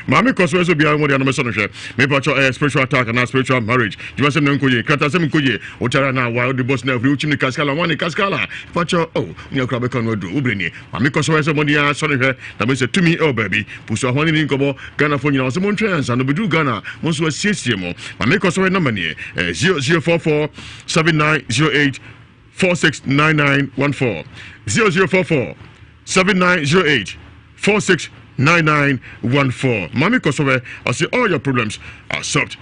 maame kɔ so ɛsɛ obiara wɔde anam ɛsɔ no hwɛ mepakyɛ ɛyɛ spiritual attack anaa spiritual marriage dwumasɛm na nkɔ yie kratasɛm nkɔ yie wotara na awa wode bɔs na afiri wokyim ne kaskala wane kaskala pakyɛ oh nea kora bɛka no aduro wobrɛ nie maame kɔ so ɛsɛ mmɔden asɔ no hwɛ na bɛsɛ tumi ɛwɔ baabi pusu ahoa ne ne nkɔmmɔ Ghanafoɔ nyinaa wɔsɛ montwɛn ansa no bɛduru Ghana mo nso asiesie mo maame kɔ so ɛ namba nie 0044 7908 469914 0044 7908 469914 Mami Kosowe ɔse all your problems are solved.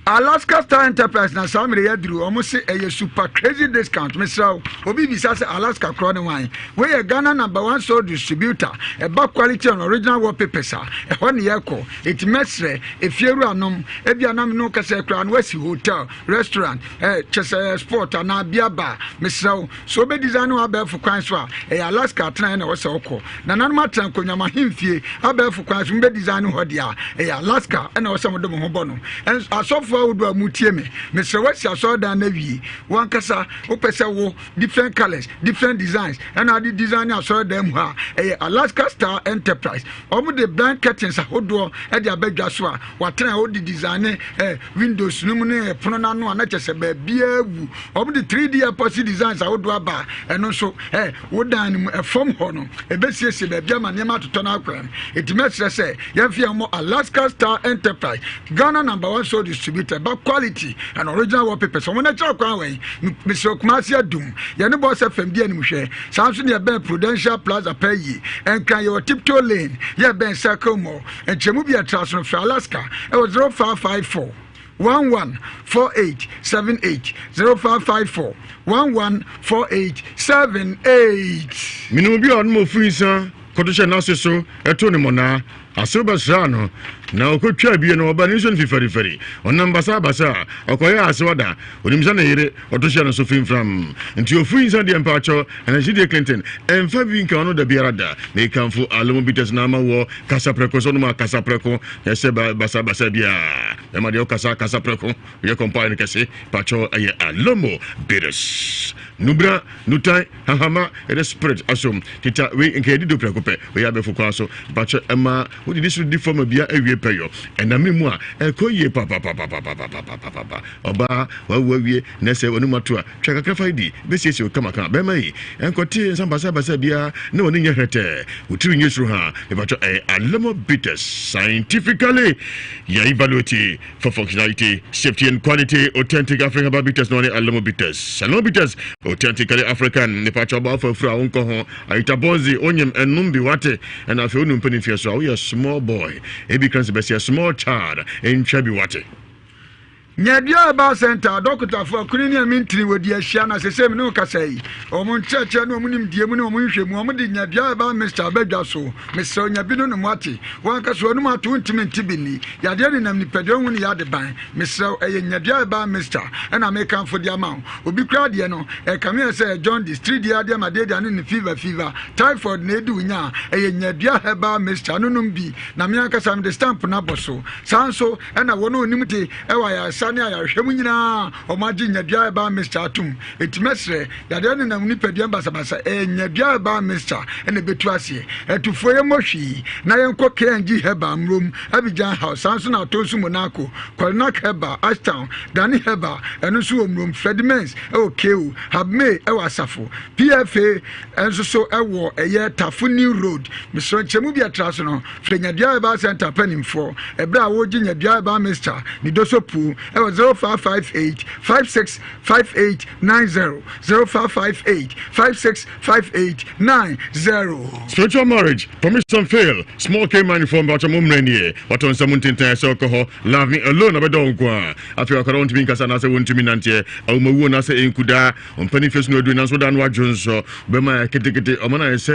Alaska Star Enterprise na saa mmerɛ yi aduru wɔn se ɛyɛ super crazy discount mesrɛ wo obi bisa sɛ Alaska korɔ ne wan wei yɛ Ghana number one sole distributor ɛba quality and original wallpapers a ɛhɔ ne yɛkɔ eti mɛsrɛ efie wura nom ebia na me no kɛsɛ koraa no wasi hotel restaurant eh, kyɛ sɛ ɛyɛ sport anaa bia bar mesrɛ wo sɛ wobɛ design no abɛɛfo kwan so a ɛyɛ Alaska atenaeɛ na ɛwɔ sɛ wokɔ nananom atena nkonnwam ahemfie abɛɛfo kwan so mobɛ design no hɔ deɛ a ɛyɛ Alaska ɛna ɛwɔ sɛ mode mo ho bɔ no asɔfoɔ ahodoɔ a motie me mesrɛ woasi asɔredan no awie wankasa wopɛ sɛ wo different colors different designs ɛna ade design ne asɔredan mu ha ɛyɛ Alaska Star Enterprise wɔn de blind curtains ahodoɔ ɛde abɛdwa so a watena a wɔde design ne eh, windows no mu ne ɛpono no ano a na kyɛ sɛ baabiara wu wɔn de 3D epoxy designs ahodoɔ aba a ɛno nso eh, wo dan no mu ɛfam hɔ no ɛbɛsiesie baabi ama nneɛma atotɔ no akwan ɛti mɛsrɛ sɛ yɛmfe yɛn mmɔ Alaska Star Enterprise Ghana number one sole distributor ba quality and original wallpapers wɔn akyerɛ kwan wɛn mesrɛ Kumasi adum yɛne bɔs fm di anim hwɛ saa nso ne yɛbɛn Prudential Plaza pɛ yie ɛnkran yɛwɔ Tiptoe Lane yɛbɛn Circle Mall Nkyerɛmu bi a ɛtra so no, frɛ Alaska wɔ 0554 11 48 78, 0554 11 48 78. Menim obi a ɔnom ofiri nsa kɔto hyɛ n'ase so ɛto ne mmɔnaa. Asew bɛsraa no, na ɔkɔtwaa bie no, ɔbaa ne nsuo no fifarifari. Ɔnam basabasa a, ɔkɔyɛɛ asew ada. Onim sɛ ne yere, ɔto hyɛ no so fimfram. Nti ofui nsa deɛ mpaakyɛw, ɛna Gyidie Clinton, ɛmfa bi nka ɔno da biara da. Mekamfo Alomo Bitters na ama woɔ, kasa prɛko, sɛ ɔnom a kasa prɛko, nyɛ sɛ basabasa biara. Bɛma deɛ ɔkasa, kasa prɛko, yɛ kɔmpae no kɛse, mpaakyɛw ɛyɛ Alomo Bitters. Nubra, nutan, hahama, yɛde spirit asom. Tita, wei nka yɛdi do prɛko pɛ, wei abɛfo kwan so. Mpakyɛ ɛma wodidi soro di fam bia awie pɛyɔ. Ɛnam ne mu a, ɛkɔ yie papapapapapapapapa. Ɔbaa, wawu awie, na sɛ w'anum ato a, twa kakra fa di, bɛsiesie wo kamakama. Bɛrima yi, ɛnkɔte nsa basabasa biara na w'ani nyɛ hwɛtɛɛ, wo tiri nyɛ suro haa. Mepakyɛ ɛyɛ Alamo Bitters. Scientifically, yɛ evaluate For functionality, safety and quality, authentic African herbal bitters no ne Alomo bitters. Alomo bitters, authentically African. Nipa kyɛ ɔba afa afuru a wonkɔ ho. Ayita bonzi, onyim ɛnom bi wate. Ɛna afei wonu mpani mfeɛ so a woyɛ small boy. Ebi kra sɛ bɛsɛ small child. Ntwa bi wate. Nyadua Herbal Center adɔkotafo akunini ne amintini wɔdi ahyia na sese me ne wo kasa yi wɔn nkyerɛkyerɛ ne wɔn nimdeɛ mu ne wɔn nhwehwɛmu wɔn de Nyadua Herbal Mixture aba dwa so. Mesrɛ wo nya bi no nom wate. Wo ankasa w'anum ato wontumi nte bi nni. Yadeɛ nenam nipadua ho ne yade ban. Mesrɛ wo ɛyɛ nyadua herbal mixture ɛna mekamfo de ama wo. Obi koraa deɛ no ɛkame ayɛ sɛ ɛyɛ jaundice, tiridie adeɛ ma deɛ ane ne fever fever, typhoid na ɛdi wo nya a, ɛyɛ nyadua herbal mixture no nom bi na me ankasa mede stamp no abɔ so. Saa nso ɛna wɔn a wɔnim de ɛwɔ ayaresa ne ayarehwɛ mu nyinaa wɔn agye nyadua herbal mixture atom. Enti mɛsrɛ, yadeɛ nenam nipadua mu basabasa, ɛyɛ nyadua herbal mixture na ɛbɛtu aseɛ. Atufoɔ yɛmmɔ hwii na yɛnkɔ KNG herbal Mmrom, Abidjan House, saa nso na Ato nso Monaco, Kolinak herbal, Ashtown, Dani herbal, ɛno nso wɔ Mmrom, Freddie Mens ɛwɔ KU, Habmay ɛwɔ Asafo, PFA nso so ɛwɔ ɛyɛ Tafo New Road. Mesrɛ nkyerɛmu bi a ɛtra so no, frɛ Nyadua Herbal Center mpanimfoɔ ɛberɛ a wɔregye Nyadua Herbal Mixture ne doso puo ɛwɔ 0558 56 5890 0558 565890. Spiritual marriage, promise and fail, small K man fo mpakyɛ mo mmerɛ nie, watɔ nsa mu ntentan sɛ ɔkɔ hɔ, love me alone ɔbɛdɔ wo nko a, afei akwadaa wɔntumi nkasa anaasɛ wɔntumi nanteɛ, awomawuo anaasɛ ɛnkudaa, ɔmpani fie so na aduru nanso da no adwo nso, bɛma ketekete, ɔma no ayɛ sɛ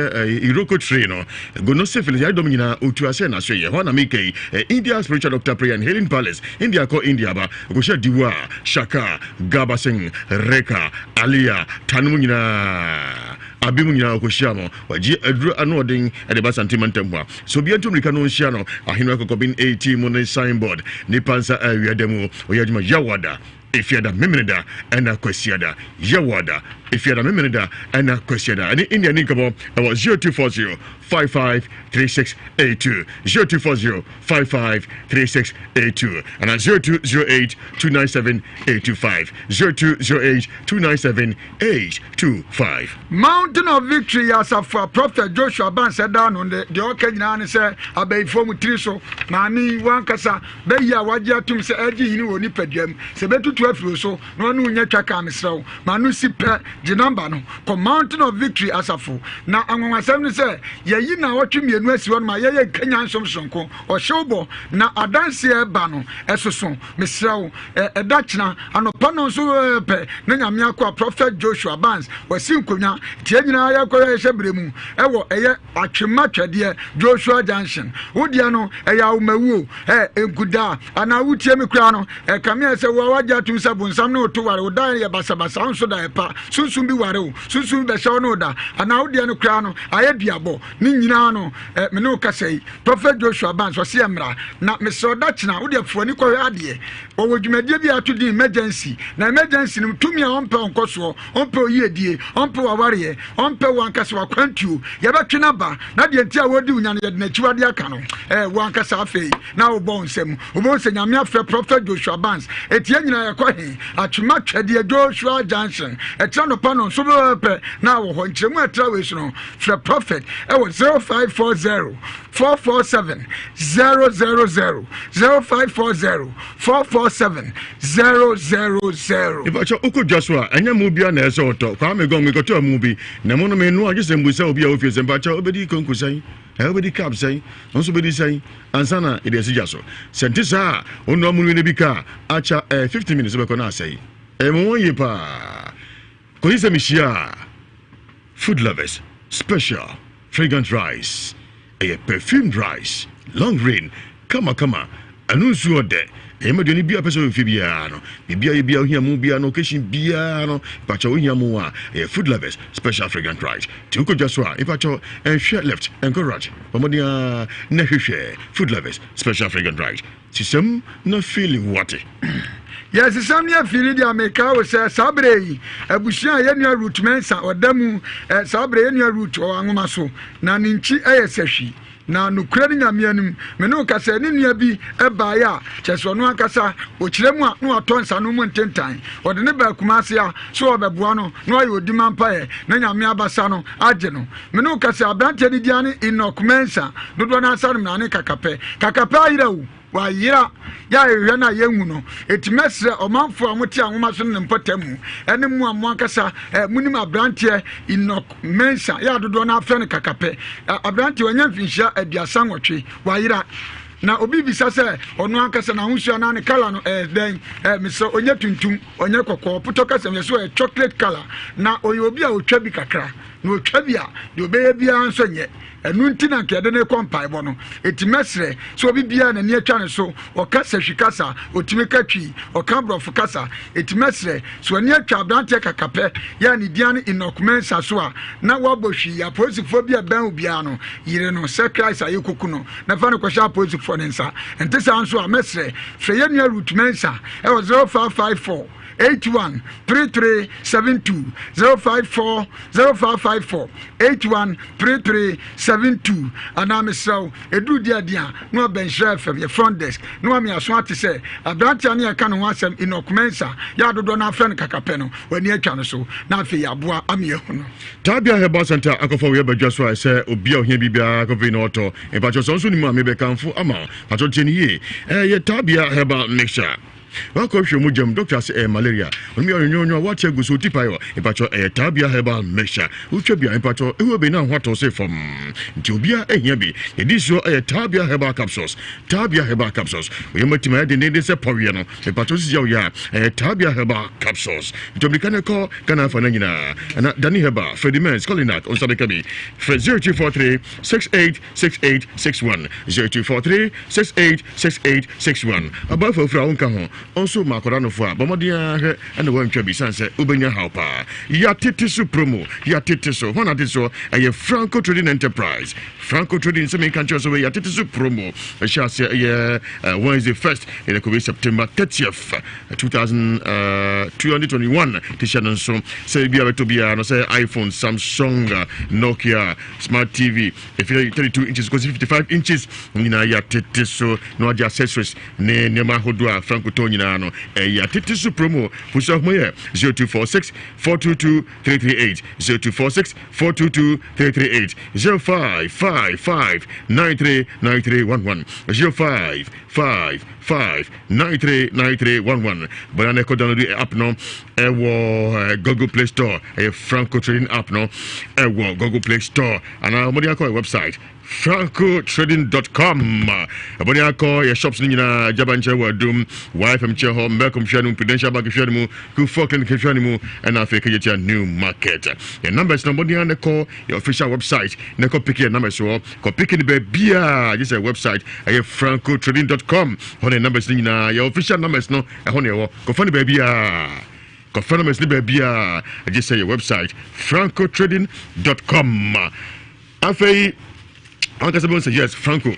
iroko tree no, gonosyphilis, yaredɔm nyinaa, ɔtu aseɛ na so yɛ, hɔ na meka yi, India spiritual doctor prayer and healing palace, India kɔ India ba, ɔkɔhyɛ diwa, shaka, Gabasen, Reka, Alia, Tano mu nyinaa, Abe mu nyinaa ɔkɔhyia no. Wagye aduro ano ɔden de ba Sante mantam hɔ a sɛ obiara ntu mmirika no nhyia no. Ahenwa Kɔkɔben AT mu ne signboard, Nipa nsa awia da mu. Ɔyɛ adwuma Yawada, Efiada, Memeneda ɛna Kwasiada. Yawada, Efiada, Memeneda ɛna Kwasiada. Ɛne India ni nkɔmɔ ɛwɔ 0240 55 3682 0240 55 3682 anaa 0208 297 825 0208 297 825. Mountain of Victory yɛ asafo a Prɔfɛt Joshua Bansɛ da ano de deɛ ɔka nyinaa ne sɛ abayifoɔ mo tiri so maame yi wankasa bɛyi a wagye atom sɛ ɛgye hini wɔ nipadua mu sɛ bɛtutu afiri wo so na ɔne wo nya twa kaa mesrɛ wo ma no si pɛ gye namba no kɔ Mountain of Victory asafo na anwanwasɛm ne sɛ yɛyi naawɔtwe mmienu asi hɔ no ma yɛyɛ nkanyan nsom soronko ɔhyew bɔ na adanseɛ ɛba no ɛsoso mesrɛ wo ɛda kyena anɔpa no nso pɛ na nyame akoa Prophet Joshua Barnes wasi nkonnwa nti yɛn nyinaa yɛkɔ yɛhyɛ berɛ mu ɛwɔ ɛyɛ Atwema twɛdeɛ Joshua Junction wo deɛ no ɛyɛ awomawuo ɛ nkudaa anaa wotie me koraa no ɛkame ayɛ sɛ wo a wagye atom sɛ bonsam ne wo to ware wo da yɛ basabasa wo nso da ɛpa sunsum bi ware wo sunsum bi bɛhyɛ wo ne wo da anaa wo deɛ no koraa no ayɛ duabɔ ne nyinaa no ɛ me ne wo kasa yi Prophet Joshua Barnes ɔse ɛmmra na mesrɛ ɔda kyena wo deɛ fo ani kɔhwɛ adeɛ wɔwɔ dwumadie bi a ato din emergency na emergency no tumi a ɔmpɛ ɔnkɔsoɔ ɔmpɛ oyiedie ɔmpɛ wawareɛ ɔmpɛ wo ankasa wakwantuo yɛbɛtwe no aba na deɛ nti a wɔdi wo nya no yɛde n'akyiwadeɛ aka no ɛɛ wo ankasa afei na wobɔ wo nsam wobɛhu sɛ nyame afrɛ Prophet Joshua Barnes ɛti yɛn nyinaa yɛkɔ he atwema twɛdeɛ Joshua Junction ɛkyerɛ nɔpa no nso bɛpɛ na wɔ hɔ nkyerɛmu ɛtra wei so no frɛ Prophet ɛwɔ 0540 447 000 0540 447 000. Mepakyɛ wokɔ dwa so a ɛnyɛ mo bia na ɛsɛ ɔtɔ Kwame Gong mekɔtɔ ɛmo bi na ɛmo no menoa gye sɛ mbusa obi a ofie sɛ mpakyɛ wobɛdi konko sɛn ɛɛ wobɛdi cup sɛn nso wobɛdi sɛn ansa na yɛde asi gya so sɛ nte saa a wonoa mu no wie no bi ka a akyɛ ɛɛ 15 minutes wobɛkɔ na asɛe ɛyɛ mo wɔn yie paa kɔsi sɛ mehyia a food lovers special fragrant rice ɛyɛ perfumed rice. Long rain kama kama ɛno nsuo ɔdɛ ɛyɛ ma aduane biara pɛ sɛ ɔyɛ fie biara no biribi ayɛ biara ohia mu biara no occasion biara no mpakyɛ ohia mu a ɛyɛ food lovers special fragrant rice ti wokɔ dwa so a mpakyɛ ɛnhwɛ left ɛnkɔ right bɔ mmɔden ara na hwehwɛ food lovers special fragrant rice sisɛm na feeling wate. Yɛsesam ne afiri deɛ mekae wo sɛ saa berɛ yi abusua a yɛnua Ruth Mensah ɔda mu eh, saa berɛ yɛnua Ruth ɔwɔ anwoma so na ne nkyi ɛyɛ sahwi na nokorɛ ne Nyame anim me ne wo kasa ne nua bi baeɛ a kyerɛ sɛ ɔno ankasa ɔkyerɛ mu a na watɔ nsa no mu ntentan ɔde ne baa Kumase a so ɔbɛboa no na wayɛ odima mpaeɛ na Nyame abasa no agye no me ne wo kasa aberanteɛ ne dia ne Enoch Mensah dodoɔ no asa no mena ne kakapɛ kakapɛ ayera o Wayera, yɛ a yɛhwehwɛ no a yɛnhu no. Enti mɛsrɛ ɔmanfoɔ a mote anwoma so ne ne mpɔtam mu, ne mo a mo ankasa eh, monim aberanteɛ Enoch Mensah, yɛ a dodoɔ no afrɛ no Kakapɛ. Aberanteɛ wanya mfinhyia 38, wayera. Na obi bisa sɛ ɔno ankasa n'ahosuo anaa ne kala no ɛyɛ dɛn? Eh, mesrɛ, ɔnyɛ tuntum, ɔnyɛ kɔkɔɔ, potɔ kasa mu yɛ so ɔyɛ chocolate kala. Na ɔyɛ obi a ɔtwa bi kakra. Na ɔtwa bi a, deɛ ɔbɛyɛ biara nso nyɛ. Ɛno nti na anka yɛde no rekɔ mpaebɔ no. Enti mɛsrɛ sɛ obi biara a n'ani atwa ne so, ɔka Sahwi kasa, ɔtumi ka Twi, ɔka Borɔfo kasa. Enti mɛsrɛ, sɛ w'ani atwa aberanteɛ kakapɛ yɛ a ne din ara ne Enoch Mensah so a, na woabɔ hwii. Apolisifoɔ bi a ɛbɛn wo biara no, yere no sɛ Christ a yɛrekɔku no, na fa no kɔhyɛ apolisifoɔ no nsa. Ɛnte saa nso a, mɛsrɛ, frɛ yɛn nua Ruth Mensah wɔ 0554 81 33 72, 054 0554 81 3372 anaa mesrɛ wo ɛduru di adi a na waba Nhyira FM yɛ front desk na wame aso ate sɛ aberanteɛ a ne yɛka ne ho asɛm Enoch Mensah yɛ a dodoɔ no afrɛ no kakapɛ no w'ani atwa no so na afei yɛaboa ama yɛahu no. Tabia Herbal Center akɔfa wei aba dwa so a ɛsɛ obi a ohia biribiara kɔfei na ɔtɔ. Mpakyɛw sɛ wo nso nim a mebɛkamfo ama wo. Mpakyɛw tie no yie. Ɛyɛ Tabia Herbal Mixture. Wakɔ hwɛ mu gyam doctor se ɛyɛ malaria ɔno yɛ ɔnyonyo a wate agu so ti pae ɔ mpakyɛ ɛyɛ tabia herbal mixture wotwa bi a mpakyɛ ehu ebe na ho atɔ se fam nti obia ehia bi yɛdi soɔ ɛyɛ tabia herbal capsules tabia herbal capsules oyɛ matim ayɛ dendenden sɛ pɔweɛ no mpakyɛ sisi a oyɛ a ɛyɛ tabia herbal capsules nti omirika ne kɔ Ghana afa no nyinaa ɛna Dani herbal Fredimens Colinac onsa bɛka bi frɛ 0243 68 68 61 0243 68 68 61 Ɔbaa fafiri a wonka ho nso ma akwadaa nofo a bɔ mmɔden ara hwɛ na woantwa bi sane sɛ wobɛnya haw paa. Yɛatete so promo, yɛatete so. Hwan na ate soɔ? Ɛyɛ Franco Trading Enterprise. Franco Trading sɛ menka nkyerɛ sɛ wei yɛatete so promo. Ɛhyɛ aseɛ ɛyɛ eh, Wednesday 1st ɛde kɔwie September 30th 2021 eh, te hyɛ no nso sɛ ebi a bɛtɔ biara no sɛ iPhone, Samsung, Nokia, Smart TV Ɛfiri 32 inches kɔsi 55 inches nyinaa yɛ atete so na wagye accessories ne nneɛma ahodoɔ a Franco tɔn nyinaa no ɛyɛ atete so promo. Pusu ahoma yɛ 0246 422 338 0246 422 338 0555 939311 0555 939311 bɔna na ɛkɔ download app no ɛwɔ eh, Google Play Store ɛyɛ Franco Trading app no ɛwɔ Google Play Store anaa wɔde akɔ yɛ website francotrading.com ɛbɔne akɔ yɛ shops no nyinaa gyaba nkyɛn wɔ adum yfm nkyɛn hɔ mbɛkom hwɛ no mu prudential bank hwɛ no mu kufoɔ clinic hwɛ no mu ɛna afei kɛgyetia new market yɛ numbers no bɔne ne kɔ yɛ official website ne kɔ piki yɛ numbers wɔ kɔ piki no baabiaa gye sɛ website ɛyɛ francotrading.com hɔ ne numbers no nyinaa yɛ official numbers no ɛhɔ ne ɛwɔ kɔfa no baabiaa Kɔfa numbers no baabiara gye sɛ yɛ website francotrading.com. Afei ankasa bɛhu sɛ yes Franco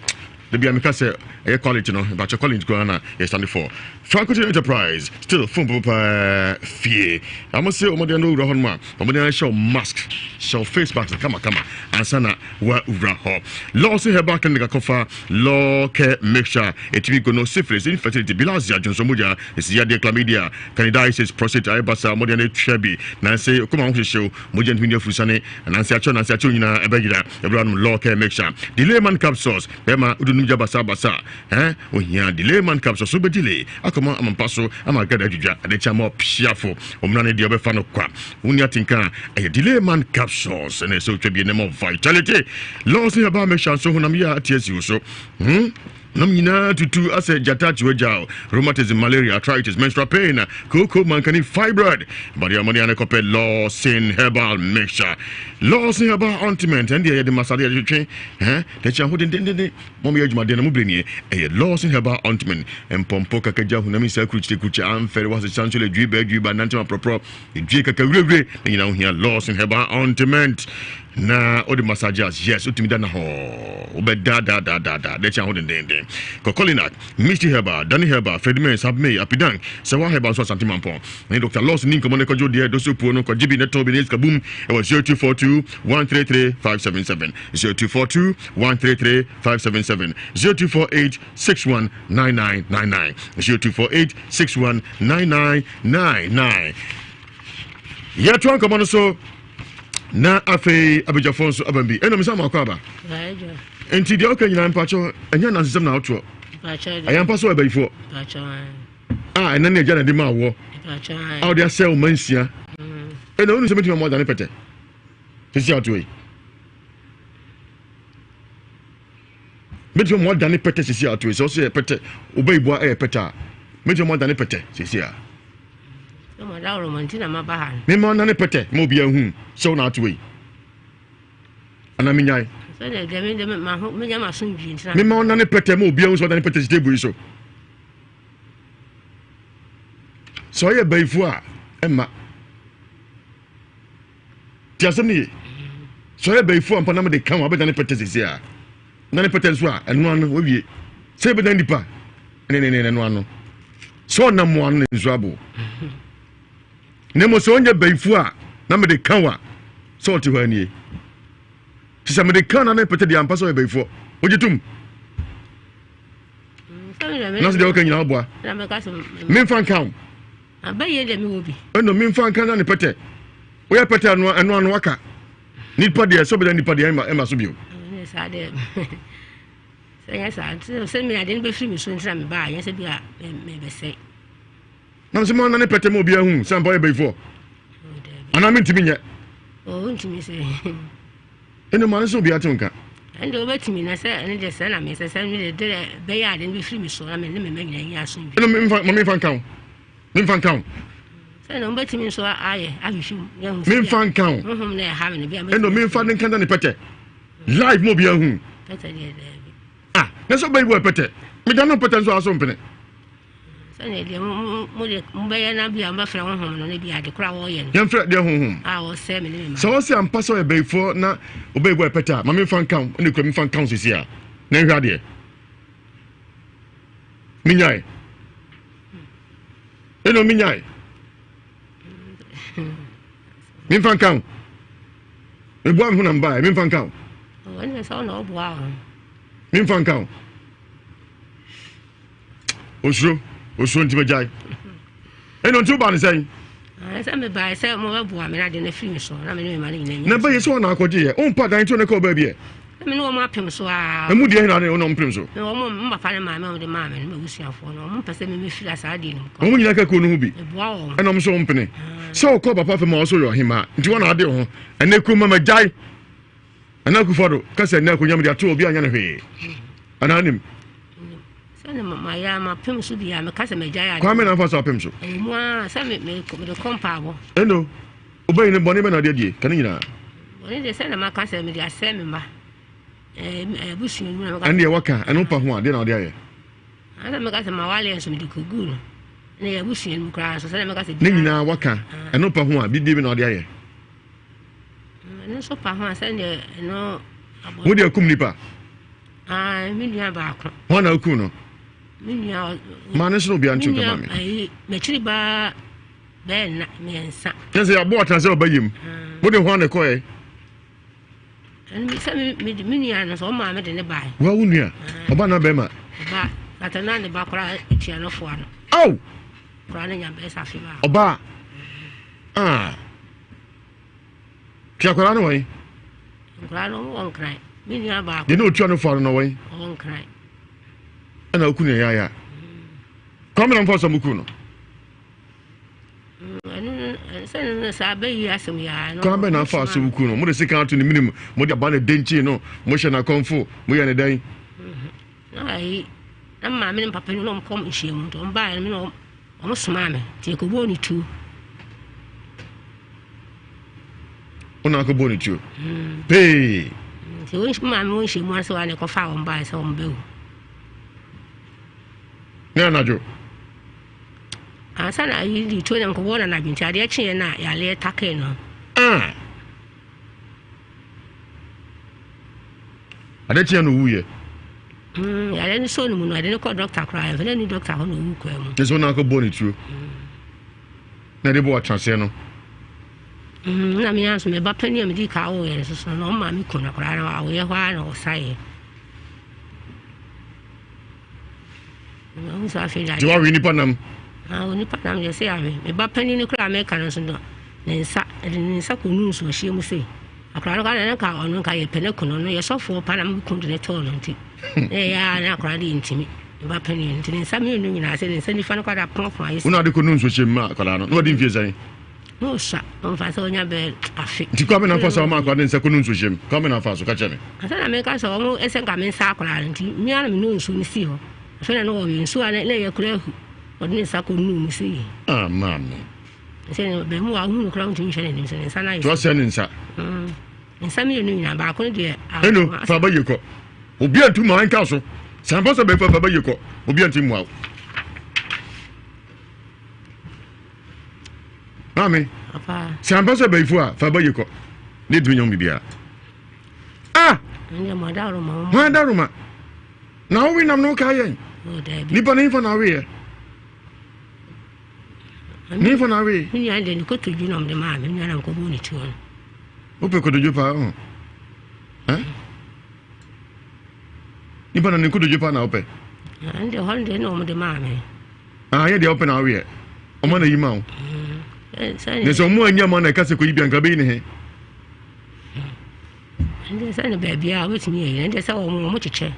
da bia meka sɛ ɛyɛ quality no bakyɛ quality koraa na yɛ stand for Franco Trading Enterprise still phone papa fie amo se ɔmɔden no wura hɔ nom a ɔmɔden ahyɛ mask hyɛ face mask kama kama ansa na wura hɔ Lawson Herbal Clinic akɔfa Law Care Mixture ɛtumi gono syphilis infertility bilharzia dwonsɔ mogya Esiyadeɛ, chlamydia, candidiasis, prostate ayɛ basaa, mogya no atwa bi, nanse koma ho hyehyew, mogya ntumi nni afurusane, ananse akyɛw nanse akyɛw nyinaa ɛbɛyera, ɛberɛ anom Law Care Mixture, Delayman Capsules, bɛrima wodu nom gya basaa basaa, eh, ohia Delayman Capsules, so bɛ delay, akɔma amampa so, ama agrada adwidwa, ade kyɛ ama ɔpiafo, omena ne deɛ ɔbɛfa no kwa, wonni atenka a, ɛyɛ Delayman Capsules, ɛna ɛsɛ otwa bi, ɛna ɛma vitality, Lawson Herbal Mixture nso honam yɛ a ate asi wo so, hmm. Nam nyinaa tutu asɛ gyata akyi wagyaw. Rheumatism, malaria, arthritis, menstrual pain, kooko, mankani, fibroid. Bade amɔde ane kɔpɛ Lawson Herbal Mixture. Lawson Herbal Ointment, ɛndeɛ yɛde masade yɛde twetwe, eh, dɛkyɛ ho dendendenden. Mom yɛ adwumaden na mo bere nie. Ɛyɛ Lawson Herbal Ointment. Mpɔmpɔ kakagya hunam nsa kurukyire kurukyire amfɛre wasesa nso le dwi ba dwi ba nante ma prɔprɔ. Dwi kaka wurawure ne nyinaa ho hia Lawson Herbal Ointment. Na ɔde massage as yes wotumi da na hɔ wobɛda da da da da dɛkyɛ ho dendenden. Kɔkɔlinak, Misty Herbal, Danny Herbal, Fredman, Sabme, Apidan, Sɛwa Herbal nso Asante Mampɔn. Ne Dr. Lawson ni nkɔmmɔ ne kɔgye deɛ doso puo no kɔgye bi ne tɔn bi ne sika bum ɛwɔ 0242 133 577 0242 133 577 0248 619999 0248 619999. Yɛtoa nkɔmmɔ no so na afei abadwafoɔ nso aba bi ɛna mesa maakɔ aba nti deɛ woka nyinaa mpakyɛ ɛnyɛ nansesɛm na wotoɔ ɛyɛ mpa so abayifoɔ a ɛna ne agya na de ma awoɔ a wode asɛ wo ma nsia ɛna wonu sɛ mɛtumi ama wadane pɛtɛ sɛsi atoɔ yi Mɛtumi ama wadane pɛtɛ sisi a atoe sɛ ɔsɛ yɛ pɛtɛ ɔbɛyiboa ɛyɛ pɛtɛ a mɛtumi ama wadane pɛtɛ sisi a. Mema ɔnane pɛtɛ ma obiara hu sɛ wo na atoe yi anaa menyae. Mema ɔnane pɛtɛ ma obiara hu sɛ ɔdane pɛtɛ si table yi so. Sɛ ɔyɛ bayifo a ɛmma. Ti asɛm no ye. Sɛ ɔyɛ bayifo ampa na mede ka ho abɛda ne pɛtɛ sese a, na ne pɛtɛ nso a, ɛno ano wawie. Sɛ ɛbɛda nipa ne ne ne ɛno ano. Sɛ ɔnam mo ano ne nso abo. Na mmom sɛ ɔnyɛ bayifo a na mede ka ho a, sɛ ɔte hɔ anie. Te sɛ mede ka na ne pɛtɛ deɛ ampa sɛ ɔyɛ bayifoɔ. Wogye tom? Na sɛ deɛ ɔka nyinaa ɔboa. Memfa nka ho. Abɛyɛ deɛ mewɔ bi. Ɛnna memfa nka na ne pɛtɛ. Woyɛ pɛtɛ ɛno ɛno ano aka. Nipa deɛ sɛ ɔbɛda nipa deɛ ɛma ɛma so bio. Ɛnyɛ saa deɛ. Sɛ nyɛ saa sɛ me ade no bɛfiri me so nti na mebaa nyɛ sɛ bi a mebɛsɛe. Na sɛ mo nane pɛtɛ ma obi ahu sɛ ampa ɔyɛ bayifoɔ. Anaa mentumi nyɛ. Ɔntumi sɛ. Ɛnna ma no sɛ obiara te wo nka. Ɛnde wobɛtumi na sɛ ɛno deɛ sɛ na mesɛ sɛ mede de bɛyɛ ade no bɛfiri me so na me ne me mma nyinaa nya asomdwoe. Ɛnna memfa ma memfa nka wo memfa nka wo. Sɛ na wobɛtumi nso ayɛ ahwehwɛ mu na ahu sɛ memfa nka wo honhom na ɛha me no bi a ɛnna memfa ne nka da ne pɛtɛ live ma obiara hu. Pɛtɛ deɛ daabi. Ah na sɛ ɔbɛyi wɔ pɛtɛ meda no pɛtɛ nso aso mpene. Sɛdeɛ deɛ mode mobɛyɛ na bia mobɛfrɛ honhom no ne bia ade koro a wɔyɛ no. Yɛmfrɛ deɛ honhom. A wɔsɛ me ne me ma. Sɛ wɔsɛ ampa sɛ ɔyɛ bayifoɔ na ɔbɛyi bɔ ɛpɛtɛ a ma memfa nka wo ɛne kura memfa nka wo sisi a na nhwɛ adeɛ. Menyae. Ɛna menyae. Memfa nka wo. Meboa me ho na mbaeɛ memfa nka wo. Memfa nka wo. Osuro, osuro nti megyae. Ɛna nti wobaa ne sɛn? Sɛ mebae sɛ mobɛboa me na ade no afiri me so na me ne me ma no nyina nya. Na bɛyɛ sɛ wɔn na akɔgye yɛ. Wompa dan nti wɔn kɔ baabi ɛ. Me ne wɔn apem so aa. Emu deɛ hena ne wɔn mpem so? Me wɔn mo papa ne maame wɔn de maa me no m'abusuafoɔ no wɔn mpɛ sɛ me mefiri saa adeɛ no mu kɔ. Wɔn nyinaa ka kuo no ho bi. Meboa wɔn. Ɛna wɔn nso wɔn mpene. Sɛ ɔkɔ papa fam a ɔso yɛ ɔhemaa nti wɔn na ade ho. Ɛnɛ kuo mama gyae. Nana Akufo Addo ka sɛ nnɛ akonnwa mede ato obi anyɛ no hwee. Anaa nim? Sɛne mayɛ a mapem so bi a meka sɛ magyae ade. Kwan bɛ na afa so apem so? Ɛwɔ mu ara sɛ mede kɔ mpaabɔ. Ɛno, wobɛyi no bɔne bɛ na ade adie, ka ne nyinaa. Bɔne deɛ sɛ na maka sɛ mede asɛ me mma. Abusua mu na meka. Ɛne deɛ waka, ɛno pa ho a, deɛ na ɔde ayɛ? Ana meka sɛ mawale nso mede kɔguu no. Ne yɛ abusua no mu koraa nso sɛ na meka sɛ. Ne nyinaa waka, ɛno pa ho a, bibie bi na ɔde ayɛ. Ɛno nso pa ho a sɛdeɛ ɛno abɔ. Wo deɛ kum nipa. Ah, me nua baako. Hɔn na okum no. Me nua. Maa ne so na obiara ntu nkama me. Ayi, m'akyiri baa bɛyɛ nna mmiɛnsa. Kyɛ sɛ yɛabɔ ɔtena sɛ ɔba yam. Mo de hɔn na ɛkɔɛ. Ɛno sɛ me me nua no sɛ ɔmaa me de ne bae. Wa wo nua? Ɔba na bɛrima. Ɔba kata na ne ba koraa tua no foa no. Aw. Koraa ne nya bɛyɛ sɛ afe baako. Ɔbaa. Ah. Ti akwadaa no wɔn. Nkwadaa no wɔn nkran. Me nua baako. Deɛ na otua no fa no na wɔn. Wɔn nkran. Ɛna oku ne yaya. Kwame na nfa sɛ mo ku no. Kwan bɛ na afa so ku no. Mo de sika ato ne minim. Mo de aba ne denkyi no. Mo hyɛ n'akɔnfo. Mo yɛ ne dɛn. Na ayi. Na me maame ne me papa ni na wɔkɔ nhyiamu nti wɔn baeɛ no me na wɔn wɔn somaa me nti yɛkɔbɔɔ ne tuo. Wo na akɔbɔɔ ne tuo? Hmm. Pee. Nti wɔn maame wɔn nhyiamu ase wa na ɛkɔfaa wɔn baeɛ sɛ wɔn bɛwu. Ne anadwo? Ansa na ayi de tuo na nkɔbɔɔ no anadwo nti adeɛ kyeeɛ na yareɛ takee no. Ah. Ade kyeɛ na owuiɛ. Mm, yare no sɔɔ ne mu no, ɛde no kɔ dɔkta koraa, ɛmfa no ni dɔkta hɔ na owu kwan mu. Ne so na akɔbɔ ne tuo. Na ɛde bɔ atraseɛ no. Mm, na me nso me ba panin a medi ka awoeɛ no soso no, ɔma me kun akwaraa no awoeɛ hɔ ara na ɔsaeɛ. Nti wawe nipa nam? Ah, onipa nam deɛ sɛ awe. Me ba panin no koraa meka no nso no, ne nsa, ɛde ne nsa kɔnu nsuohyeɛ mu sei. Akwaraa no koraa na nka ɔno nka yɛpɛ no kunu no, yɛ sɔfoɔ pa na me kun de ne tɔɔ no nti. Na ɛyɛ a na akwaraa de ntimi. Me ba panin nti ne nsa mmienu nyinaa sɛ ne nsa nifa no koraa de apoapoa ayɛ sɛ. Wo na ade kɔnu nsuohyeɛ mu ma akwaraa no, na wadi mfie sɛn? Na ɔsua, ɔmfa sɛ ɔnya bɛyɛ afe. Nti Kwame na afa saa ɔma akwadaa ne nsa kɔnu nsuo hyɛm? Kwame na afa so, ka kyerɛ me. Ansa na meka sɛ ɔmo sɛ nka me nsa akwadaa no nti, me ara na menuu nsuo no sii hɔ. Afei na na ɔwe nsuo a na ɛyɛ koraa ahu. Ɔde ne nsa kɔnuu mu sei. Ah, maame. Sɛ ne bɛn mu a wohu no koraa wontumi nhwɛ n'anim sɛ ne nsa no ayɛ. To asɛ ne nsa. Mm. Nsa mmienu nyinaa baako no deɛ. Eno, fa ba yie kɔ. Obi antu maa nka so. Sɛ ampa sɛ bɛfa fa ba yie kɔ. Obi antu mmoa wo. Maame, sɛ ampa sɛ bayifo a fa ba yie kɔ ne ntumi nyɛ ho biribiara. Ah! Hwan daroma? Na wowe nam no woka yɛn. Nipa ne nfa na aweɛ. Ne nfa na aweɛ. Me nua de ne kotodwe na ɔde maa me nua na nkɔbɔ ne tuo no. Wopɛ kotodwe paa ho. Eh? Nipa na ne kotodwe paa na wopɛ. Ɛnde hɔ de na ɔde maa me. Ah, yɛ deɛ wopɛ na aweɛ. Ɔma na yi ma wo. Ne sɛ ɔmo anyi ama na ɛka sɛ kɔyi bi anka bɛyi ne he. Ɛnde sɛ ne baabi a wobɛtumi ayi ɛnde sɛ wɔn wɔn kyekyɛ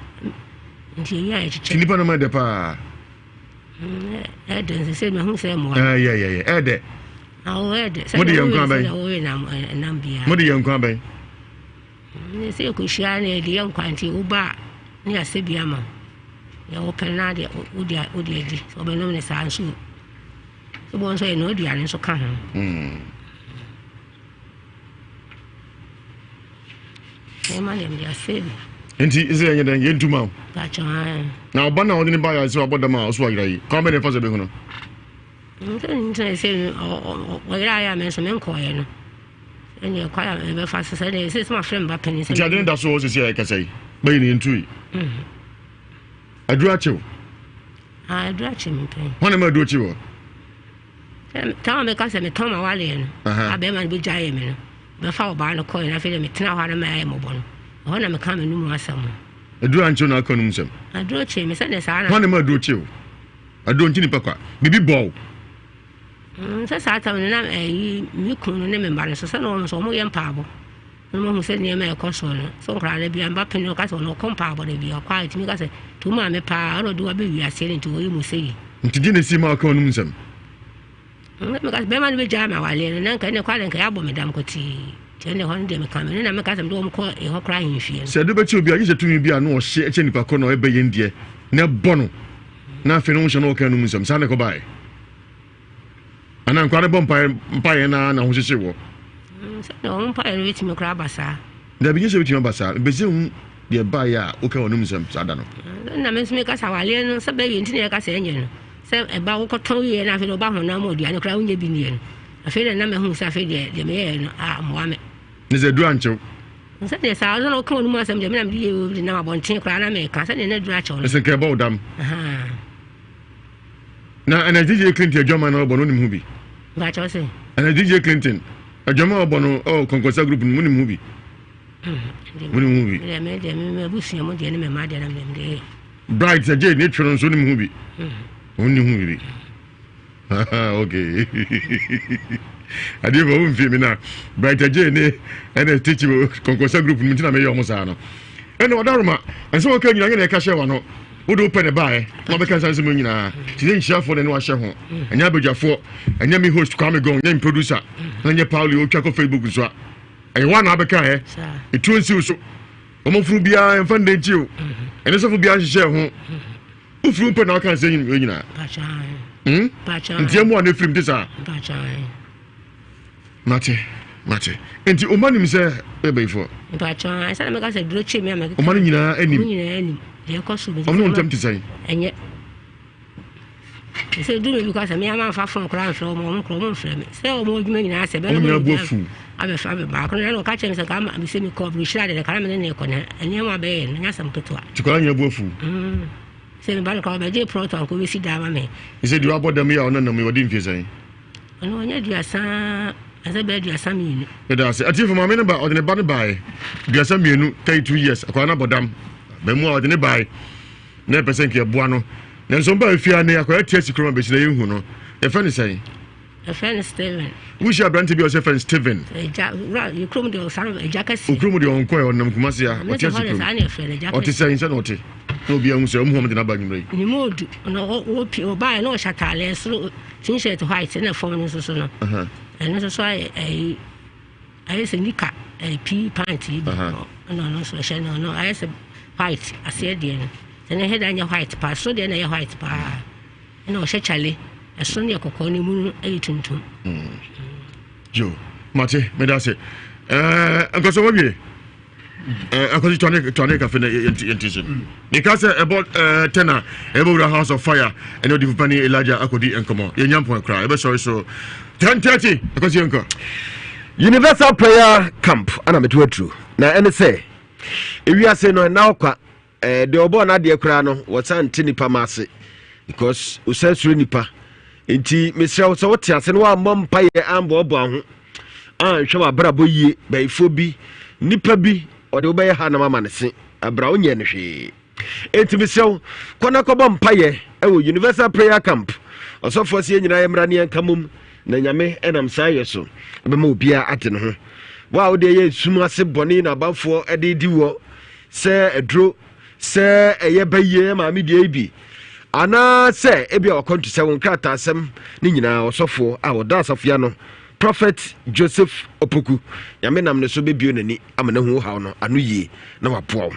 nti eyi a yɛkyekyɛ. Ti nipa no ma ɛdɛ paa. Ɛdɛ nso sɛ mehu sɛ mmoa. Ɛyɛ yɛ yɛ ɛdɛ. Awo ɛdɛ sɛ mo de yɛ nkwa bɛn. Wɔwe nam nam biara. Mo de yɛ nkwa bɛn. Ne sɛ yɛkɔhyia na yɛde yɛ nkwa nti woba a ne yɛasɛ bi ama wo. Deɛ wopɛ no na deɛ wode wode adi. Sɛ wobɛnom ne saa nso sɛ bɔ nso yɛ aduane nso ka ho. Hmm. Nneɛma deɛ mede asɛ bi. Nti sɛ yɛnyɛ dɛn yɛntu ma wo. Na ɔba no a wɔde ne baeɛ sɛ wabɔ dam a ɔso ayera yi kwan bɛ na ɛfa sɛ bɛhu no? Nti sɛ ɔyera ayɛ a me nso menkɔɔeɛ no. Ɛnneɛ kwan a yɛbɛfa so sɛ ɛnneɛ sɛ mafrɛ me ba panin sɛ. Nti ade no da so wɔ sisi a yɛkasa yi bɛyi ne yɛntui. Mhm. Aduru akyew. Ah, aduru akye me pɛn. Hɔn na ma aduru akyi wɔ. Tam a meka sɛ metɔn ma waleɛ no, a bɛrima no bɛgya yɛ me no, bɛfa ɔbaa no kɔɛ no afei dɛ metena hɔ a na mayɛ mmɔbɔ no. Ɛhɔ na meka me no mu asɛm no. Aduru ankyew na aka no mu nsɛm. Aduru kye me sɛdeɛ saa na. Hɔn na ma aduru kye o. Aduru nkye nipa kwa. Biribi bɔ o. Mm, sɛ saa tam no na ɛyi me kunu no ne me mma no so sɛ na wɔn nso wɔyɛ mpaabɔ na wɔn ahu sɛ nneɛma ɛkɔ soɔ no so nkwadaa no bia mba panyin ɔka sɛ ɔno ɔkɔ mpaabɔ no bia ɔkɔ a ɛtumi ka sɛ to maame paa ɔna ɔde wabɛ wiase no nti wɔyɛ mu sɛ yi. Nti gye na esi ma ɔka ɔnum nsɛm. Meka sɛ bɛrima no bɛgyaa me awaleɛ no na nka ɛnɛ kɔ a nka yɛabɔ me dam kɔtee nti ɛnɛ hɔ no deɛ meka me no na meka sɛ mede wɔn kɔ ɛhɔ koraa ahemfie no. Sɛ ɛde bɛkyɛ obi a gye sɛ tumi bi a na ɔhye kyɛ nipa kɔ na ɔyɛ bɛyɛ deɛ na ɛbɔ no na afei no ho hyɛ na ɔka anum nsɛm saa na ɛkɔbaeɛ. Anaa nkwadaa no bɔ mpaeɛ mpaeɛ na na ho hyehye wɔ. Mm, sɛ wɔn mpaeɛ no bɛtumi koraa aba saa. Dabi nyɛ sɛ bɛtumi aba saa bɛsɛ hu deɛ ɛbaeɛ a woka wɔn nsɛm saa da no. Mm, na me nso meka sɛ awaleɛ no sɛ bɛyɛ nti na yɛka sɛ ɛnyɛ no sɛ ɛba wokɔtɔn wieɛ na afei na ɔba honam mu aduane koraa wonyɛ bi nniɛ no afei na na mahu sɛ afei deɛ deɛ meyɛɛ no ammoa me. Ne sɛ aduru ankyew. Sɛdeɛ saa ɔno na ɔka wɔn mu asɛm deɛ me na mede yɛ nam abɔnten koraa na meka sɛdeɛ na aduru akyɛw no. Ɛsɛ nka ɛbɔ wo dam. Na ɛna DJ Clinton adwaman na ɔbɔ no onim ho bi. Bàtchɛ ɔsɛ. Ɛna DJ Clinton adwaman ɔbɔ no ɔ kɔnkɔnsa group no mu nim ho bi. Mu nim ho bi. Ɛdɛ mɛ deɛ mɛ abusua mu deɛ ne mɛ ma deɛ na mɛ deɛ. Bright sɛ Jade ne twere nso nim ho bi. Ɔn nim ho bi. Okay. Adeɛ fɔ wo mfie mi na Bright Jade ne ɛna teach kɔnkɔnsa group no mu nti na meyɛ ɔmo saa no. Ɛna ɔdaroma ɛnsɛ wɔka nyina nyɛ na ɛka hyɛ wa no. Wode wo pɛ na ɛbaeɛ na wabɛka nsa nsɛm nyinaa nti ne nhyirafoɔ na ɛne wahyɛ ho ɛnyɛ abadwafoɔ ɛnyɛ me host Kwame Gong nyɛ me producer na nyɛ Pauli otwa kɔ Facebook nso a ɛyɛ wa na abɛka ɛ ɛtuo nsiw so ɔmɔforo biara ɛmfa nnɛ nkyi o ɛne sɔfo biara nhyehyɛ ho. Wofiri mpɛ na aka nsɛm nyinaa. Hmm? Nti ɛmu a na efirim te saa. Mate, mate. Nti ɔma nim sɛ ɛyɛ bɛyifoɔ. Mpatsɔ ansa na mɛka sɛ duro kye mi a mɛkeka. Ɔma no nyinaa anim. Ɔmo nyinaa anim. Deɛ ɛkɔ so. Ɔmo ne wɔn ntam te sɛn? Ɛnyɛ. Sɛ duro mi bi kɔ sɛ mi ama nfa fon koraa nfrɛ wɔn, wɔn koraa wɔn nfrɛ mi. Sɛ wɔn adwuma nyinaa sɛ bɛrɛ wɔn nyinaa bu afu. Abɛfa abɛ baako no na ɔka kyerɛ mi sɛ kama mi sɛ mi kɔ buruhyira de kama mi ne ne kɔ na nneɛma bɛyɛ no nyɛ asɛm ketewa. Tikwa nyinaa bu afu. Mm. Sɛ mi ba no koraa ɔbɛgye prɔto anko bɛsi daa ma mi. Sɛ deɛ wabɔ dam yi a ɔnenam yi ɔde mfie sɛn? Ɔno ɔnyɛ aduasa asɛ bɛyɛ 32. Meda ase. Atiefo maame no ba ɔde ne ba no bae 32 32 years akwadaa no abɔ dam bɛmu a ɔde ne bae na ɛpɛ sɛ nka ɛboa no nanso ɔba efie a ne akwadaa ti asi kurom a bɛsi na yɛnhu no yɛfɛ ne sɛn? Yɛfrɛ no Steven. Wohyia aberante bi a ɔsɛ fɛ no Steven. Agya wura yɛ kurom deɛ ɔsan agya kɛse. Okurom deɛ ɔnkɔ ɛ ɔnam Kumasi a ɔte asi kurom. Ɔte sɛn sɛ na ɔte na obi ahu sɛ ɔmu hɔm de n'aba anwummerɛ yi. Ne mu odu na ɔpi ɔbaeɛ na ɔhyɛ ataadeɛ soro t-shirt white na fam no nso so no. Ɛno nso so ayɛ ɛyi ayɛ sɛ nika ɛyi pii pant yi bi ɛna ɔno nso ɔhyɛ no ɔno ayɛ sɛ white aseɛ deɛ no sɛ ne head anyɛ white paa soro deɛ na ɛyɛ white paa. Ɛna ɔhyɛ kyale, ɛso no yɛ kɔkɔɔ na emu no yɛ tuntum. Mm. Yo, mate, meda ase. Eh, nkɔsɔ wawie. Eh, akɔsi twane twane kafe na yɛnti yɛnti so. Meka sɛ ɛbɔ eh, tɛna ɛbɔ wura house of fire ɛne ɔdi papa ne Elijah akɔdi nkɔmɔ. Yɛnya mpɔn koraa ɛbɛsɔre so 10:30 akɔsi yɛnkɔ. Universal Prayer Camp ana mede aduru na ɛne sɛ ewiase no ɛna ɔkwa Eh, deɛ ɔbɔɔ n'adeɛ koraa no wɔsan nte nipa ma ase because wosan suro nipa nti mesrɛ wo sɛ wote ase no woammɔ mpayɛ amboaboa ho anhwɛ w'abrabɔ yie bayifoɔ bi nipa bi ɔde wobɛyɛ ha nam ama ne se abra wonyɛ no hwee enti mesrɛ wo kɔ na kɔbɔ mpayɛ ɛwɔ universal prayer camp ɔsɔfoɔ sɛ yɛn nyinaa yɛmmra ne yɛnka mom na nyame ɛnam saa yɛ so ɛbɛma obiara ate ne ho wo a wode ɛyɛ sum ase bɔne na abanfoɔ de di wɔ sɛ aduro sɛ ɛyɛ bayie maame deɛ yi bi anaasɛ ebi a wakɔnto sɛ wɔn nkrataasɛm ne nyinaa ɔsɔfoɔ a ɔda asafo ano prophet joseph opoku nyame nam ne so bɛbio n'ani ama no ahu haw no ano yie na waboa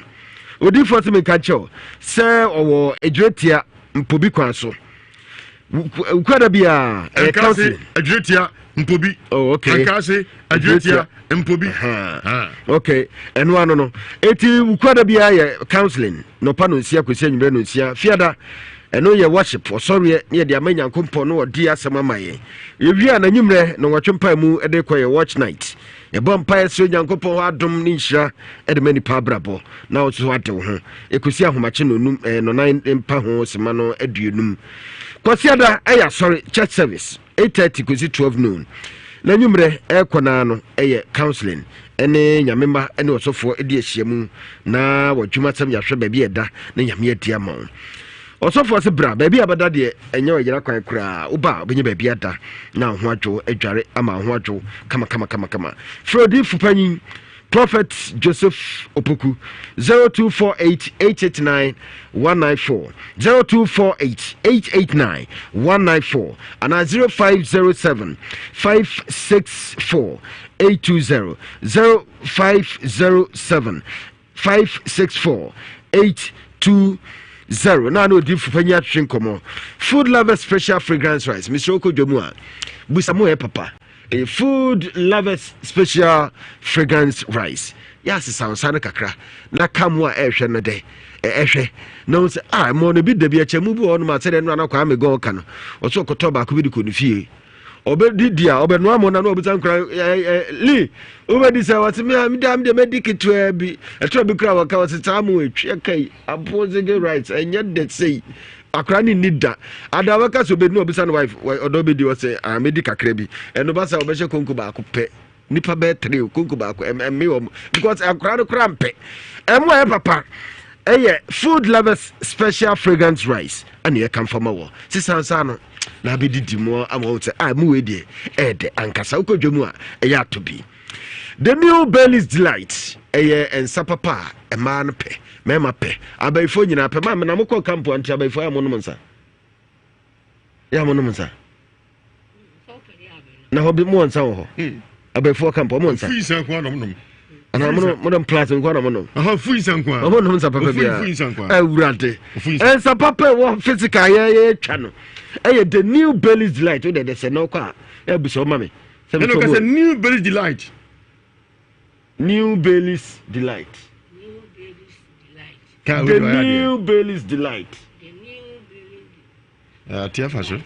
wo odiifoɔ sɛ menka nkyɛw sɛ ɔwɔ adwiratia mpobi kwan so Wukuada biara ɛyɛ counseling. Adwiratia mpobi. Oh, okay. Ankaase adwiratia mpobi. Okay, ɛno ano no. Eti wukuada biara yɛ counseling nɔpa no nsia kɔsi anwummerɛ no nsia. Fiada ɛno yɛ worship ɔsɔreɛ ne yɛde ama Nyankopɔn no ɔde asɛm ama yɛn. Yɛwie a n'anwummerɛ na wɔtwe mpae mu de kɔ yɛ watch night. Yɛbɔ mpaeɛ srɛ Nyankopɔn hɔ adom ne nhyira de ma nipa abrabɔ na wo nso ade wo ho. Ɛkɔsi ahomakye nonum eh, nɔnan mpa ho sema no aduonum. Kwasiada ɛyɛ asɔre church service 8:30 kɔsi 12 noon. Na nwummerɛ ɛrekɔ naa no ɛyɛ counseling ɛne nyame mma ɛne ɔsɔfoɔ ɛdi ahyiamu na wɔdwuma sɛm yɛahwɛ baabi ɛda na nyame adi ama wo. Ɔsɔfoɔ se bra, baabi a bɛda deɛ ɛnyɛ ɔyera kwan koraa, woba a wobɛnya baabi ada na wo ho adwo, adware ama wo ho adwo kama kama kama kama. Frɛ odiyifo panyin Prophet Joseph Opoku 0248 889 194 0248 889 194 anaa 0507 564 820 0507 564 820 na ne odifo panyin atwetwe nkɔmmɔ. Food Lovers Special Fragrance Rice mesrɛ wokɔ dwa mu a busa mo ɛ papa ɛyɛ Food Lovers Special Fragrance Rice yɛ asesa nsa no kakra na ka mu a ɛhwɛ no dɛ ɛhwɛ na wo sɛ ah mmɔ no bi da bi akyɛ mu bi wɔ hɔ nom a sɛdeɛ no anakɔ amegɔn ka no ɔsɛ ɔkɔtɔ baako bi de kɔ ne fie ɔbɛdidi a ɔbɛnoa mo na na ɔbisa nkora ɛɛ li wobɛdi sɛ wɔse me a meda medeɛ mɛdi ketewaa bi ɛtɔ bi kora wɔka wɔse saa mo ɛtwi ɛka yi aposege rice ɛnyɛ dɛ sei akora ne nni da ada wɔka sɛ ɔbɛdi na ɔbisa no wife ɔdɔ bɛdi ɔsɛ a mɛdi kakra bi ɛno ba sɛ ɔbɛhyɛ konko baako pɛ nipa bɛyɛ tere konko baako ɛmme wɔn because akora no kora mpɛ ɛmo a ɛyɛ papa ɛyɛ food lovers special fragrance rice ɛna yɛka nfa ma wɔ sisan saa no na abɛdidi mu ama wɔn sɛ a mu wei deɛ ɛyɛ dɛ ankasa wokɔ dwa mu a ɛyɛ ato bi the new Bailey's delight ɛyɛ nsa papa a mmaa no pɛ mmarima pɛ abayifoɔ nyinaa pɛ maa na mokɔ kampo ante abayifoɔ yɛ mo nom nsa yɛ mo nom nsa na hɔ bi mo nsa wɔ hɔ hmm. abɛɛfoɔ kampo ɔmo nsa. Fi nsa nko anam nom. Ana mo mo nom plus nko na mo nom. Aha fui nsa nko. Ɔmo nom nsa papa bia. Fui nsa nko. Awurade. Nsa papa wɔ physical yɛ yɛ twa no. Ɛyɛ the new Bailey's delight. Wo de de sɛ na ɔkɔ a ɛbu sɛ ɔma me. Sɛ me sɛ new Bailey's delight. New Bailey's delight. The new Bailey's delight. Ah, tia fa so.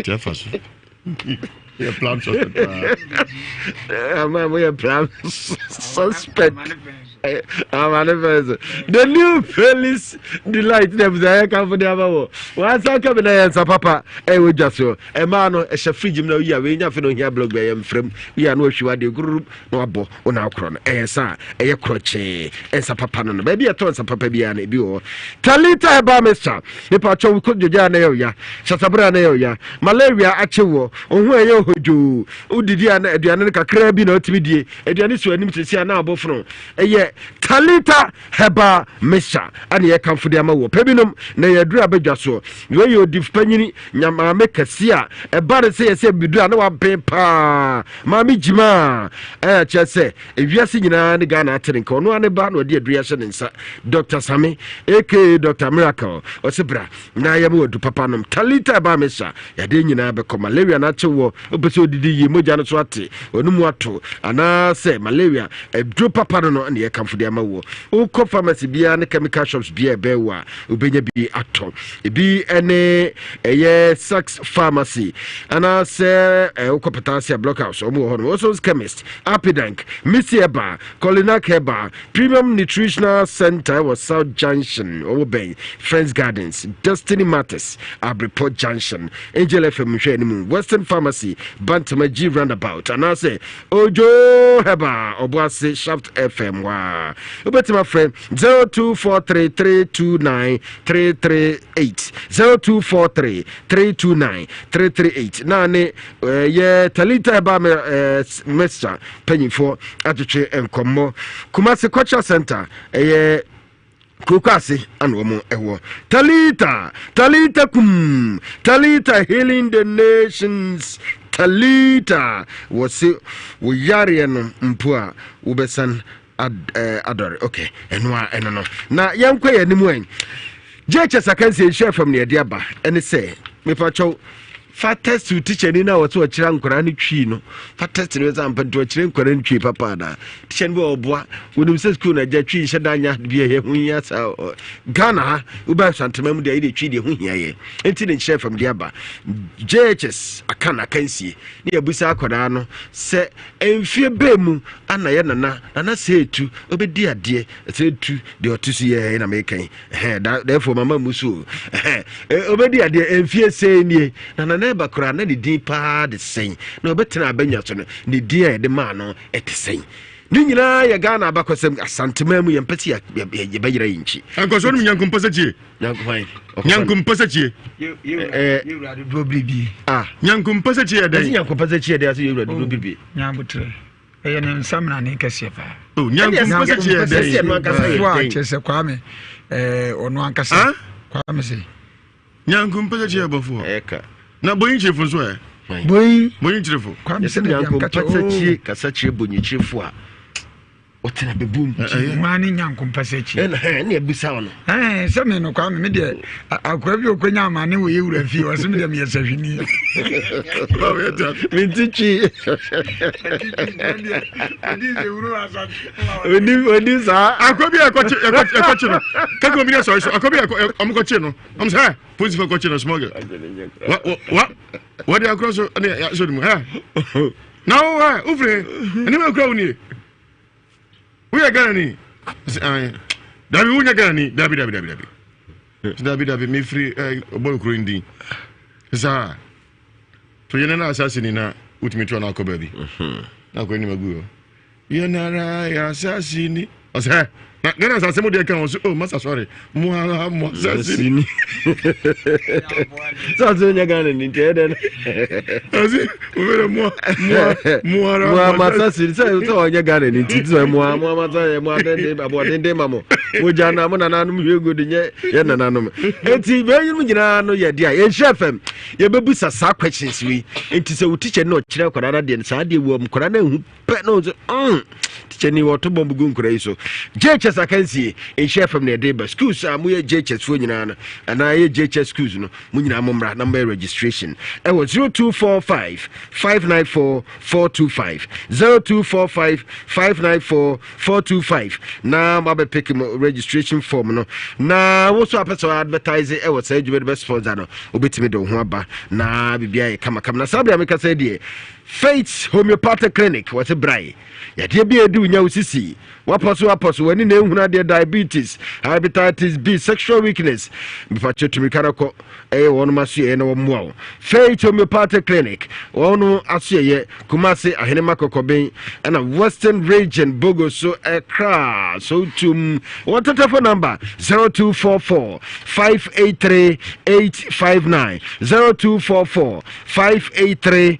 Tia fa so. Yɛ plan suspect paa. Ama mo yɛ plan suspect. Ama ne fɛn so. The new Felix delight na ɛbusa yɛ kanfo de ama wɔ. Wɔasa ka bi na yɛ nsa papa ɛwɔ dwa so. Ɛmaa no ɛhyɛ fridge mu na oyi a wei nya fe na ohia blog bɛyɛ mfrɛm. Oyi a na ohwi wa de gururu na wabɔ wo na akorɔ no ɛyɛ nsa a ɛyɛ korɔkyee nsa papa no no baabi ɛtɔ nsa papa biara no ebi wɔ hɔ talita herbal mixture nipa atwa wo kodwodwa a na ɛyɛ ɔya hyɛsabere a na ɛyɛ ɔya malaria akye wɔ ohun ɛyɛ ɔhodwoo wodidi a na aduane no kakraa bi na ɔtumi die aduane si anim sisi a na abɔfono ɛyɛ talita herbal mixture ɛna yɛ kanfo de ama wɔ pɛ binom na yɛ aduru abɛdwa soɔ wei yɛ odi panyini nyamaame kɛse a ɛba ne sɛ yɛsɛ biduru a na waben paa Maame Gyima a kyerɛ sɛ ewiase nyinaa ne Ghana ate ne nka ɔno ara ne ba na ɔde aduru ahyɛ ne nsa Dr. Same aka Dr. Miracle ɔse bra na yɛma wadu papa nom Talita ɛbaa me sa yadeɛ nyinaa bɛkɔ malaria no akye wɔ wopɛ sɛ odidi yie mogya no so ate ɔno mu ato anaasɛ malaria aduro papa no no ne yɛkamfo de ama wɔ wokɔ pharmacy biara ne chemical shops biara ɛbɛn wɔ a wobɛnya bi atɔ ebi ne ɛyɛ sex pharmacy anaasɛ wokɔ patasia block house ɔmo wɔ hɔ no Wilson's chemist apidank missy eba colinac herbal premium nutritional center wɔ south junction ɔmo bɛn friends gardens destiny matters abrepɔ junction angel fm nhwɛ anim western pharmacy bantama g roundabout anaasɛ ojo herbal ɔboase shaft fm waa wobɛtumi afrɛ 0243 329 338 0243 329 338 na ne ɛyɛ eh, Talita ɛba me eh, mixture panyinfoɔ atwetwe nkɔmmɔ Kumasi Cultural Center ɛyɛ kuroko ase ana wɔn ɛwɔ Talita Talita kum Talita healing the nations Talita wɔse wo yareɛ no mpo a wobɛsan Ad, eh, adɔre ok ɛno a ɛno no na yɛnkɔ yɛn anim ɛ jhs akansie nhyɛ fam ne yɛde aba ɛne sɛ mepakyɛw fa test to teacher ni na wɔsɛ ɔkyerɛ nkwadaa no twi no fa test no sɛ ampa nti ɔkyerɛ nkwadaa no twi papa anaa teacher no bi ɔboa wɔnim sɛ school na agya twi nhyɛ da nya bi ɛyɛ ho hia saa Ghana ha wobɛ asantema mu deɛ yɛde twi deɛ ho hia yɛ nti ne nkyerɛ fam de aba jhs aka na akansie ne yɛbusa akwadaa no sɛ Mfeɛ bɛn mu ana yɛ nana nana sɛ etu ɔbɛdi adeɛ sɛ etu deɛ ɔte so yɛ na meka yi ɛhɛn therefore mama mu so ɛhɛn ɔbɛdi adeɛ mfeɛ sɛn nie na nana ɛba koraa na ne din paa de sɛn na ɔbɛtena abɛnya so no ne din a yɛde maa no ɛte sɛn ne nyinaa yɛ Ghana abakɔsɛm Asanteman mu yɛmpɛ sɛ yɛbɛyera yɛn nkyi. Nkɔsoɔ no mu nyankompɔsɛ tie. Nyankompɔsɛ tie. Yɛwura dodoɔ biribi. Ah. Nyankompɔsɛ tie yɛ dɛn? Ɛsɛ nyankompɔsɛ tie yɛ dɛn ase yɛwura dodoɔ oh, biribi. Nyankotrɛ. Ɛyɛ ne nsamena ne kɛseɛ paa. Oh, nyankompɔsɛ tie yɛ dɛn? Ɛsɛ ɛno ankasa yɛ dɛn? Kyerɛ sɛ Kwame ɛɛ ɔno ankasa. Kwame sɛ. Nyankompɔsɛ tie yɛ bɔfoɔ. Ɛka. Na bonyikyerefo nso ɛ? Bonyi. Bonyikyerefo. Kwame sɛ nyankompɔsɛ tie kasa kyerɛ bonyikyerefo a. ɔtena bɛbu mu. Maa ne nyanko mpɛsɛ akyi. Ɛna hɛn ɛna ebisa ɔno. Ɛn sɛ mi no kwame mi deɛ akora bi okonya ama ne wɔ yɛ wura fie ɔsɛ mi deɛ mi yɛ sɛhwini. Mi ti twi. Oni oni saa. Akora bi ɛkɔkye ɛkɔkye no kɛkɛ omi de sɔre so akora bi ɛkɔ ɔmo kɔkye no ɔmo sɛ ɛ polisi fɛ kɔkye no smuggle wa wa wɔde akora so ɛna yɛ so de mu ɛ. Na wo ɛ wofiri he? Anim akura wo nie. Woyɛ Ghana ni? Dabi wonyɛ Ghana ni. Dabi dabi dabi dabi. Dabi dabi mefiri ɛ ɔbɔ nkuro ndin. Saa to yɛn na asase ni na wotumi to na akɔ baabi. Mhm. Na akɔ anim agu hɔ. Yɛn ara yɛ asase ni. Ɔsɛ. Na Ghana asase mu deɛ ka wɔn so, oh masa sorry, mo ara mo asase ni. Sɛ ɔsɛ onya Ghana ni nti ɛyɛ dɛ no. Ɛsi obere mo mo mo ara mo mo asase ni sɛ sɛ ɔnyɛ Ghana ni nti sɛ mo mo asase mo adenden aboɔdenden ma mo mo gya na mo nananom hwie gu de nyɛ yɛ nananom. Eti bɛyinom nyinaa no yɛ deɛ yɛnhyɛ fam yɛbɛbusa saa questions wei nti sɛ wo teacher no ɔkyerɛ akwadaa no adeɛ no saa adeɛ wɔ mu akwadaa no ahu pɛ na ɔsɛ mm teacher ni wɔto bɔmb gu nkwadaa yi so JHS akansie nhyɛ fam na ɛde ba schools a moyɛ JHS foɔ nyinaa no anaa ɛyɛ JHS schools no mo nyinaa mo mmra na moyɛ registration ɛwɔ 0245 594 425 0245 594 425 na moabɛpeke mo registration form no na wo so apɛ sɛ advertise ɛwɔ saa adwuma de bɛ sponsor no wobɛtumi de wo ho aba na biribiara yɛ kamakama na saa berɛ a meka sɛ deɛ Faith Homeopathic Clinic wɔse brae yadeɛ bi a ɛdi wo nya wo sisi wapɔ so apɔ so w'ani na ehunu adeɛ diabetes hepatitis B sexual weakness mepakyɛ tumi ka no kɔ ɛyɛ wɔn asoɛyɛ na wɔmmoa wo Faith Homeopathic Clinic wɔn asoɛyɛ Kumasi Ahenema Kɔkɔben ɛna Western Region Bogo so Accra so tum wɔn telephone number 0244 583 859 0244 583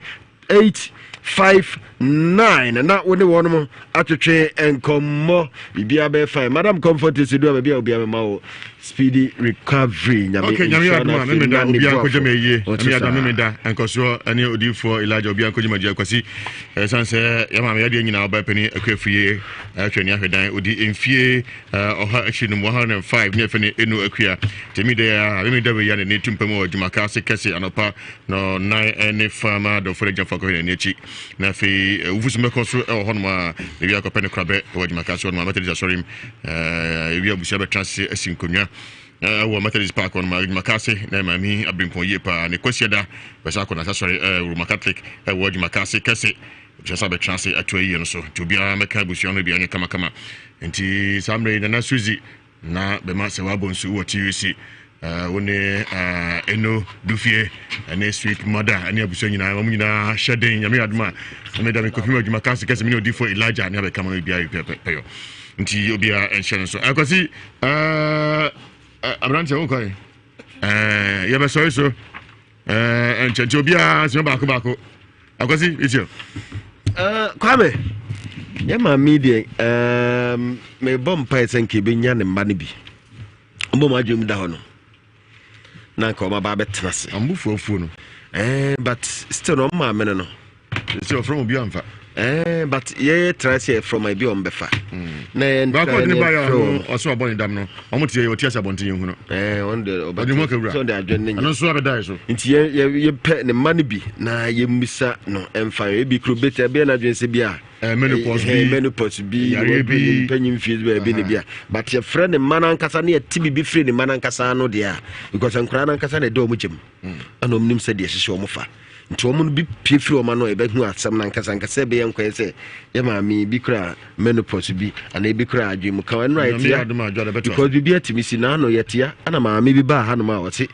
859 na wo ne wɔn atwetwe nkɔmmɔ biribiara bɛyɛ fine madam comfort is do a baabi a obiara bɛma wo speedy recovery nyame okay nyame nhyira adom no a afei memeda na ne obiara nkɔgye boafo ma yie ɔte nyame adom a saa memeda nkɔsoɔ ne odiyifoɔ Elijah obiara nkɔgye ma gye akwasi ɛsiane sɛ yɛma me yadeɛ nyinaa ɔbaa pani akuafie ahwɛ ne ahwɛdan ɔdi mfie ɔha akyi no mu 105 ne ɛfɛ ne ɛnu akua tɛmi dɛ a memeda wei ya ne ne tumpa mu wɔ adwumaka ase kɛse anɔpa no nan ne fa ma adɔfo no agyinafo akɔhwɛ n'ani akyi na afei wufu so mɛkɔ so wɔ hɔnom a ewi akɔpɛ ne korabɛ wɔ adwumaka so hɔnom a Methodist asɔre mu ewi abusua bɛtra ase asi nkonnwa wɔ Methodist Park hɔnom a adwumaka ase na maame abirimpɔn yie paa ne kwasiada bɛsa akɔ n'asasɔre Roma Catholic wɔ adwumaka ase kɛse abusua sa bɛtra ase ato ayie no so nti obiara mɛka abusua no biara nyɛ kamakama nti saa mmerɛ yi Nana Suzy Na bɛma sɛ wabɔ nsu wɔ TUC wo ne Eno Dufie ne Sweet Mother ne abusua nyinaa wɔn nyinaa hyɛ den nyame adom a na meda me kɔpem adwuma ka se kɛse me ne odifoɔ Elijah ne abɛka ma no biara pɛyɔ nti obiara nhyɛ no so akwasi aberanteɛ wokɔe yɛbɛsɔre so nkyɛ nti obiara sɛ baako baako akwasi ɛtio kwame yɛ maame deɛ mebɔ mpae sɛ nka ɛbɛnya ne mma no bi ɔbɔ mu adwene mu da hɔ no na nka ɔma ba bɛtena ase ambufuafuo no but still no ɔmo maame no no sɛ ɔfrɛ mu bi amfa Eh, but yɛyɛ tra sɛ yɛfrɛ ma ebi ɔmo bɛfa hmm. na yɛn tra ne yɛfrɛ wɔn ɔsɛ ɔbɔ ne dam no ɔmo te yɛ ɔte ase abɔnten yɛn hu no ɛɛ ɔno de ɔbɛ ɔde ho akawura sɛ ɔde adwene ne nyɛ ɛno nso abɛda yɛ so nti yɛ yɛ yɛpɛ ne mma no bi na yɛmmisa no ɛmfa yɛ ebi kuro bɛtɛ ɛbɛyɛ n'adwene sɛ bi a eh, menopause bi menopause bi yareɛ bi mpanyin fie baabi ne bi a but yɛfrɛ ne mma no ankasa ne yɛte biribi firi ne mma no ankasa no deɛ a because nkwadaa no ankasa na ɛda wɔn gyam hmm. ɛna wɔn nim sɛ deɛ ɛhyehyɛ wɔn fa Nti wɔn no bi pue firi wɔn ano a yɛbɛhu asɛm no ankasa ankasa ɛbɛyɛ nkɔyɛ sɛ yɛ maame bi kura menopause bi anaa ebi kura adwene mu ka ɛno a yɛtea because biribi atumi si na ano yɛtea ɛna maame bi baa hanom a ɔse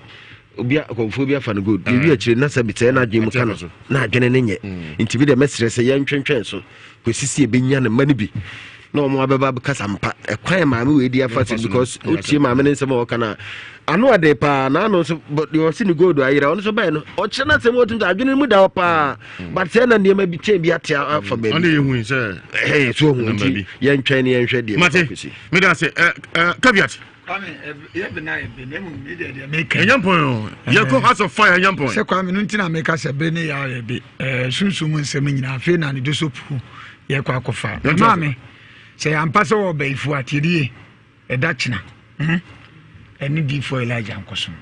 obi akɔmfoɔ bi afa no gold yɛwi ah. akyire na sɛ bitɛɛ na adwene mu ka no na adwene no nyɛ mm. nti bi deɛ mɛsrɛ sɛ yɛntwentwɛn so kɔsi sɛ yɛbɛnya ne mma no bi na wɔn abɛba abɛkasa mpa ɛkwan maame wei di afa sɛ because wotie maame ne nsɛm a wɔka no a ano ɔde paa na ano nso deɛ ɔsi ne gold ayera ɔno nso bɛyɛ no ɔkyerɛ no asɛm wɔtum sɛ adwene no mu da hɔ paa mm. but sɛ na nneɛma bi kyɛn bi ate afa baabi ɔne yɛhu sɛ ɛɛ so ohun nti yɛntwɛn ne yɛnhwɛ deɛ mate meda ase caveat ɛnyɛ mpɔn o yɛkɔ house of fire ɛnyɛ mpɔn sɛ kwame no nti na meka sɛ bere ne yɛ ayɛ bi sunsum mu nsɛm nyinaa afei na ne do so puu yɛkɔ akɔfa maame sɛ yɛampa sɛ wɔ ɔbɛyifoɔ a tiɛdie ɛda kyena hmm? ɛne diifoɔ Elijah nkɔsom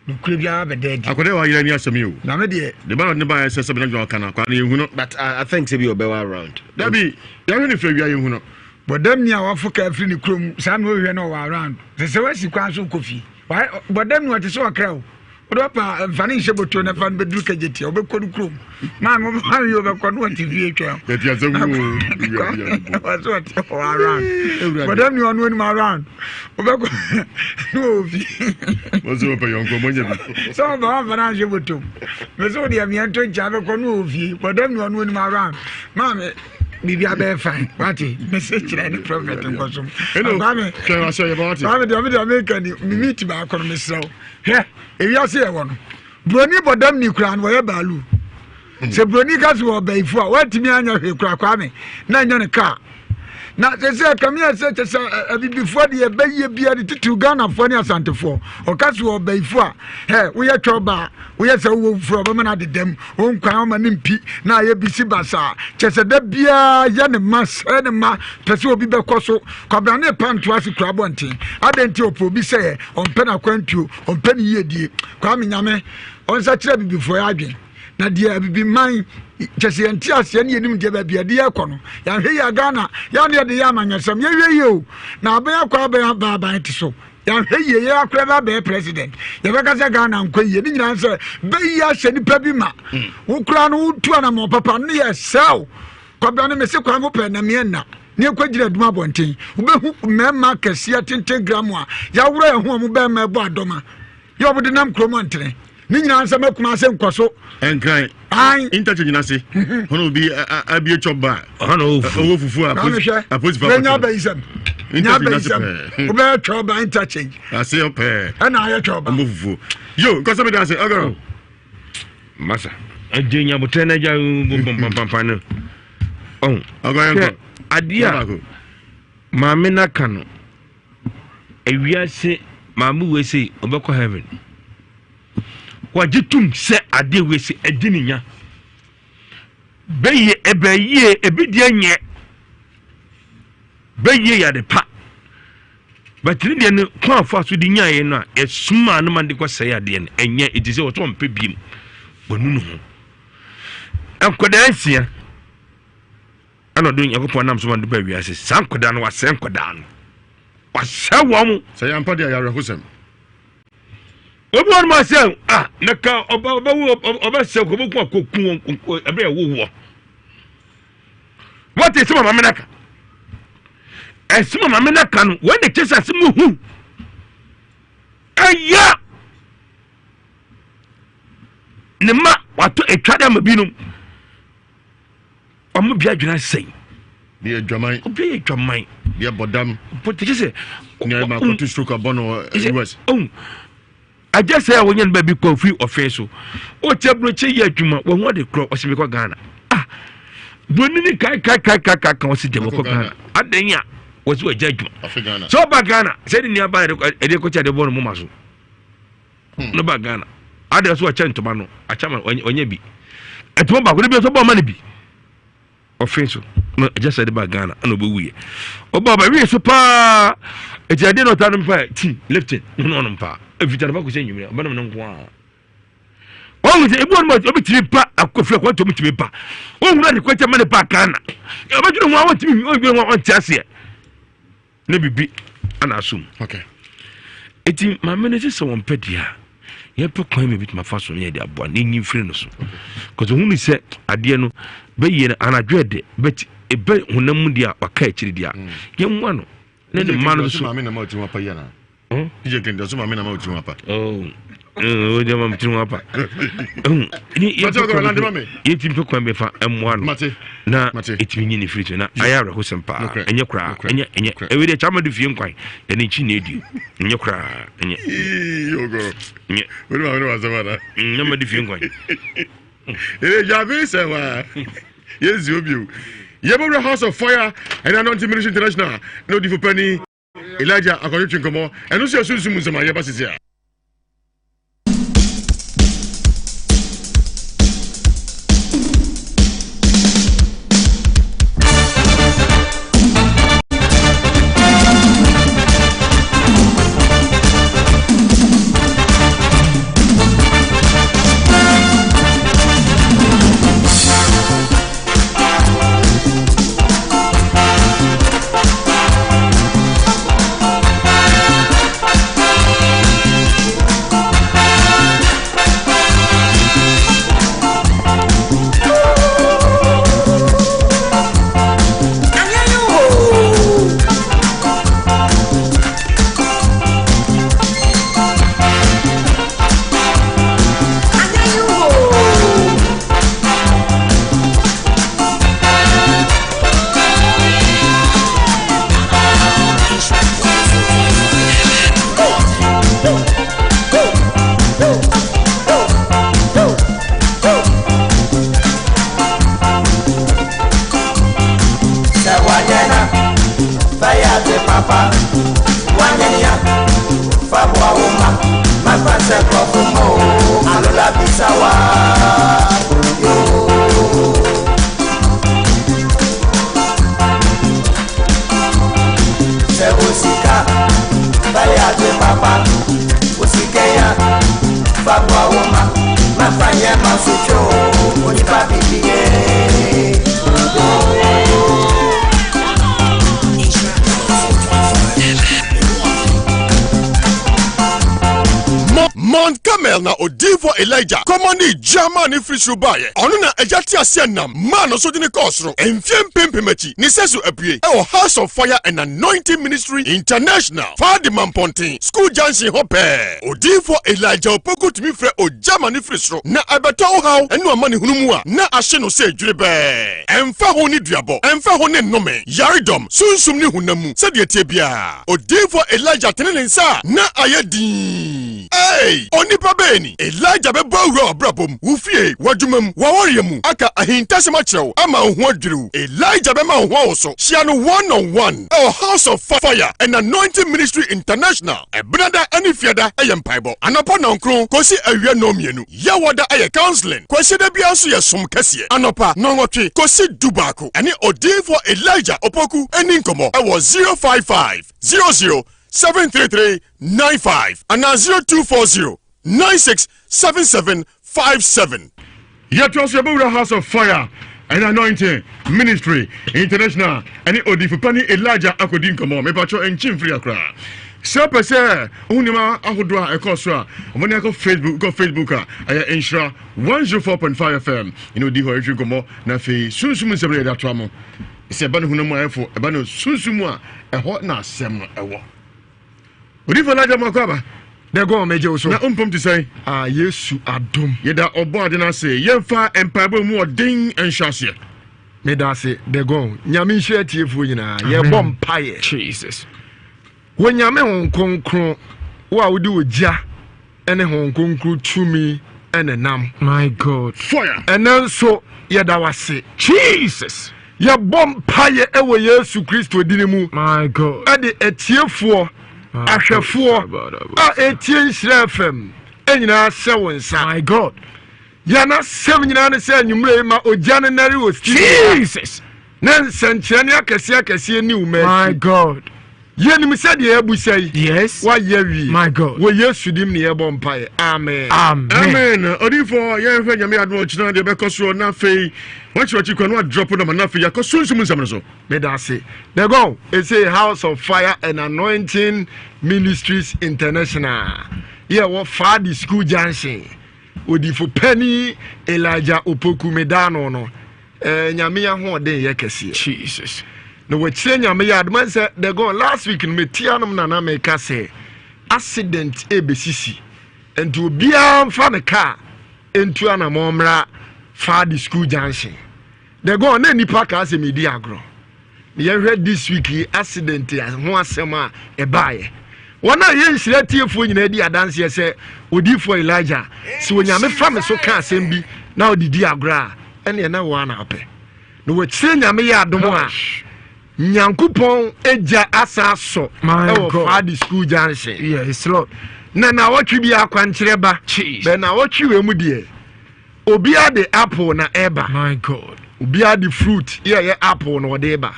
nokorɛ biara bɛda adi. Akɔdɛ wa yɛrɛ ni asɛm yi o. Na me deɛ. De ba ne ba yɛ sɛ sɛ bɛna dwuma ɔka na akwa ne yɛn hu no. But I, I think sɛ bi ɔbɛwa around. Dabi yɛhwɛ ne fɛ wia yɛn hu no. Bɔdam ni a wafo kaa firi ne kurom saa na ɔhwɛ no ɔwɔ around sɛ sɛ wasi kwan so kɔ fie bɔdam ni ɔte sɛ ɔkra o wode ɔpa mfa ne nhyɛ bɔtuo na fa no bɛduru kagye tia wobɛkɔ no kurom maame maame yi wobɛkɔ no ɔte fie twɛn ɔsɛ ɔte hɔ around bɔdam ni ɔno anim around wobɛkɔ ne wɔ fie sɛ wɔpɛ yɔnkɔ mɔnya bi sɛ wɔba wɔmfa no anhyɛ bɔtom me sɛ wodeɛ meɛnto nkyɛ bɛkɔ ne wɔ fie bɔdam ni ɔno anim around maame. Biribi abɛyɛ fine wate mese kyerɛ ne prophet nkɔsom. Kwame Kwame deɛ medeɛ meka ni me meet baako no mesrɛ wo hwɛ ewiase yɛwɔ no buroni bɔdam ni koraa no wɔyɛ baalu sɛ buroni ka so wɔ ɔbɛyifo a wɔatumi anyɛ hwee koraa Kwame na ɛnyɛ ne kaa na sɛ sɛ kame a sɛ kyɛ sɛ abibifoɔ deɛ ɛbɛyɛ bia de titiriw Ghanafoɔ ne Asantefoɔ ɔka so wɔ ɔbɛyifo a hɛ woyɛ twɛ ɔbaa woyɛ sɛ wowɔ wufuro ɔbɛma no adedam wo nkwan ɔma no mpi na ayɛ bisi basaa kyɛ sɛ da biara yɛ ne ma sɛ ne ma pɛ sɛ obi bɛkɔ so kwabena ne pa nto ase kura abɔnten adɛn nti ɔpɛ obi sɛ yɛ ɔmpɛ n'akwantuo ɔmpɛ ne yiedie Kwame Nyame ɔnsa kyerɛ abibifoɔ yɛ adwen na deɛ abibiman kyɛ sɛ yɛnte aseɛ ne yɛnim deɛ baabi ɛde yɛkɔ no yɛahwɛ yɛ Ghana yɛne yɛde yɛ amanyɔsɛm yɛhwɛ yie o na aban akɔ aban aba aban te so yɛahwɛ yie yɛ akora bɛ abɛyɛ president yɛbɛka sɛ Ghana nkɔ yie ne nyinaa sɛ bɛyi ahyɛ nipa bi ma hmm. wo koraa no wotu anammɔ papa no yɛ sɛw kwabra no mese kwan ho pɛ na meɛnna ne ɛkɔgyina adum abɔnten wobɛhu mmarima kɛseɛ tenten gram a yɛaworɔ yɛn ho a mo bɛrima ɛbɔ adɔma yɛ ɔmo de nam kurom ntene ne nyinaa nsɛm akuma ase nkɔ so. Nkran interchange n'ase hɔn obi abie chop bar ɔwɔ fufu a apolisi fa nya abayisɛm nya abayisɛm wobɛyɛ chop bar interchange ase pɛɛ ɛna ayɛ chop bar ɔmo fufu yo nkɔsɔ mi da ase ɔgɔrɔ. Masa agye nyabotɛ na agya pampampa no ɔn sɛ adeɛ a maame no aka no Ewiase maame wei sei ɔbɛkɔ heaven. Wagye tum sɛ adeɛ wei sei ɛdi ne nya. Bɛyie ɛbɛyie ebi deɛ nyɛ. Bɛyie yɛ ade pa. But ne deɛ no kwan afa so de nyaeɛ no a ɛsomaa no ma de kɔ sɛe adeɛ no ɛnyɛ ɛti sɛ wɔsɛ ɔmpɛ biem. Wanu ne ho. Nkwadaa nsia. Ɛna ɔde Onyankopɔn nam so ma no de ba wiase. Saa nkwadaa no, wasɛe nkwadaa no. Wasɛe wɔn. Sɛ yɛ ampa deɛ, yɛ awerɛhosɛm. Obi wɔn mu asɛ ah na ka ɔba ɔbɛwo ɔbɛsɛ ɔbɛku akɔku wɔn ɛbɛrɛ ɛwo wɔ. Wɔte sɛ maame naka. Ɛsɛ maame naka no wɔn na kyɛ sɛ asɛm hu. Ɛyɛ ne ma watɔ atwa de ama binom. Ɔmo bia adwene asɛe. Bi yɛ dwaman. Obi yɛ dwaman. Bi yɛ bɔdam. Bɔtɛ kyɛ sɛ. Nea ɛma akɔto stroke abɔ no US. Ɔn agya sɛ a wɔnyɛ no baabi kɔ ofiri ɔfɛn so. Ɔte aburokye yɛ adwuma wɔn ho ade korɔ ɔsɛ mekɔ Ghana. Ah buroni ni kai kai kai kai kai kan ɔsɛ deɛ wɔkɔ Ghana. Adan a wɔsɛ wɔagya adwuma. Sɛ ɔba Ghana sɛ ɛde nua ba ɛde kɔkyɛ ɛde bɔ no moma so. Hmm. No ba Ghana. Adan so ɔkyɛ ntoma no akyɛ ma ɔnyɛ bi. Ntoma baako no bi nso bɔ ɔma no bi. Ɔfe so na agya sɛ de ba Ghana ɛna ɔbɛwuiɛ. Ɔba ɔba wie so paa. Ɛti adeɛ na ɔtaa nom paa tea Lipton ne ɔnom paa. Ɛfita no ba kɔsɛ nwumire ɔbɛnom no nko ara. Wɔn sɛ ebi wɔn obi tumi ba akɔfiri akɔntu obi tumi ba. Wɔn wura ne kɔnkyɛn ma ne ba Ghana. Ɔbɛdwene ho a wɔntumi ɔdwene ho a ɔnte aseɛ. na biribi ana asom okay. eti maame no sɛ sɛ wɔn pɛ deɛ a yɛpɛ kwan mi bituma fa so ne yɛde aboa ne nyi mfiri no so kɔsɛ ohun sɛ adeɛ no bɛyɛ no anadwo ɛdɛ bɛt ɛbɛ honam mu deɛ a waka akyiri deɛ a mm. yɛnwa no ne ne mma no so maame na ma ɔtiri ho apa yi ana DJ Clinton so maame na ma ɔtiri ho apa oh o de ma tiri ho apa yɛtumi pɛ kwan bɛfa mmoa no na ɛtumi nyi ne firi so na ayɛ awerɛhosɛm paa ɛnyɛ koraa ɛnyɛ ɛnyɛ ɛwei deɛ kyama de fie nkwan ɛne nkyi na ɛdi ɛnyɛ koraa ɛnyɛ nyɛ nyɛ ma de fie nkwan ɛgyabe sɛ wa yɛnsi obi o yɛbɛwura house of fire ɛne anointing ministry international na odifo pani Elijah akɔtwetwe nkɔmmɔ. Ɛno nso yɛ sunsum nsɛm a yɛba sisi a. papa wanyanya fa boa wo ma mafa sɛ nkurɔfo ma o alola bisa wa yo. Sɛ wo sika bɛyɛ ade papa wo sika ya fa boa wo ma mafa nyɛ ma so twe o onipa bibi ye. Mount Carmel na odiyifoɔ Elijah kɔma ne gya maa ne firi soro baeɛ. Ɔno na agya teaseɛnam maa no so de no kɔɔ soro. Mfeɛ mpempem akyi, ne sɛso apue wɔ House of Fire and Anointing Ministry International, Fadima Mpɔnten, School Junction hɔ pɛɛ. Odiyifoɔ Elijah Opoku tumi frɛ ogya ma no firi soro na ɛbɛtɔ wo haw ne w'amanehunu mu a na ahye no sɛ dwerɛbɛɛ. Ɛmfa ho ne duabɔ, ɛmfa ho ne nnome, yaredɔm, sunsum ne honam mu, sɛdeɛ ɛteɛ biara, Odiyifoɔ Elijah tene ne nsa a na ayɛ dinn. Ei! Onipa bɛn ni? Elijah bɛbɔ awura w'abrabɔ mu, wo fie, w'adwuma mu, w'awareɛ mu, aka ahintasɛm akyerɛ wo ama wo ho adwiri wo. Elijah bɛma wo ho awoso. Hyia no one on one wɔ House of Fire and Anointing Ministry International. Ɛbenada ne Fiada yɛ mpaebɔ, anɔpa nnɔnkron kɔsi awia nnɔnmienu. Yawada yɛ counseling, Kwasiada biara nso yɛ som kɛseɛ, anɔpa nnɔnwɔtwe kɔsi dubaako. Ɛne Odiyifoɔ Elijah Opoku nni nkɔmmɔ wɔ 055 00 733 95 anaa 0240 96 77 57. Yɛtoa so yɛbɛwura House of Fire and Anointing Ministry International ɛne odifo pani Elijah akɔdi nkɔmmɔ. Mepatwɔ nkyi mfiri akora. Sɛ wopɛ sɛ wohu nneɛma ahodoɔ a ɛkɔ so a, wɔne akɔ Facebook, kɔ Facebook a ɛyɛ Nhyira 104.5 FM ɛne odi hɔ ɛtwe nkɔmmɔ na afei sunsum nsɛm no yɛde atoa mo. Sɛ ɛba no honam mu a ɛfo, ɛba no sunsum mu a ɛhɔ na asɛm no ɛwɔ. Odifo Elijah Mako aba. Dɛ gɔn mɛgye wo so. Na mpom te sɛn? Ah, Yesu adom. Yɛda ɔbɔ ade no ase. Yɛmfa mpaebɔ mu ɔden nhyɛ aseɛ. Meda ase, dɛ gɔn. Nyame nhyira atiefoɔ nyinaa. Yɛbɔ mpaeɛ. Jesus. Wɔ Nyame Honhom Kronkron, wo a wode ogya ne Honhom Kronkron tumi ne nam. My God. Fire. Ɛnɛ nso yɛda wase. Jesus. Yɛbɔ mpaeɛ ɛwɔ Yesu Kristo dini mu. My God. Ɛde atiefoɔ, ahwɛfoɔ a ɛtie Nhyira FM nyinaa hyɛ wo nsa. My God. Yɛn asɛm nyinaa ne sɛ anwummerɛ yi ma ogya no nɛre wɔ studio. Jesus. Ne nsɛnkyerɛnne akɛseɛ akɛseɛ ni wo My mma God. Yɛnim sɛ deɛ yɛabusa yi. Yes. Woayɛ awie. My God. Wɔ Yesu dim ne yɛbɔ mpaeɛ. Amen. Amen. Amen. Odifo, yɛnhwɛ Nyame adom ɔkyena deɛ ɛbɛkɔ soɔ na afei wakyerɛ akyi kwan na wadrɔpo nɔma na afei yɛakɔ sunsum nsɛm no so. Meda ase. The God, ɛsɛ House of Fire and Anointing Ministries International. Yɛ wɔ Fadi School Junction. Odifo Pani Elijah Opoku Medano no. Eh, Nyame ahoɔden yɛ kɛseɛ. Jesus. Na wɔakyerɛ Nyame yɛ adoma sɛ the God last week no metia nom na na meka sɛ accident ɛbɛsisi nti obiara mfa ne kaa ntu anamɔ mmra Fadi School Junction. The God na nipa kaa sɛ medi agorɔ. Yɛhwɛ this week yi accident ho asɛm a ɛbaeɛ. Wɔn a yɛ nhyira tiefoɔ nyinaa di adanseɛ sɛ odiyifoɔ Elijah sɛ Onyame fa me so ka asɛm bi na ɔde di agorɔ a ɛneɛ na wɔa na apɛ. Na wɔakyerɛ Nyame yɛ adom a Nyankopɔn agya asa asɔ ɛwɔ Fadi School Junction. Yes, Lord. Na nawɔtwe bi akwankyerɛ ba. Bɛ nawɔtwe wɔ mu deɛ Obiara de apple na ɛba. My God. Obiara de fruit yɛ ɛyɛ apple na ɔde ba.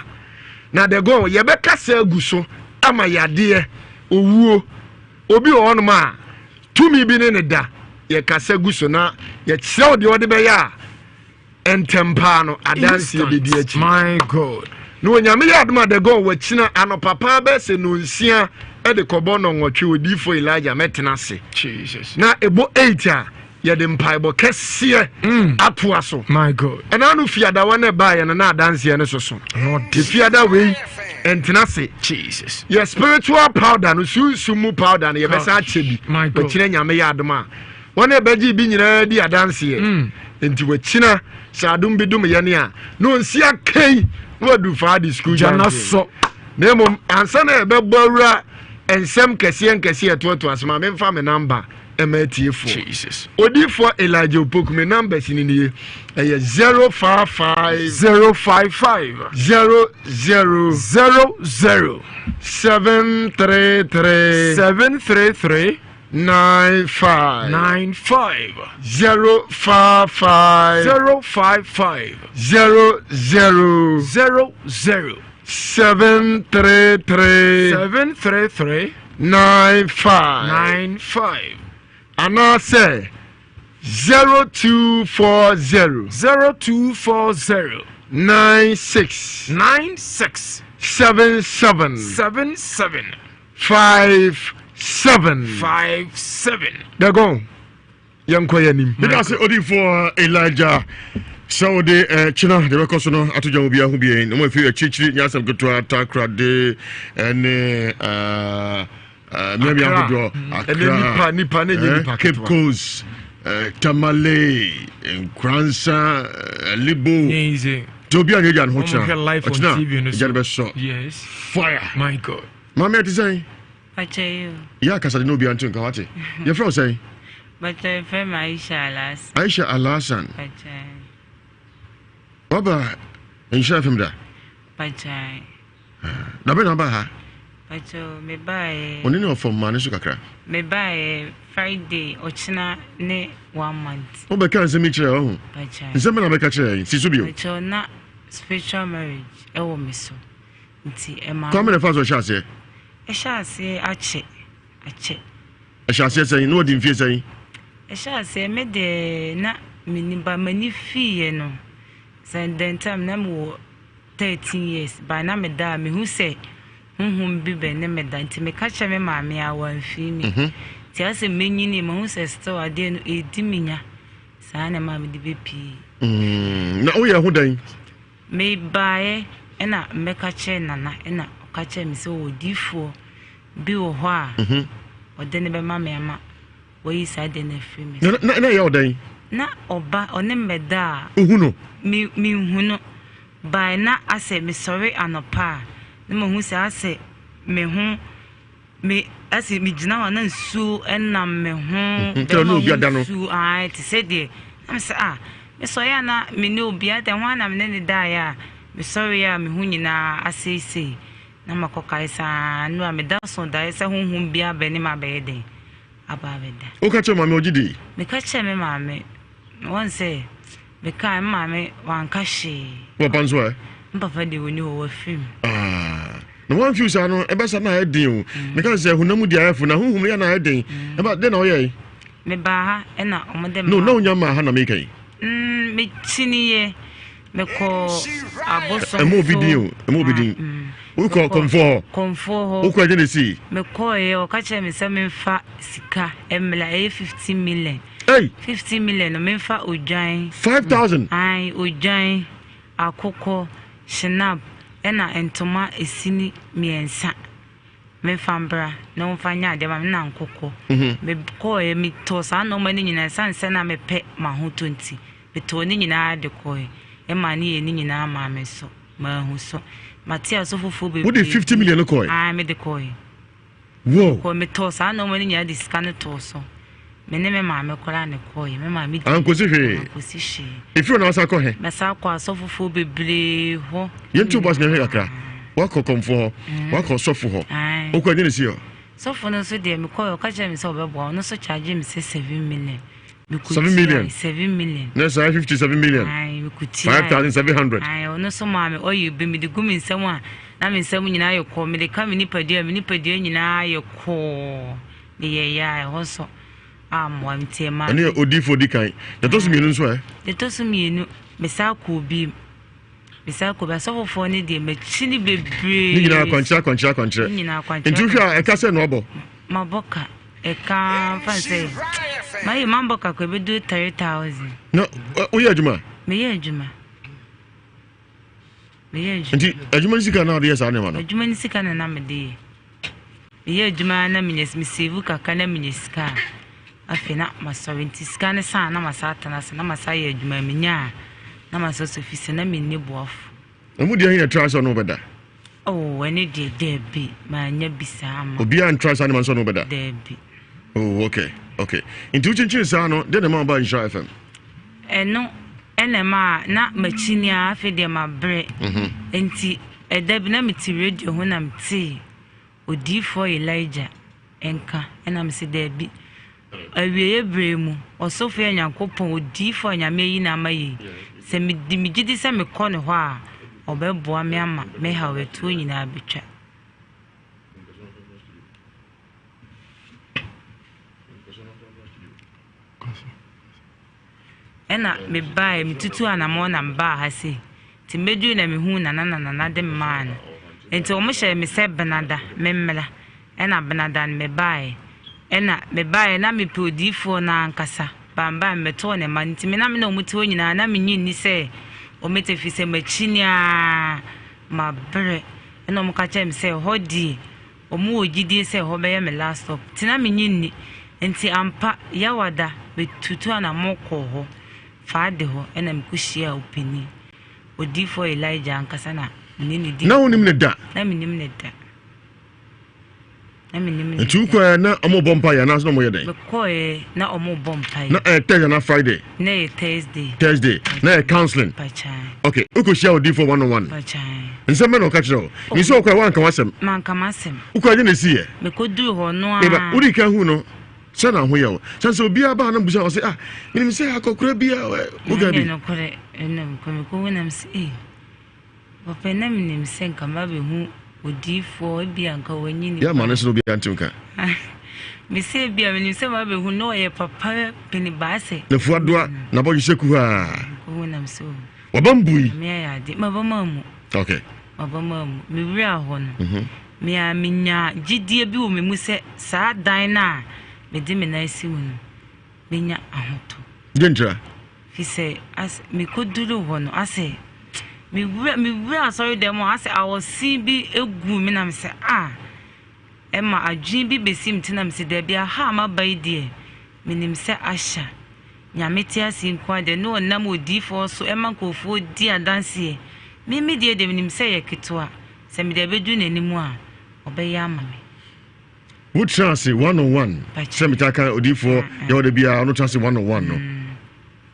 Na the God yɛbɛkasa agu so ama yadeɛ, owuo. Obi wɔ hɔnom a tumi bi ne ne da. Yɛkasa gu so na yɛkyerɛ wo deɛ ɔde bɛyɛ a ntɛm paa no adanseɛ bɛdi akyi. My God. Na Onyame yɛ adom a the God wakyina anɔpa paa bɛyɛ sɛ nonsia de kɔbɔ nɔnwɔtwe odiyifoɔ Elijah mɛtena ase. Jesus. Na ɛbɔ 8 a yɛde mpaebɔ kɛseɛ mm. atoa so. My God. Ɛna no fiadawa no ɛbaeɛ no na adanseɛ no soso. Fiada wei ɛntena se. Jesus. Yɛ spiritual powder no sunsum mu powder no yɛbɛsa akyɛ bi. My God. Wɔkyerɛ Nyame yɛ adom a wɔn a ɛbɛgye bi nyinaa di adanseɛ. Mm. Nti wɔkyina sɛ adom bi dom yɛne a na ɔnsi akɛn na wadu faa de sukuu gyana so. Na mmom ansa na yɛbɛbɔ awura nsɛm kɛseɛ nkɛseɛ ɛtoatoa so ma memfa me namba. ɛma atiefoɔ. Jesus. Odiifoɔ Elijah Opoku me numbers ni nie ɛyɛ 055 055 00 00 733 733 95 95 055 055 00 00 733 733 95 95 anaasɛ 0240 0240 96 96 77 77 57 57. Dagon yɛnkɔ yɛn anim. Meda ase odiyifoɔ Elijah sɛ wode eh, kyena deɛ bɛkɔ so no ato dwa mu biara ho bien na mafiri akyirikyiri nyɛ asɛm ketewa takorade ne mmeammea ahodoɔ Akra nipa ne nyɛ nipa Cape Coast Tamale Nkoransa Libo nti obi a nyɛ gya ne ho kyena ɔkyena gya no bɛsɔ fire my God maame ɛte sɛn Pakyɛ yi o. Yɛ akasa de na obiara nte nka wate. Yɛfrɛ wo sɛn? Pakyɛ yɛfrɛ me Aisha Alhassan. Aisha Alhassan. Pakyɛ. Waba Nhyira FM da? Pakyɛ. Da bɛn na waba ha? Pakyɛ mebaeɛ. Ɔne ne ɔfam maa ne so kakra. Mebaeɛ Friday ɔkyena ne one month. Wobɛka nsɛm yi kyerɛ ɔho. Pakyɛ. Nsɛm bɛ na bɛka kyerɛ yɛn si so bio. Pakyɛ na spiritual marriage ɛwɔ me so. Nti ɛma. Kwame na ɛfa so ɛhyɛ aseɛ. Ɛhyɛ aseɛ akyɛ, akyɛ. Ɛhyɛ aseɛ sɛn? Na wadi mfie sɛn? Ɛhyɛ aseɛ me deɛ na menni ba m'ani fiiɛ no sɛ the time na mewɔ 13 years ba na meda a mehu sɛ honhom bi bɛ ne me da nti meka kyerɛ me maame a wamfii me mhm. nti asɛ menyini mahu sɛ still adeɛ no ɛdi me nya saa na ɛma mede bɛpii mm, na woyɛ ho dɛn Mebaeɛ ɛna mɛka kyerɛɛ Nana ɛna ɔka kyerɛɛ me sɛ ɔwɔ diifoɔ bi wɔ hɔ a ɔde no bɛma me ama wayi saa adeɛ no afiri me so. Na na ɛyɛ wo dɛn? Na ɔba ɔne me bɛda a. Wohu no? Me menhu no. Bae na asɛ mesɔre anɔpa a na mahu sɛ asɛ me ho Me ase megyina hɔ a na nsuo nam me ho mhm, bɛrima ho nsuo ae te sɛ deɛ na me sɛ ah mesɔre a na me ne obi adɛn ho a na me ne ne daeɛ a mesɔre a me ho nyinaa aseesei na makɔkae saa nnura meda so daeɛ sɛ honhom bi abɛ ne ma abɛyɛ dɛn aba abɛda. Woka kyerɛ maame ɔgye dii? Meka kyerɛ me maame wɔn sɛ Mekae, me maame wanka hwee. Wo papa nso ɛ? Me papa deɛ ɔni hɔ, wafiri mu. Ah, na wamfiri saa no, ɛbɛ sa na ayɛ den o. Mm. Meka sɛ honam mu deɛ ayɛ fo, na honhom yɛ na ayɛ den. Mm. Ɛba dɛn na ɔyɛe? Mebaa ha ɛna wɔn de No, na wonya maa ha na meka yi. Mm, mekyiniiɛ. Mekɔ abosom so. Ɛma obi din o, ɛma obi din. Ah, mm. Wokɔ kɔmfoɔ hɔ? Kɔmfoɔ hɔ. Wokɔ ɛgye na esi? Mekɔɔeɛ, ɔka kyerɛ me sɛ memfa sika mmla, ɛyɛ 15 million. Hey! 15 million no memfa odwan. 5000. Ae, odwan, akokɔ, shinap, ɛna ntoma esini mmiɛnsa. Memfa mbra na wɔmfa nyɛ adeɛ ma me na nkokɔ. Mhm. Mekɔɔeɛ metɔɔ saa nneɛma no nyinaa ɛsiane sɛ na mepɛ m'ahotɔ nti metɔɔ ne nyinaa de kɔɔe. Ɛmaa ne yɛ ne nyinaa maa me so manhu so. Mate asɔfofoɔ bebree. Wode 50 million no kɔɔe? Ae, mede kɔɔe. Whoa. Kɔ metɔɔ saa nneɛma no nyinaa de sika no too so. Me ne me maame koraa na ɛkɔɔeɛ. Me maame di. Ankosi hwee. Ankosi hwee. Efiri hɔ na wasan kɔ he? Mɛsan kɔ asɔfofoɔ bebree hɔ. Yɛntu bɔs na yɛhwɛ kakra. Wakɔ kɔmfoɔ hɔ, mm. wakɔ sɔfo hɔ. Wokɔ ɛnyɛ ne si hɔ. Sɔfo no nso deɛ mekɔɛ ɔka kyerɛ me sɛ ɔbɛboa ɔno nso charge me sɛ 7 million. 7 million. 7 million. Ne saa 57 million. Ayi mekutia. 5700. Ayi ɔno nso maa me ɔyɛ bi mede gu me nsam a na me nsam nyinaa yɛ kɔɔ mede ka me nipadua me nipadua nyinaa yɛ kɔɔ meyɛ yɛ a ɛhɔ nso ammoa nti ɛma. Ɛne yɛ odiifo di kan. Deɛ ɛtɔ so mmienu nso ɛ. Deɛ ɛtɔ so mmienu mesan kɔɔ bi mesan kɔɔ bi asɔfofoɔ no deɛ makyi ne bebree. Ne nyinaa akwankyerɛ akwankyerɛ akwankyerɛ. Ne nyinaa akwankyerɛ. Nti wohwɛ a ɛka sɛ na ɔbɔ. Mabɔ ka ɛka fa sɛ mayɛ mabɔ ka kɔ ɛbɛduru 3000. Na woyɛ adwuma? Meyɛ adwuma. Meyɛ adwuma. Nti adwuma no sika na wode yɛ saa nneɛma no? Adwuma no sika na na mede yɛ. Meyɛ adwuma na menya mesevu kakra na menya sika a afei na masɔre nti sika no saa na masa atena ase na masa yɛ adwuma menya a na masa so fi sɛ na menni boafo. Ɛmu deɛ yɛ tra sɛ ɔno bɛda? Oh, ɛne deɛ daabi manya bi saa ama. Obiara ntra saa ne ma sɛ ɔno bɛda? Daabi. Oh, okay, okay. Nti wokyinkyin saa no, deɛ na ɛma woba Nhyira FM? Ɛno ɛna ɛma na makyini a afei deɛ mabrɛ. Mhm. Nti ɛda bi na mete radio ho na metee odiyifoɔ Elijah nka ɛna mese daabi. Awieeɛ berɛ mu, ɔsɔfo yi a Nyankopɔn, odiyifoɔ a Nyame ayi no ama yei, sɛ mede me gyidi sɛ mekɔ ne hɔ a, ɔbɛboa me ama me haw ɛtoɔ nyinaa bɛtwa. Ɛna mebaeɛ, metutuu anamɔn na mebaa ha sei. Nti mɛduru na mehuu Nana na Nana de me maa no. Nti wɔn hyɛɛ me sɛ Benada memmra. Ɛna Benada no mebaeɛ. Ɛna mebaeɛ na mepɛ odiyifoɔ no ankasa. Bambae mebɛtɔɔ ne mma no. Nti me na me ne wɔn te hɔ nyinaa na mennye nni sɛ wɔbɛte ɛfiri sɛ makyini ara mabrɛ. Ɛna wɔka kyerɛɛ me sɛ ɛhɔ deɛ Wɔwɔ gyidie sɛ ɛhɔ bɛyɛ me last stop nti na mennye nni. Nti ampa Yawada metutuu anamɔn kɔɔ hɔ, Faade hɔ ɛna mekɔhyiaa ɔpanin, Odiyifoɔ Elijah ankasa na me ne no dii Na wonim no da? Na mennim no da. Na mennim no Nti wokɔɛ na ɔmo bɔ mpaeɛ anaasɛ na ɔmo yɛ dɛn? Mekɔɛ na ɔmo bɔ mpaeɛ. Na ɛyɛ Thursday anaa Friday? Na ɛyɛ Thursday. Thursday. Na ɛyɛ counseling. Pakyan. Okay, wokɔhyia odiyifoɔ one on one. Pakyan. Nsɛm bɛ na ɔka kyerɛ wo? Oh. Ni sɛ wokɔɛ woanka w'asɛm. Manka m'asɛm. Wokɔɛ de na ɛsi yɛ? Mekɔduru hɔ no a. Eba, wodi kan hu no, sɛ na ho yɛ wo. Sɛ sɛ obiara ba na busa ɔsɛ ah, menim sɛ akɔkora bi a woka bi. Ɛnyɛ nokorɛ, ɛna mekɔ mekɔhu nam sɛ ee. Papa na menim sɛ nka mabɛhu odiyifoɔ ebia nka wanyini. Yɛ ama no sɛ obiara nte nka. Mese ebia menim sɛ mabɛhu na ɔyɛ papa pene baasɛ. Nafuadoa nabɔdwe sɛ kuhaa. Mekɔhu nam sɛ o. Waba mbui. Nyame ayɛ ade maba maamu. Okay. Maba maamu. Me wura hɔ no. Mm -hmm. Me a menya gyidie bi wɔ me mu sɛ saa dan no a mede me nan si mu no menya ahotɔ. Deɛ ntira? Fi sɛ as mekoduru hɔ no asɛ mewura mewura asɔre dɛm hɔ asɛ awɔse bi egu me na mesɛ ah ɛma adwene bi besi me ti na mesɛ dabi aha a maba yi deɛ menim sɛ ahyɛ Nyame te ase yi nko ara deɛ ne ɔnam odiyifoɔ so ɛma nkurɔfoɔ di adanseɛ me me deɛ deɛ menim sɛ ɛyɛ ketewa sɛ mede abɛduru n'anim a ɔbɛyɛ ama me. Wo tena ase one on one sɛ metaa ka odiyifoɔ yɛ ɔda biara ɔno tena ase one on one no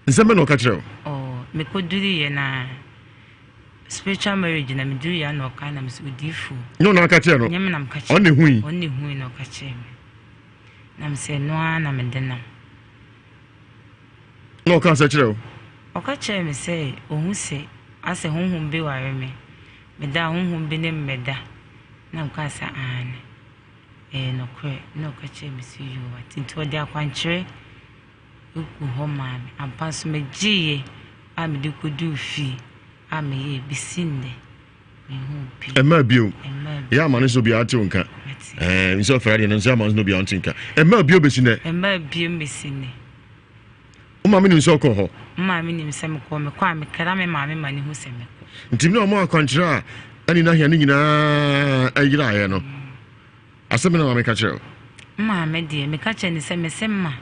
nsɛm bɛ na ɔka kyerɛ wo. Oh, mekɔduruyɛ na spiritual marriage na meduruyɛ na ɔka na mesɛ odiyifoɔ. Nyɛ ɔno aka kyerɛ no. Nyɛ me na meka kyerɛ. Ɔne hui. Ɔne hui na ɔka kyerɛ me. Na mesɛ ɛno ara na mede nam. Na ɔka sɛ kyerɛ wo. Ɔka kyerɛ me sɛ ɔhu sɛ asɛ honhom bi ware me. Meda a honhom bi ne me bɛda. Na mekaa sɛ aane. Ɛyɛ nokorɛ. Ɛna ɔka kyerɛɛ me sɛ yoo wate. Nti ɔde akwankyerɛ gu hɔ maa me. Ampa nso megyeeɛ a mede kɔduu fie a meyɛɛ bɛsi nnɛ menhuu bio. Ɛmmaa bio. Ɛyɛ ama no sɛ obiara te wo nka. Ɛɛ nsɛ ɔfɛre adeɛ no nsɛ ama no sɛ obiara nte nka. Ɛmmaa bio bɛsi nnɛ. Ɛmmaa bio bɛsi nnɛ. Wo maame nim sɛ wokɔ hɔ? Me maame nim sɛ mekɔ. Mekɔ a, mekra me maame ma no hu sɛ mekɔ. Nti na ɔmo akwankyerɛ a ɛne n'ahia no nyinaa yeraeɛ no, asɛm bɛn na maame ka kyerɛ wo? Me maame deɛ, meka kyerɛ no sɛ, mese ma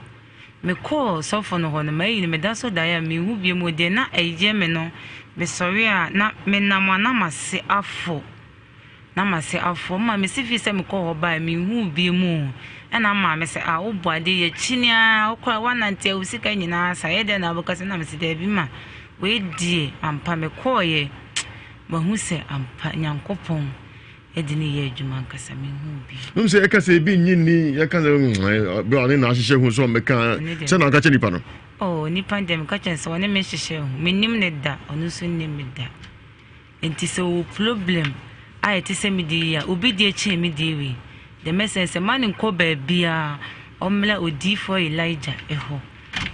mekɔɔ sɔfo no hɔ no, mayi no, meda so daeɛ a menhu bio mu. Deɛ na ɛyɛ me no, mesɔre a na menam a na m'ase afɔ. Na mase afɔ. Me maame se fii sɛ mekɔɔ hɔ baeɛ menhuu bio mu o. Ɛna me maame se ah wobɔ adeɛ yi akyini ara wo koraa woanante a wo sika nyinaa asa ɛyɛ dɛn na wobɛka sɛ na mese daabi ma wei deɛ ampa mekɔeɛ mahu sɛ ampa Nyankopɔn de ne yɛ adwuma ankasa menhuu bio. Nom sɛ yɛka sɛ ebi nnye nni yɛka sɛ mm, bere a ɔne na ahyehyɛ hu sɛ ɔmmɛka sɛ na ɔka kyerɛ nipa no. Oh nipa deɛ meka kyerɛ sɛ ɔne me nhyehyɛ hu mennim ne da ɔno nso nnim me da. Nti sɛ ɔwɔ problem a ɛte sɛ me deɛ yi a, obi deɛ kyɛn me deɛ wei. Deɛ mɛsrɛ sɛ mma no nkɔ baabiara, ɔmmra odiyifoɔ Elijah hɔ,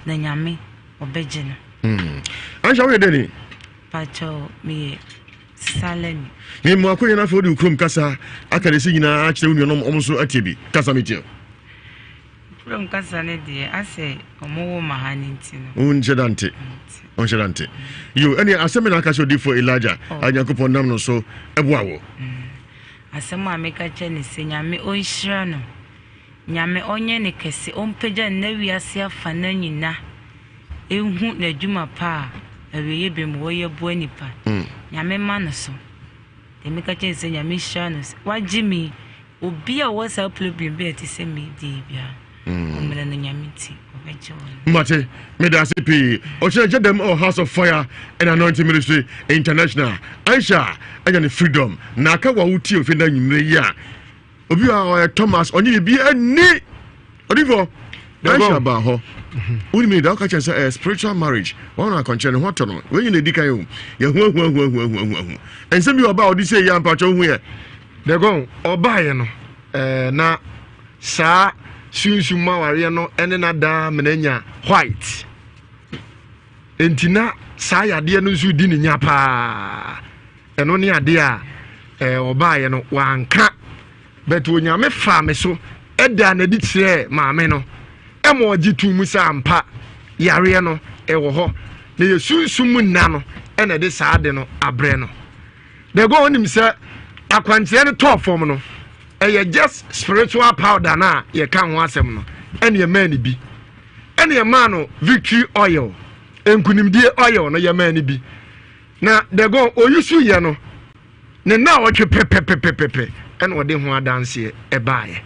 na Nyame ɔbɛgye no. Hmm. Aisha woyɛ dɛn ni? Pakyɛw meyɛ Salani. Ne mu akonya na afei wode wo kurom kasa aka ne si nyinaa akyerɛ wo nuanom ɔmo nso atie bi. Kasa metie. Kurom kasa no deɛ asɛ ɔmo wo ma ha no nti no. Wonhyɛ da nte. Wonhyɛ da nte. Yo, ɛne asɛm na aka sɛ odiyifoɔ Elijah oh. a Nyankopɔn nam no so ɛboa wo. Mm. Asɛm a meka kyerɛ ne sɛ Nyame ɔnhyira no. Nyame ɔnyɛ ne kɛse, ɔmpagya no na wiase afa no nyina ehu n'adwuma pa a awieeɛ berɛ mu wɔyɛ boa nipa. Mm. Nyame ma no so. Deɛ meka kyerɛ ne sɛ Nyame hyira no sɛ wagye me obi a ɔwɔ saa problem bi a ɛte sɛ me deɛ biara. Ɔmmerɛ no Nyame nti ɔbɛgye wɔn. Mate, meda ase pii. Ɔkyerɛ gya dɛm wɔ House of Fire and Anointing Ministry International. Aisha anya ne freedom. Na aka wa wotie ofe na nwumire yi a. Obi a ɔyɛ Thomas ɔnye biribi ani. Odifo, Aisha baa hɔ. Wonim ne da woka kyerɛ sɛ ɛyɛ spiritual marriage. Wɔn na akɔnkyerɛ ne ho atɔ no. Wei nyɛ na edi kan o. Yɛhu ahu ahu ahu ahu ahu ahu. Nsɛm bi wɔ ɔbaa ɔde sɛ yi a mpakyɛ wohu yɛ. Dɛgɔn, ɔbaeɛ no, ɛɛ na Saa sunsum mu awareɛ no ne no ada mena anya white. Enti na saa yadeɛ no nso di ne nya paa. Ɛno ne adeɛ a eh, ɔbaeɛ no wanka. But Onyame faa me so ɛdaa n'adi kyerɛɛ maame no ɛma ɔgye too mu sɛ ampa yareɛ no ɛwɔ hɔ. Na yɛ sunsum mu nna no ɛna ɛde saa ade no abrɛ no. The God onim sɛ akwankyerɛ no tɔɔ fam no ɛyɛ just spiritual powder no a yɛka ho asɛm no ɛne ɛmaa no bi ɛne ɛmaa no victory oil nkunimdie oil no yɛmaa no bi na the God oyusu yɛ no ne nna a ɔtwe pɛpɛpɛpɛpɛ ɛna ɔde ho adanseɛ ɛbaeɛ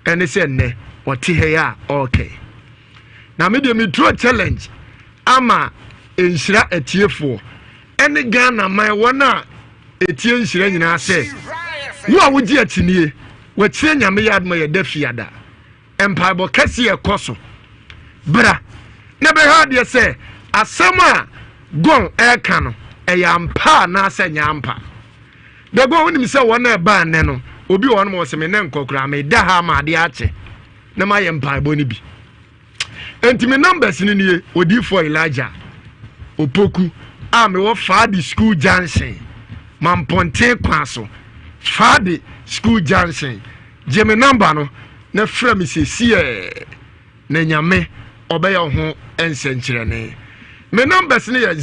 ɛne sɛ nnɛ ɔte ha yi a ɔrekɛn na me deɛ meturo challenge ama nhyira atiefoɔ ɛne Ghana man wɔn a ɛtie nhyira nyinaa sɛ wo a wogye akyinie wakyire nyame yɛ adoma yɛda fiada mpaebɔ kɛse ɛkɔ so bra na bɛhwɛ adeɛ sɛ asɛm a gɔn ɛreka no ɛyɛ ampa anaasɛ nyɛ ampa dɛgɔn wonim sɛ wɔn a ɛbaa nnɛ no obi wɔ hɔ nom ɔsɛ me ne nkɔ koraa meda ha ama adeɛ akye na mayɛ mpaebɔ no bi Enti me numbers no nie, Odiyifoɔ Elijah Opoku a mewɔ Faadi School Junction, Mampɔnten kwan so, Faadi School Junction. Gye me number no na frɛ me sesiɛ na Nyame ɔbɛyɛ wo ho nsɛnkyerɛnne. Me numbers no yɛ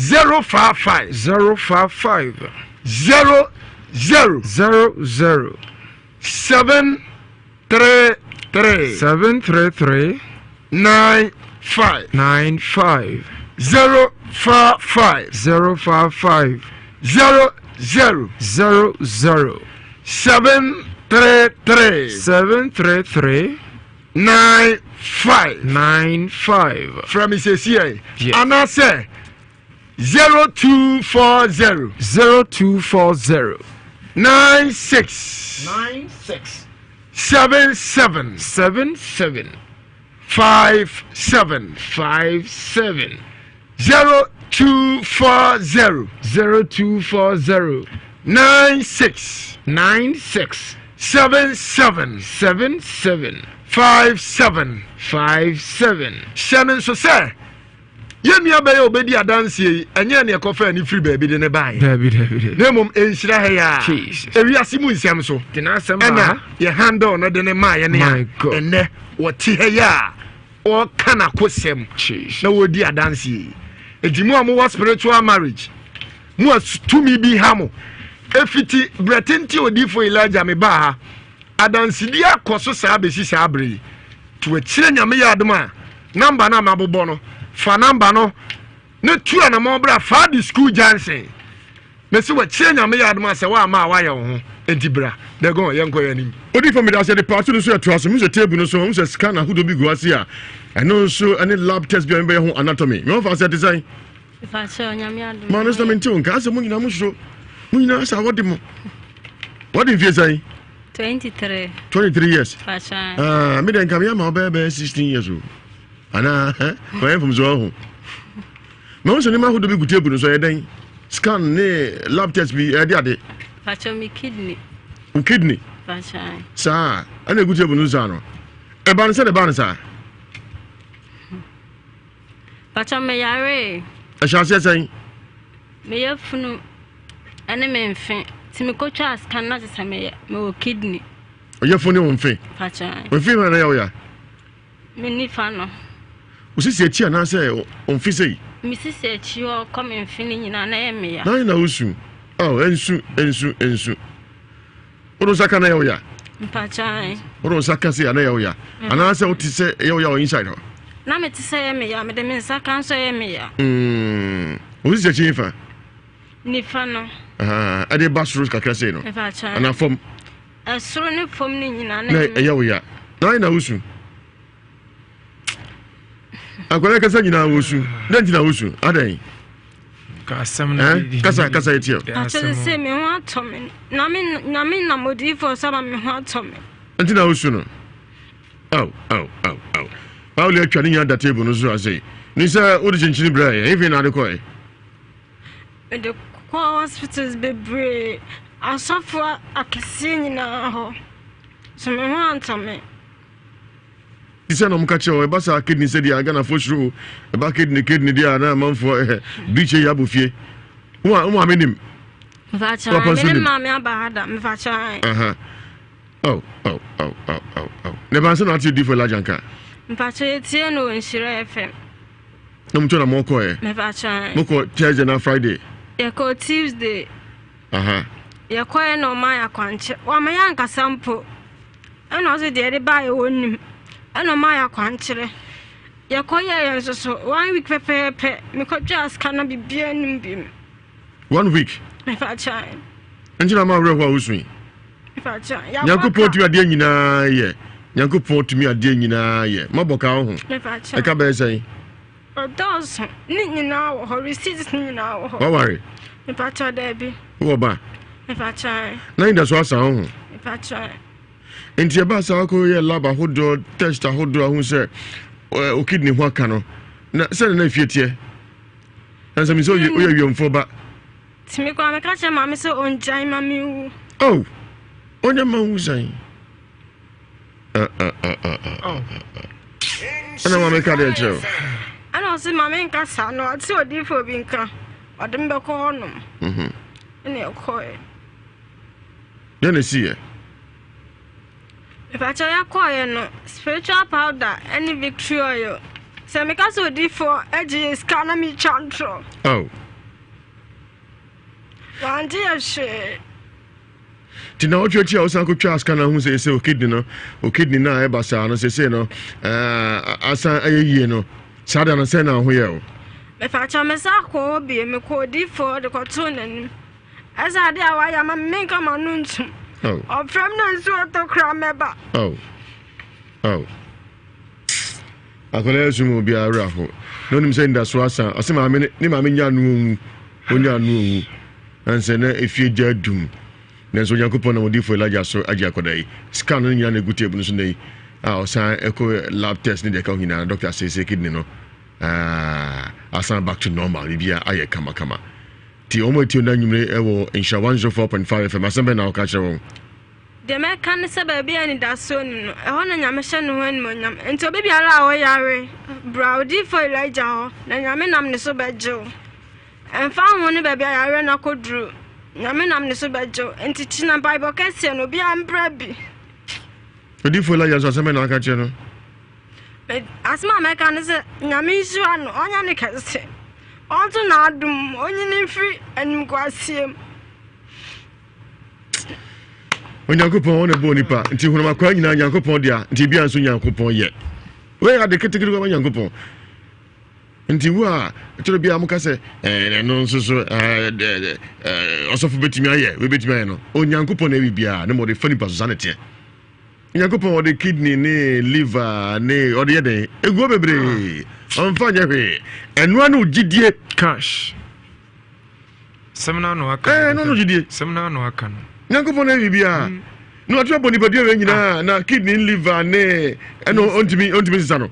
055 055 00 00 7 3 3. 7 3 3. 9 5. 9 5. 0 5 5. 0 5 5. 0 0. 0 0. 7 3 3. 7 3 3. 9 5. 9 5. Frɛ me sɛsiɛ. Anaasɛ 0240. 0240. 96. 96. 77. 77. 57. 57. 0240. 0240. 96. 96. 77. 77. 57. 57. Hyɛ no nso sɛ yɛn nua bɛyɛ obedi adanseɛ yi ɛnyɛ ne ɛkɔfaa ne firi baabi de ne baeɛ na mmom ɛnhyira ha yi a ewiase mu nsɛm so ɛna yɛ handle no de ne maayɛ ne a ɛnɛ wɔte ha yi a ɔka n'akosɛm na wɔdi adanseɛ yi enti mu a mowɔ spiritual marriage mu a tumi bi ha mo efiti berɛ tenten odiifo Elijah me baa ha adansedi akɔ so saa bɛsi saa berɛ yi To akyire Nyame yɛ adom a number no a mabobɔ no fa number no ne tu anamɔn bra Faadi school junction mesi wakyire Nyame yɛ adom a sɛ woama a woayɛ wo ho enti bra Dagon yɛnkɔ yɛn anim. Odifo meda ase de pato no so ɛtoa so mehu sɛ table no so mehu sɛ scan ahodoɔ bi gu ase a ɛno nso ɛne lab test bi a mebɛyɛ ho anatomy me wɔfa sɛ ɛte sɛn Maa no sɛ mente wo nka asɛ mo nyinaa mo suro mo nyinaa sɛ wɔde mo wɔde mfie sɛn 23. 23 years. Ah, me den kam ya ma ɔbɛyɛ bɛyɛ 16 years o. Ana kɔyɛ mfomso ɔho. Ma wo sɛ nneɛma ahodoɔ bi gu table no so ɛyɛ dɛn? Scan ne lab test bi ɛde ade. Pacho me kidney. Wo kidney? Pacho. Saa, ɛna egu table no saa no. Ɛba no sɛ na ɛba no saa. Pacho me yare. Ɛhyɛ aseɛ sɛn? Me yafunu ɛne me mfe nti me kɔ twaa scan na kyesɛ me yɛ me wɔ kidney. Ɔyafunu ne wo mfe? Pacho. Mfe hɛn na yɛ wo ya? Me nifa no. Wo sisi akyi anaasɛ wo mfe sei? Me sisi akyi hɔ kɔ me mfe no nyinaa na ɛyɛ me ya. Na na wosu? Oh, ɛnsu, ɛnsu, ɛnsu. Wode wo nsa ka na ɛyɛ wo ya? Mpakyɛw. Wode wo nsa ka sei a na ɛyɛ wo ya? Mm. Anaasɛ wote sɛ ɛyɛ wo ya wɔ inside hɔ? Na mete sɛ ɛyɛ me ya, mede me nsa ka nso ɛyɛ me ya. Mm. Wo sisi akyi nifa? Nifa no. Ɛde ba soro kakra sei no? Mpakyɛw. Anaa fam? Ɛsoro ne fam no nyinaa na ɛyɛ wo ya. Na ayɛ na wosu? Akwadaa kasa nyinaa wosu. Dɛn nti na wosu? Adɛn? Kasa kasa yɛ tiɛ. Akyɛ sɛ me ho atɔ me na me na me nam odiyifoɔ so ama me ho atɔ me. Nti na wosu no. Aw aw aw aw. Pauli atwa ne nyinaa da table no so ase. Ne sɛ wode kyenkyene brɛ yɛ. Efe na ade kɔɛ. Mede kɔɔ hospitals bebree asɔfoɔ akɛseɛ nyinaa hɔ. So me ho antɔ me. Ti sɛ na ɔmo ka kyerɛ wɔ ɛba saa kidney sɛ deɛ Ghanafoɔ suro o ɛba kidney kidney deɛ a na amanfoɔ ɛhɛ bi kyɛ yɛ abɔ fie wo a wo maame nim papa nso nim maame aba ha da mefakyɛ oh oh oh oh oh oh ne ba nso na ate di for Elijah nka mefakyɛ yɛtie no wɔ Nhyira FM na mo to na mo kɔ ɛ mefakyɛ mo kɔ Thursday na Friday yɛkɔ Tuesday yɛkɔɛ na ɔma yɛ akwankyerɛ wama yɛ ankasa mpo Ɛna ɔse deɛ yɛde baeɛ wɔnnim. Ɛna ɔmaa yɛ akwankyerɛ. Yɛkɔyɛeɛ nso so one week pɛpɛɛpɛ mekɔtwaa sika na biribiara nnim bi. One week? Mefa kyɛn. Nti na ma awerɛhoɔ a wosu yi. Mefa kyɛn. Nyankopɔn tumi adeɛ nyinaa yɛ. Nyankopɔn tumi adeɛ nyinaa yɛ. Mabɔ ka wo ho. Mefa kyɛn. Ɛka bɛyɛ sɛn? Ɔdɔɔso. Ne nyinaa wɔ hɔ. Receipts ne nyinaa wɔ hɔ. Waware? Mepa kyɛw daabi. Wowɔ ba? Mepa kyɛw. Na nyina asa wo ho? Mepa kyɛw. Nti ɛbaa saa akɔ yɛ lab ahodoɔ, test ahodoɔ ahu sɛ o kidney ho aka no. Na sɛde na efie teɛ? Na nsɛm sɛ woyɛ wiemfoɔ ba. Tumi kɔ meka kyerɛ maame sɛ ɔngyae ma menwu. Oh, ɔnyɛ ma wu sɛn? Ɛna maame ka deɛ kyerɛ o. Ɛna ɔse maame nka saa na ɔte odiifoɔ bi nka ɔde me bɛkɔ hɔnom. Mhm. Ɛna ɛkɔɛ. Dɛn na ɛsiiɛ? Mepakyɛ yɛkɔɔeɛ no spiritual powder ɛne victory oil. Sɛ meka sɛ odiifoɔ agye yɛ sika na metwa ntorɔ. Oh. Wangye yɛ hwee. Nti na ɔtwe akyi a wosan kɔtwa scan ahu sɛ sɛ okidney no okidney no a ɛba saa no sesei no asan ayɛ yie no saa da no sɛn na ho yɛ o. Mepakyɛ me sa kɔ hɔ bie mekɔ odiifoɔ de kɔtoo n'anim ɛsɛ adeɛ a wayɛ ama me menka m'ano ntom ɔfrɛ m na nsuo tɔ koraa mɛba. Oh. Oh. Akwadaa yi sum obiara werɛ aho na onim sɛ ndaso asa ɔsɛ maame ne maame nya ano owu onya ano owu ansɛ na efie gya adum nanso Onyankopɔn nam odiyifo Elijah so agye akwadaa yi scan no nyinaa na egu table no so nnɛ yi a ɔsan ɛkɔ lab test ne deɛ ɛka ho nyinaa doctor asese kidney no asan back to normal biribiara ayɛ kamakama ti wɔn a etie ɔna nwumire ɛwɔ nhyira 104.5 fm asɛm bɛn na ɔka kyerɛ wɔn. Deɛ mɛka ne sɛ baabi a anidasoɔ nni no, ɛhɔ na Nyame hyɛ ne ho animuonyam. Enti obi biara a ɔyare, bra odiyifoɔ Elijah hɔ, na Nyame nam ne so bɛgye wo. Ɛmfa ho ne baabi a yareɛ no akɔduru, Nyame nam ne so bɛgye wo. Enti kyena mpaebɔ kɛseɛ no, obiara mbra bi. Odiyifoɔ Elijah nso asɛm bɛn na aka kyerɛ no? Asɛm a mɛka ne sɛ, Nyame nhyira no, ɔnyɛ no kɛse, ɔnto n'adom mu, ɔnyi no mfiri animguaseɛ mu. Onyankopɔn ɔna bɔɔ nipa nti honam akwaa nyinaa Nyankopɔn dea nti bia nso Nyankopɔn yɛ wei ade ketekete ma Nyankopɔn nti wo a ɛtɔrɔ bia mo ka sɛ ɛno nso so ɔsɔfo bɛtumi ayɛ wei bɛtumi ayɛ no Onyankopɔn na ɛwi biara ne ma ɔde fa nipa so saa ne teɛ Onyankopɔn ɔde kidney ne liver ne ɔde yɛ dɛn eguo bebree ɔmfa nyɛ hwee ɛnoa ne ogyidie cash Sɛm no ano aka. Ɛɛ no no gyidie. Sɛm no ano aka no. Nyankopɔn na ɛyɛ biribiara. Mm. Na ɔtumi abɔ nipadua wei nyinaa ah. na kidney liver ne ɛno ɔntumi ɔntumi sisa no.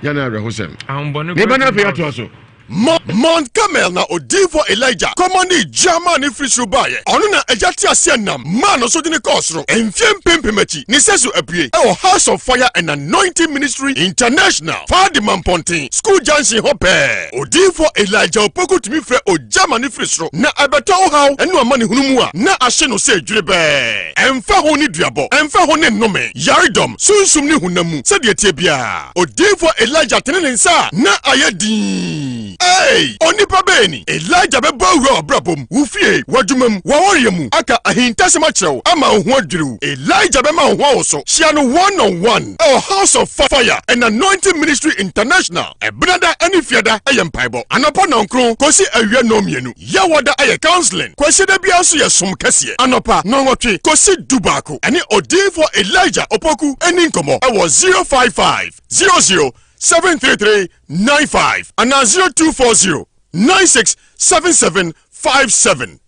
Yɛn na awerɛhosɛm. Ahombɔne Ne ba no afei atoa so. Mount Carmel na odiyifoɔ Elijah kɔmandee gya maa no firi soro baeɛ. Ɔno na Agya teaseɛnam maa no so de no kɔɔ soro. Mfeɛ mpempem akyi, ne sɛso abue wɔ House of Fire and Anointing Ministry International, Fadima Mpɔnten, School Junction hɔ pɛɛ. Odiyifoɔ Elijah Opoku tumi frɛ ogya ma no firi soro na ɛbɛtɔ wo haw ne w'amanehunu mu a na ahye no sɛ dwerɛbɛɛ. Ɛmfa ho ne duabɔ, ɛmfa ho ne nnome, yaredɔm, sunsum ne honam mu, sɛdeɛ ɛteɛ biara, Odiyifoɔ Elijah tene ne nsa a na ayɛ dinn. Ei! Onipa bɛn ni? Elijah bɛbɔ awura w'abrabɔ mu, wo fie, w'adwuma mu, w'awareɛ mu, aka ahintasɛm akyerɛ wo ama wo ho adwiri wo. Elijah bɛma wo ho awoso. Hyia no one on one ɛwɔ House of Fire and Anointing Ministry International. Ɛbenada ne Fiada yɛ mpaebɔ, anɔpa nnɔnkron kɔsi awia nnɔnmienu. Yawada yɛ counseling, Kwasiada biara nso yɛ som kɛseɛ, anɔpa nnɔnwɔtwe kɔsi dubaako. Ɛne Odiyifoɔ Elijah Opoku nni nkɔmmɔ wɔ 055 00. 733 95 anaa 0240 96 77 57.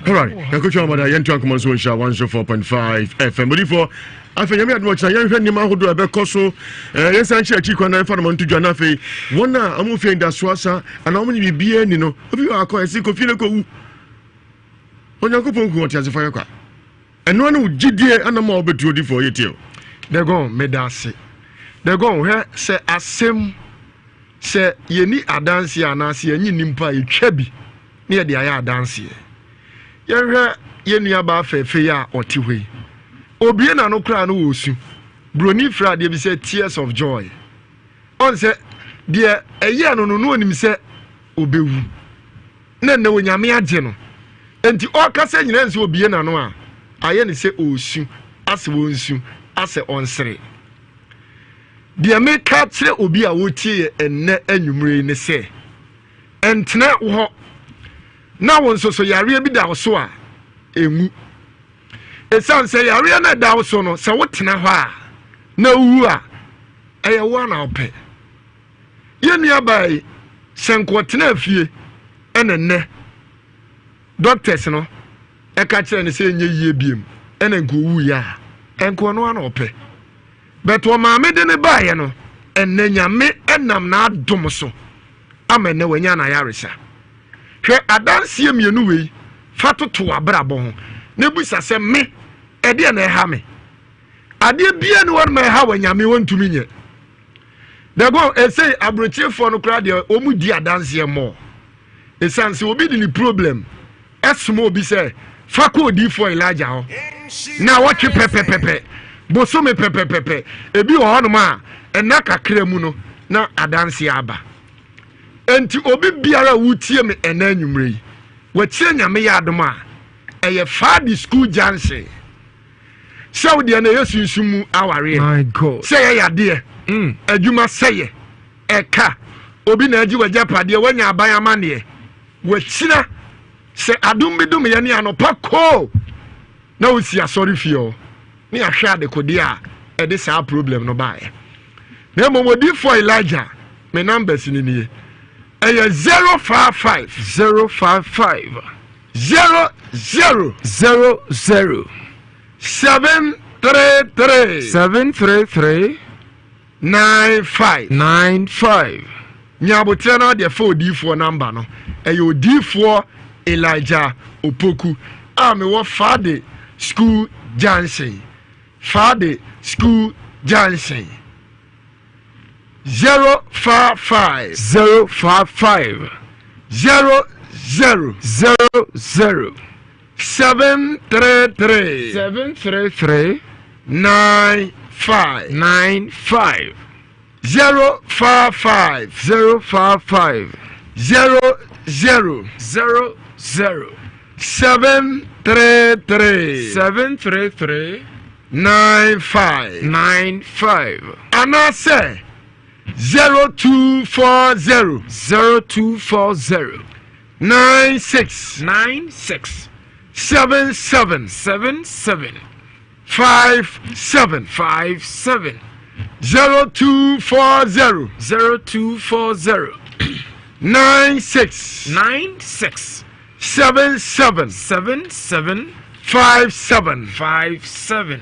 Alright, yɛnkɔtwa amada yɛntoa nkɔmmɔ nso nhyira 104.5 FM. Odifoɔ, afei nyame adom ɔkyena yɛnhwɛ nneɛma ahodoɔ a ɛbɛkɔ so eh, yɛnsan nkyerɛ akyi kwan na yɛmfa noma nto dwa na afei wɔn a wɔn fie ndaso asa anaa wɔn ne biribiara ni no obi wɔ akɔ ɛsi kɔ fie no kɔwu Onyankopɔn ku ɔteasefo ayɛ kwa ɛnoa ne wo gyidie anam a wobɛtu odifoɔ yɛtie o. Dagon meda ase. Dagon hwɛ sɛ asɛm sɛ yɛni adanseɛ anaasɛ yɛnye nni mpo a yɛtwa bi na yɛde ayɛ adanseɛ. Yɛnhwɛ yɛn nuabaa fɛɛfɛ yi a ɔte hɔ yi. Obue n'ano koraa no wɔ Buroni frɛ adeɛ bi sɛ tears of joy. Ɔn sɛ deɛ ɛyɛɛ no no na onim sɛ ɔbɛwu. Na nnɛ Onyame agye no. Enti ɔrekasa nyinaa nsɛ obue n'ano a, ayɛ no sɛ ɔresu, asɛ ɔnsu, asɛ ɔnsere. Deɛ meka akyerɛ obi a ɔretie yɛ ɛnnɛ anwummerɛ yi ne sɛ, Ɛntena hɔ na wo nso so yareɛ bi da wo so a, ɛnwu. Ɛsiane sɛ yareɛ no ɛda wo so no, sɛ wotena hɔ a na wowu a, ɛyɛ wo a na wopɛ. Yɛn nuabaa yi, sɛ nka ɔtenaa fie ɛna nnɛ doctors no ɛka kyerɛ no sɛ ɛnyɛ yie biem ɛna nka ɔwuiɛ a, ɛnka ɔno a na ɔpɛ. But ɔmaame de ne baeɛ no, ɛnɛ Nyame ɛnam n'adom so ama ɛnɛ wanya n'ayaresa. Hwɛ adanseɛ mmienu wei fa toto w'abrabɔ ho na bisa sɛ me ɛdeɛ na ɛha me. Adeɛ biara ni hɔ no ma ɛha wɔ Nyame ɔntumi nyɛ. Dago ɛsei aburokyerefoɔ no koraa deɛ wɔn di adanseɛ mmɔɔ. Ɛsiane sɛ obi de ne problem ɛsoma obi sɛ fa kɔ odiyifoɔ Elijah hɔ na wɔtwe pɛpɛpɛpɛ bosome pɛpɛpɛpɛ ebi wɔ hɔnom a ɛna kakra mu no na adanseɛ aba. Enti obi biara a wotie me ɛna anwummerɛ yi watie Nyame yɛ adom a ɛyɛ Fadi School Junction sɛ wo deɛ no ɛyɛ sunsum mu awareɛ sɛ ɛyɛ yadeɛ mm. adwuma sɛyɛ ɛka obi na agye w'agyapadeɛ woanya aban amanneɛ wakyina sɛ adom bi dom yɛ ne anɔpa koo na wosi asɔre fie hɔ ne ahwɛ adekodeɛ a ɛde saa problem no baeɛ na mmom odiifoɔ Elijah me numbers no nie ɛyɛ 055 055 00 00 733 733 95 95 Nya aboterɛ na deɛ fa odiyifoɔ namba no. Ɛyɛ odiyifoɔ Elijah Opoku a mewɔ Fade School Junction. Fade School Junction. 055 055 00 00 733 733 95 95 055 055 00 00 733 733 95 95 anaasɛ 0240 0240 96 96 77 77 57 57 0240 0240 96 96 77 77 57 57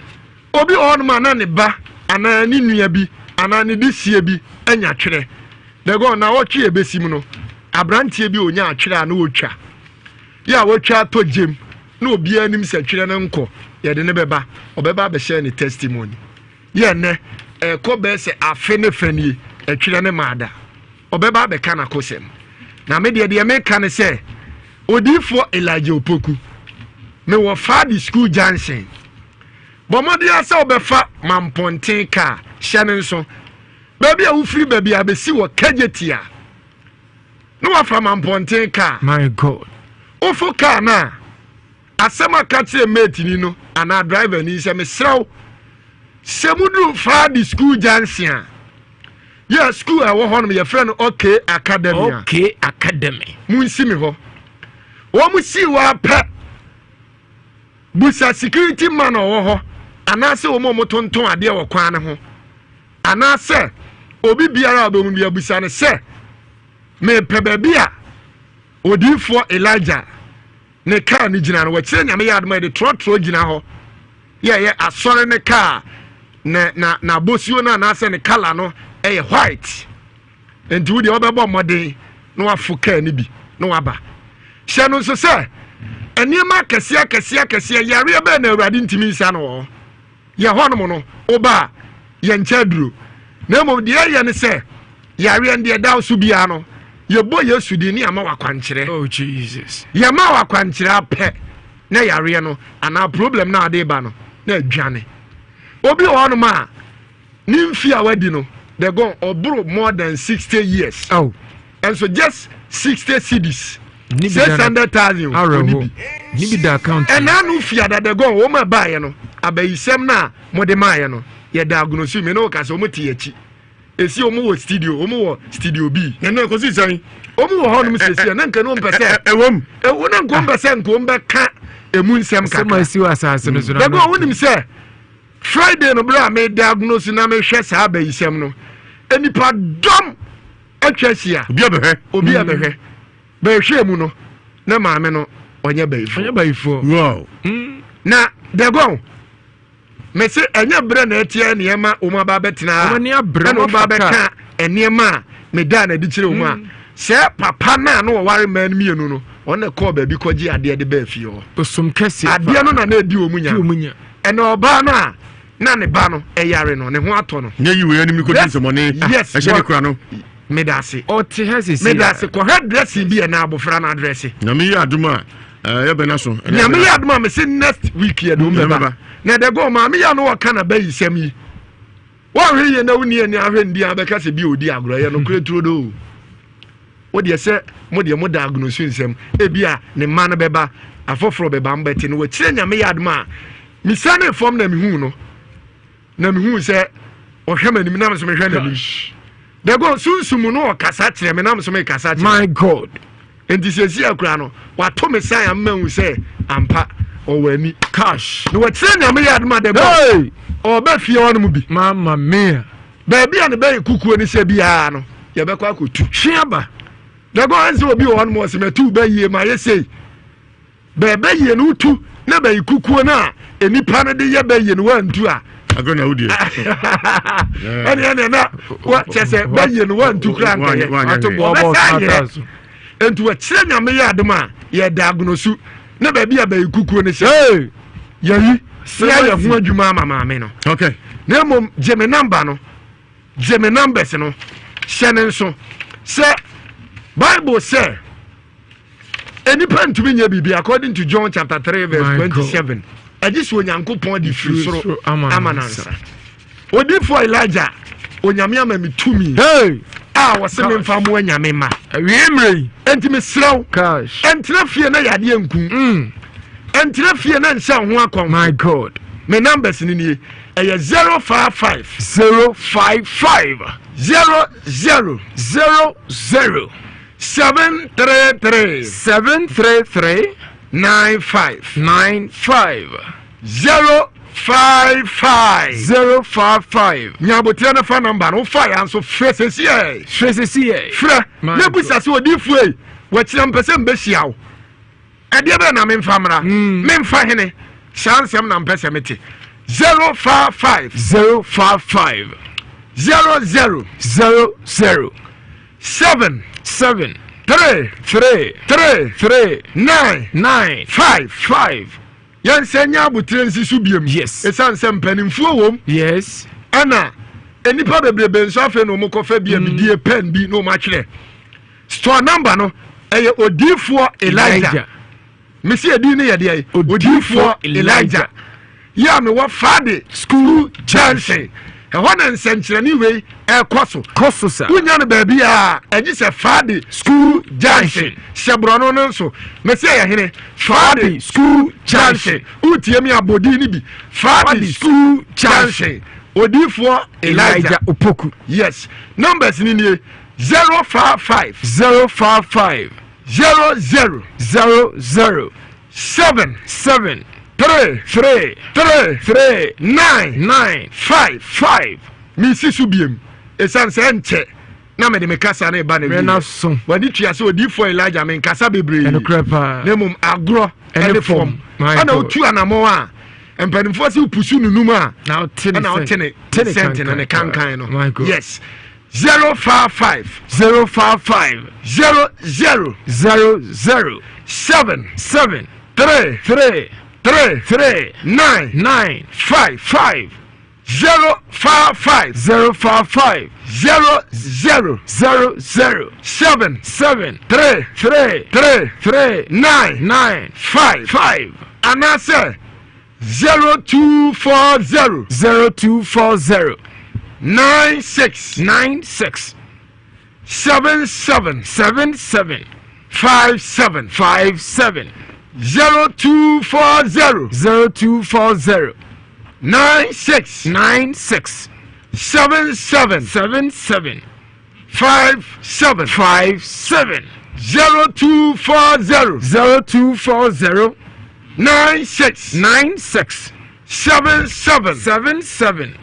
Obi wɔ hɔnom a na ne ba anaa ne nua bi anaa ne dehyie bi anya twerɛ. Dɛgɔn naawɔtwe a ɛbɛsi mu no, aberanteɛ bi a ɔnya atwerɛ a na ɔtwa yɛ a watwa atɔ gyem na obiara nim sɛ twerɛ no nkɔ yɛde no bɛba ɔbɛba abɛhyɛ ne testimony yɛ nnɛ ɛkɔ bɛɛ sɛ afe ne fɛ nie ɛtwerɛ ne maa da ɔbɛba abɛka n'akosɛm na me deɛ deɛ meka ne sɛ odiifoɔ Elijah Opoku mewɔ Fadi School Junction bɔ mmɔden ara sɛ wobɛfa mampɔnten kaa hyɛ no nso baabi a wofiri baabi a bɛsi wɔ Kejetia na wafa mampɔnten kaa. My God. Wofo kaa no a, asɛm a ka kyerɛ mate ni no anaa driver ni sɛ mesrɛ wo sɛ muduru Fadi school junction a yɛ school a ɛwɔ hɔ nom yɛfrɛ no OK Academy a. OK Academy. Munsi me hɔ. Wɔn sii hɔ apɛ. Busa security man a ɔwɔ hɔ. Anaasɛ wɔn a wɔtontɔn adeɛ wɔ kwan no ho, anaasɛ obi biara a ɔbɛhu bi abisa no sɛ, Mepɛ baabi a odiyifoɔ Elijah ne kaa no gyina no. Wɔkyerɛ Nyame yɛ adoma yɛde trɔtrɔ gyina hɔ. Yɛyɛ asɔre ne kaa na na n'abosuo no anaasɛ ne kala no ɛyɛ white. Nti wo deɛ wobɛbɔ mmɔden na wafo kaa no bi na waba. Hyɛ no nso sɛ nneɛma akɛseɛ akɛseɛ akɛseɛ yareɛ bɛɛ na Awurade ntumi nsa no wɔ hɔ. Yɛ hɔnom no woba a yɛnkyɛ aduro na mmom deɛ ɛyɛ ne sɛ yareɛ no deɛ ɛda so biara no yɛbɔ Yesu din ne yɛama wakwankyerɛ. Oh Jesus. Yɛma wakwankyerɛ apɛ na yareɛ no anaa problem no a ade ba no na adwane. Obi wɔ hɔnom a ne mfe a wadi no the gone ɔboro more than 60 years. Oh. And so just 60 cedis. 600,000 onibi. Nibi da account. Ɛna no fiada the gone wɔn a baayɛ no abayisɛm no a mode maayɛ no yɛda agonosu mi ne wo kasa wɔn te akyi. Esi wɔn wɔ studio wɔn wɔ studio B. Na na kɔsi sɛn. Wɔn wɔ hɔnom siesie na nka no mpɛ sɛ. Ɛwɔm. Ɛwɔ na nka wɔn pɛ sɛ nka wɔn bɛka emu nsɛm kakra. Sɛm a esi wɔ asase no so na. Dabi wɔn nim sɛ Friday no bere a me diagnose na mehwɛ saa abayisɛm no nipa dɔm atwa ahyia. Obi abɛhwɛ. Obi abɛhwɛ. Bɛhwɛ mu no na maame no ɔnyɛ bayifoɔ. Ɔnyɛ bayifoɔ. Wow. Na dɛgɔn mese ɛnyɛ berɛ na ɛteɛ nneɛma wɔn aba abɛtena ha Wɔn ani abere, ɛna wɔn wɔn aba afa abɛka nneɛma a medaa n'adi kyerɛ wɔn a sɛ papa no a na wɔware mmaa no mmienu no wɔn na kɔɔ baabi kɔgye adeɛ de baa fie hɔ. Bosom kɛseɛ Adeɛ no na na ɛdi wɔn nya. Di wɔn nya. Ɛna ɔbaa no a na ne ba no ɛyare no ne ho atɔ no. Nyɛ yi wei anim kɔdi nsɛmɔne. Yes. Ɛhyɛ ne kura no. Meda ase. Ɔte ha sisi. Meda ase kɔhwɛ dressing bi ɛna abofra no adrɛse. Nyame yɛ adom a yɛ bɛ na so. Nyame yɛ adom a mese next week yɛ de wɔn bɛba. Na ɛdɛ go maame yɛ no wɔka na bɛyi sɛm yi. Wɔnhwɛ yie na wonni ani ahwɛ ndi abɛka sɛ bi odi agorɔ yɛ nokorɛ turodoo. Wo deɛ sɛ mo deɛ mo diagnose nsɛm ebi a ne mma no bɛba afoforɔ bɛba mbɛte no wɔkyerɛ Nyame yɛ adom a mesiane fam na mehuu no na mehuu sɛ ɔhwɛ m'anim na nso mehwɛ n'anim dɛgo sunsum no ɔkasa kyerɛ me na nso mekasa kyerɛ my God nti sɛsi akura no wato me san ama hu sɛ ampa ɔwɔ ani cash na wɔkyerɛ Nyame yɛ adom a dɛgo ɔbɛ fie hɔ no mu bi mama mia Baabi a ne bɛyɛ kukuo ne sɛ biara no, yɛbɛkɔ akɔtu. Twe aba. Dɛgɔ ɛnsɛ obi wɔ hɔ nom ɔsɛ mɛtu bɛyie ma yɛ sei. Bɛɛbɛ yie no wotu na bɛyi kukuo no a nnipa no de yɛ bɛyie no wantu a. Agorɔ na wodie. Ɛne ɛne na kyɛ sɛ bɛyie no wantu kora nkɛyɛ. Ɔbɛsa yerɛ. Nti wɔkyerɛ Nyame yɛ adom a yɛ diagnose ne baabi a bɛyi kukuo no hyɛ. Yɛyi na yɛayɛ ho adwuma ama maame no. Okay. Na mmom gye me namba no, gye me numbers no, hyɛ ne nso sɛ Bible sɛ nnipa ntumi nyɛ biribi according to John chapter 3 verse 27. Ɛgye sɛ Onyankopɔn de firi soro ama no ansa. Odiyifoɔ Elijah, Onyame ama me tumi a wɔse memfa mmoa Nyame mma. Awie mmerɛ yi. Enti mesrɛ wo, ɛntena fie na yadeɛ nku. Ɛntena fie na nhyɛ wo ho akɔmfo. My God. Me numbers ni nie. Ɛyɛ 055. 055. 00. 00. 733. 733. 95. 95. 055. 055. Nya aboterɛ no fa namba no wofa ya nso frɛ sɛsi ɛ. Frɛ sɛsi ɛ. Frɛ na busa sɛ odiifoɔ yi wɔkyerɛ mpɛ sɛ mbɛhyia wo. Ɛdeɛ bɛɛ na memfa mmra. Memfa hene. Saa nsɛm na mpɛ sɛ mete. 055. 055. 00. 00. 7. 7. 3. 3. 3. 3. 9. 9. 5. 5. Yɛnsan nya abotire nsi so biom. Yes. Ɛsiane sɛ mpanimfoɔ wom. Yes. Ɛna nnipa bebrebe nso afei na wɔn kɔfa bi a bidie pɛn bi na wɔn atwerɛ. Store number no ɛyɛ odiifoɔ Elijah. Mesi edin no yɛ deɛ odiifoɔ Elijah. Yɛ a mewɔ Fade School Junction. Ɛhɔ na nsɛnkyerɛnne wei ɛkɔ so. Kɔ so sa. Wonya no baabi a ɛgye sɛ Fade School Junction. Hyɛ borɔno no nso. Mesi ɛyɛ hene. Fade School Junction. Wotie mi abɔdin no bi. Fade School Junction. Odiifoɔ Elijah. Elijah Opoku. Yes. Numbers ni nie. 055. 055. 00. 00. 7. 7. 3 3 3 3 9 9 5 5. Mesi so biem ɛsiane sɛ ɛnkyɛ na mede me kasa no reba Mmerɛ no aso. n'awieɛ. W'ani tua sɛ odiyifoɔ Elijah menkasa bebree. Ɛnokorɛ paa. Na mmom agorɔ Ɛne ɛne fam. fam. My Ɛna God. wotu anamɔn a mpanimfoɔ sɛ wopusu nunum a Na wote ne ɛna wote ne Te ne sɛnte no ne kankan. kankan no. My God. Yes. 055 055 00 00 7 7 3 3 3 3 9 9 5 5 055 055 00 00 7 7 3 3 3 3 9 9 5 5 anaasɛ 0240 0240 96 96 77 77 57 57 0240 0240 96 96 77 77 57 57 0240 0240 96 96 77 77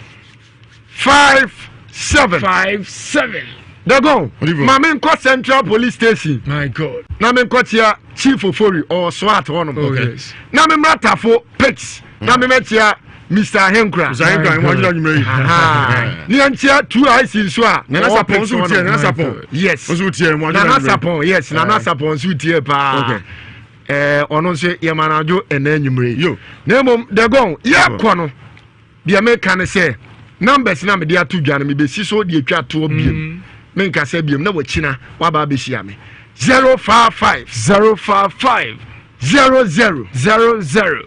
57 57. Dagon, ma menkɔ Central Police Station. My God. Na menkɔkyea Chief Ofori ɔwɔ SWAT hɔnom. Oh, yes. Na memmra Tafo Pits. Na memmɛkyea Mr. Ahenkura. Mr. Ahenkura, My wɔn God. adwuma yi. Aha. Ne yɛnkyea 2IC nso a. Nana ɔwɔ Sapon Pits nso hɔnom. tie, Nana Sapon. Yes. Nso tie, wɔn adwuma Nana yi. Sapon, yes. Nana Aye. Sapon nso tie paa. Okay. Ɔno nso yɛma no adwo ɛnɛ anwummere yi. Yo. Na mmom, Dagon, yɛkɔ no. Deɛ meka ne sɛ, numbers no a mede ato dwa no, mebɛsi so de atwa toɔ biom. Menkasa biom, na wakyina waba abɛhyia me. 055 055 00 00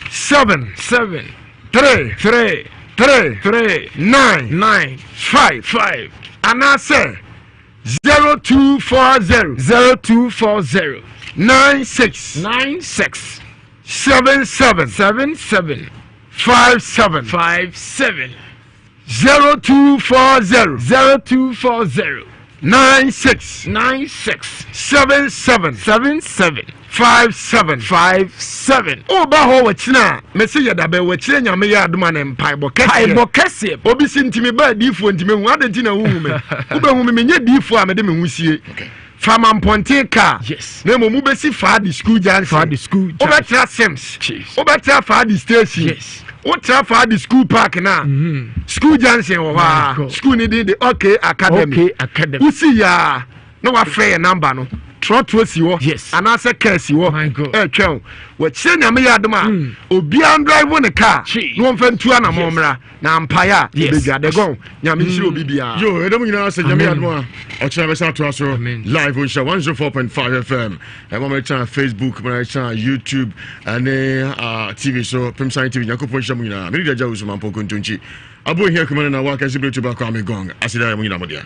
7 7 3 3 3 3 9 9 5 5 anaasɛ 0240 0240 96 96 77 77 57 57 0240 0240 96 96 77 77 57 57. Woba hɔ wɔkyena a, mese yɛ dabɛ wɔkyerɛ Nyame yɛ adom a na mpaebɔ kɛseɛ. Mpaebɔ kɛseɛ. Obi se nti mebaa diifoɔ nti mehu adɛn nti na wohu me? Wobɛhu me menyɛ diifoɔ a mede me ho sie. Fa ma mpɔnten kaa. Yes. Na mmom wobɛsi Faadi school junction. Faadi school junction. Wobɛtra Sims. Jeez. Wobɛtra Faadi station. Yes. Wotra Faadi school park na school junction wɔ hɔ My a God. school ne din de OK Academy. OK Academy. Wosi yaa na wafrɛ yɛ namba no trɔtrɔ si hɔ Yes. anaasɛ kaa si hɔ My God. ɛretwɛn wo wɔkyerɛ Nyame yɛ adom a obiara ndrive ne kaa Gee. na wɔmfa ntu anammɔn Yes. mmra na mpaeɛ a Yes. yɛbɛdwa dɛgɔn Nyame nhyira obi biara. Yo, ɛdɔm nyinaa sɛ Nyame Amen. adom a ɔkyena bɛsan atoa so Amen. live nhyɛ 104.5 FM ɛma mɛkyena Facebook mɛkyena YouTube ɛne TV so Pemsan TV. Nyankopɔn nhyira mu nyinaa. Mene Dagya Wusu Mampɔ Kontonkyi abo hia kuma no na wakɛse berɛ tu ba Kwame Gong aseda yɛ mo nyinaa mo dea.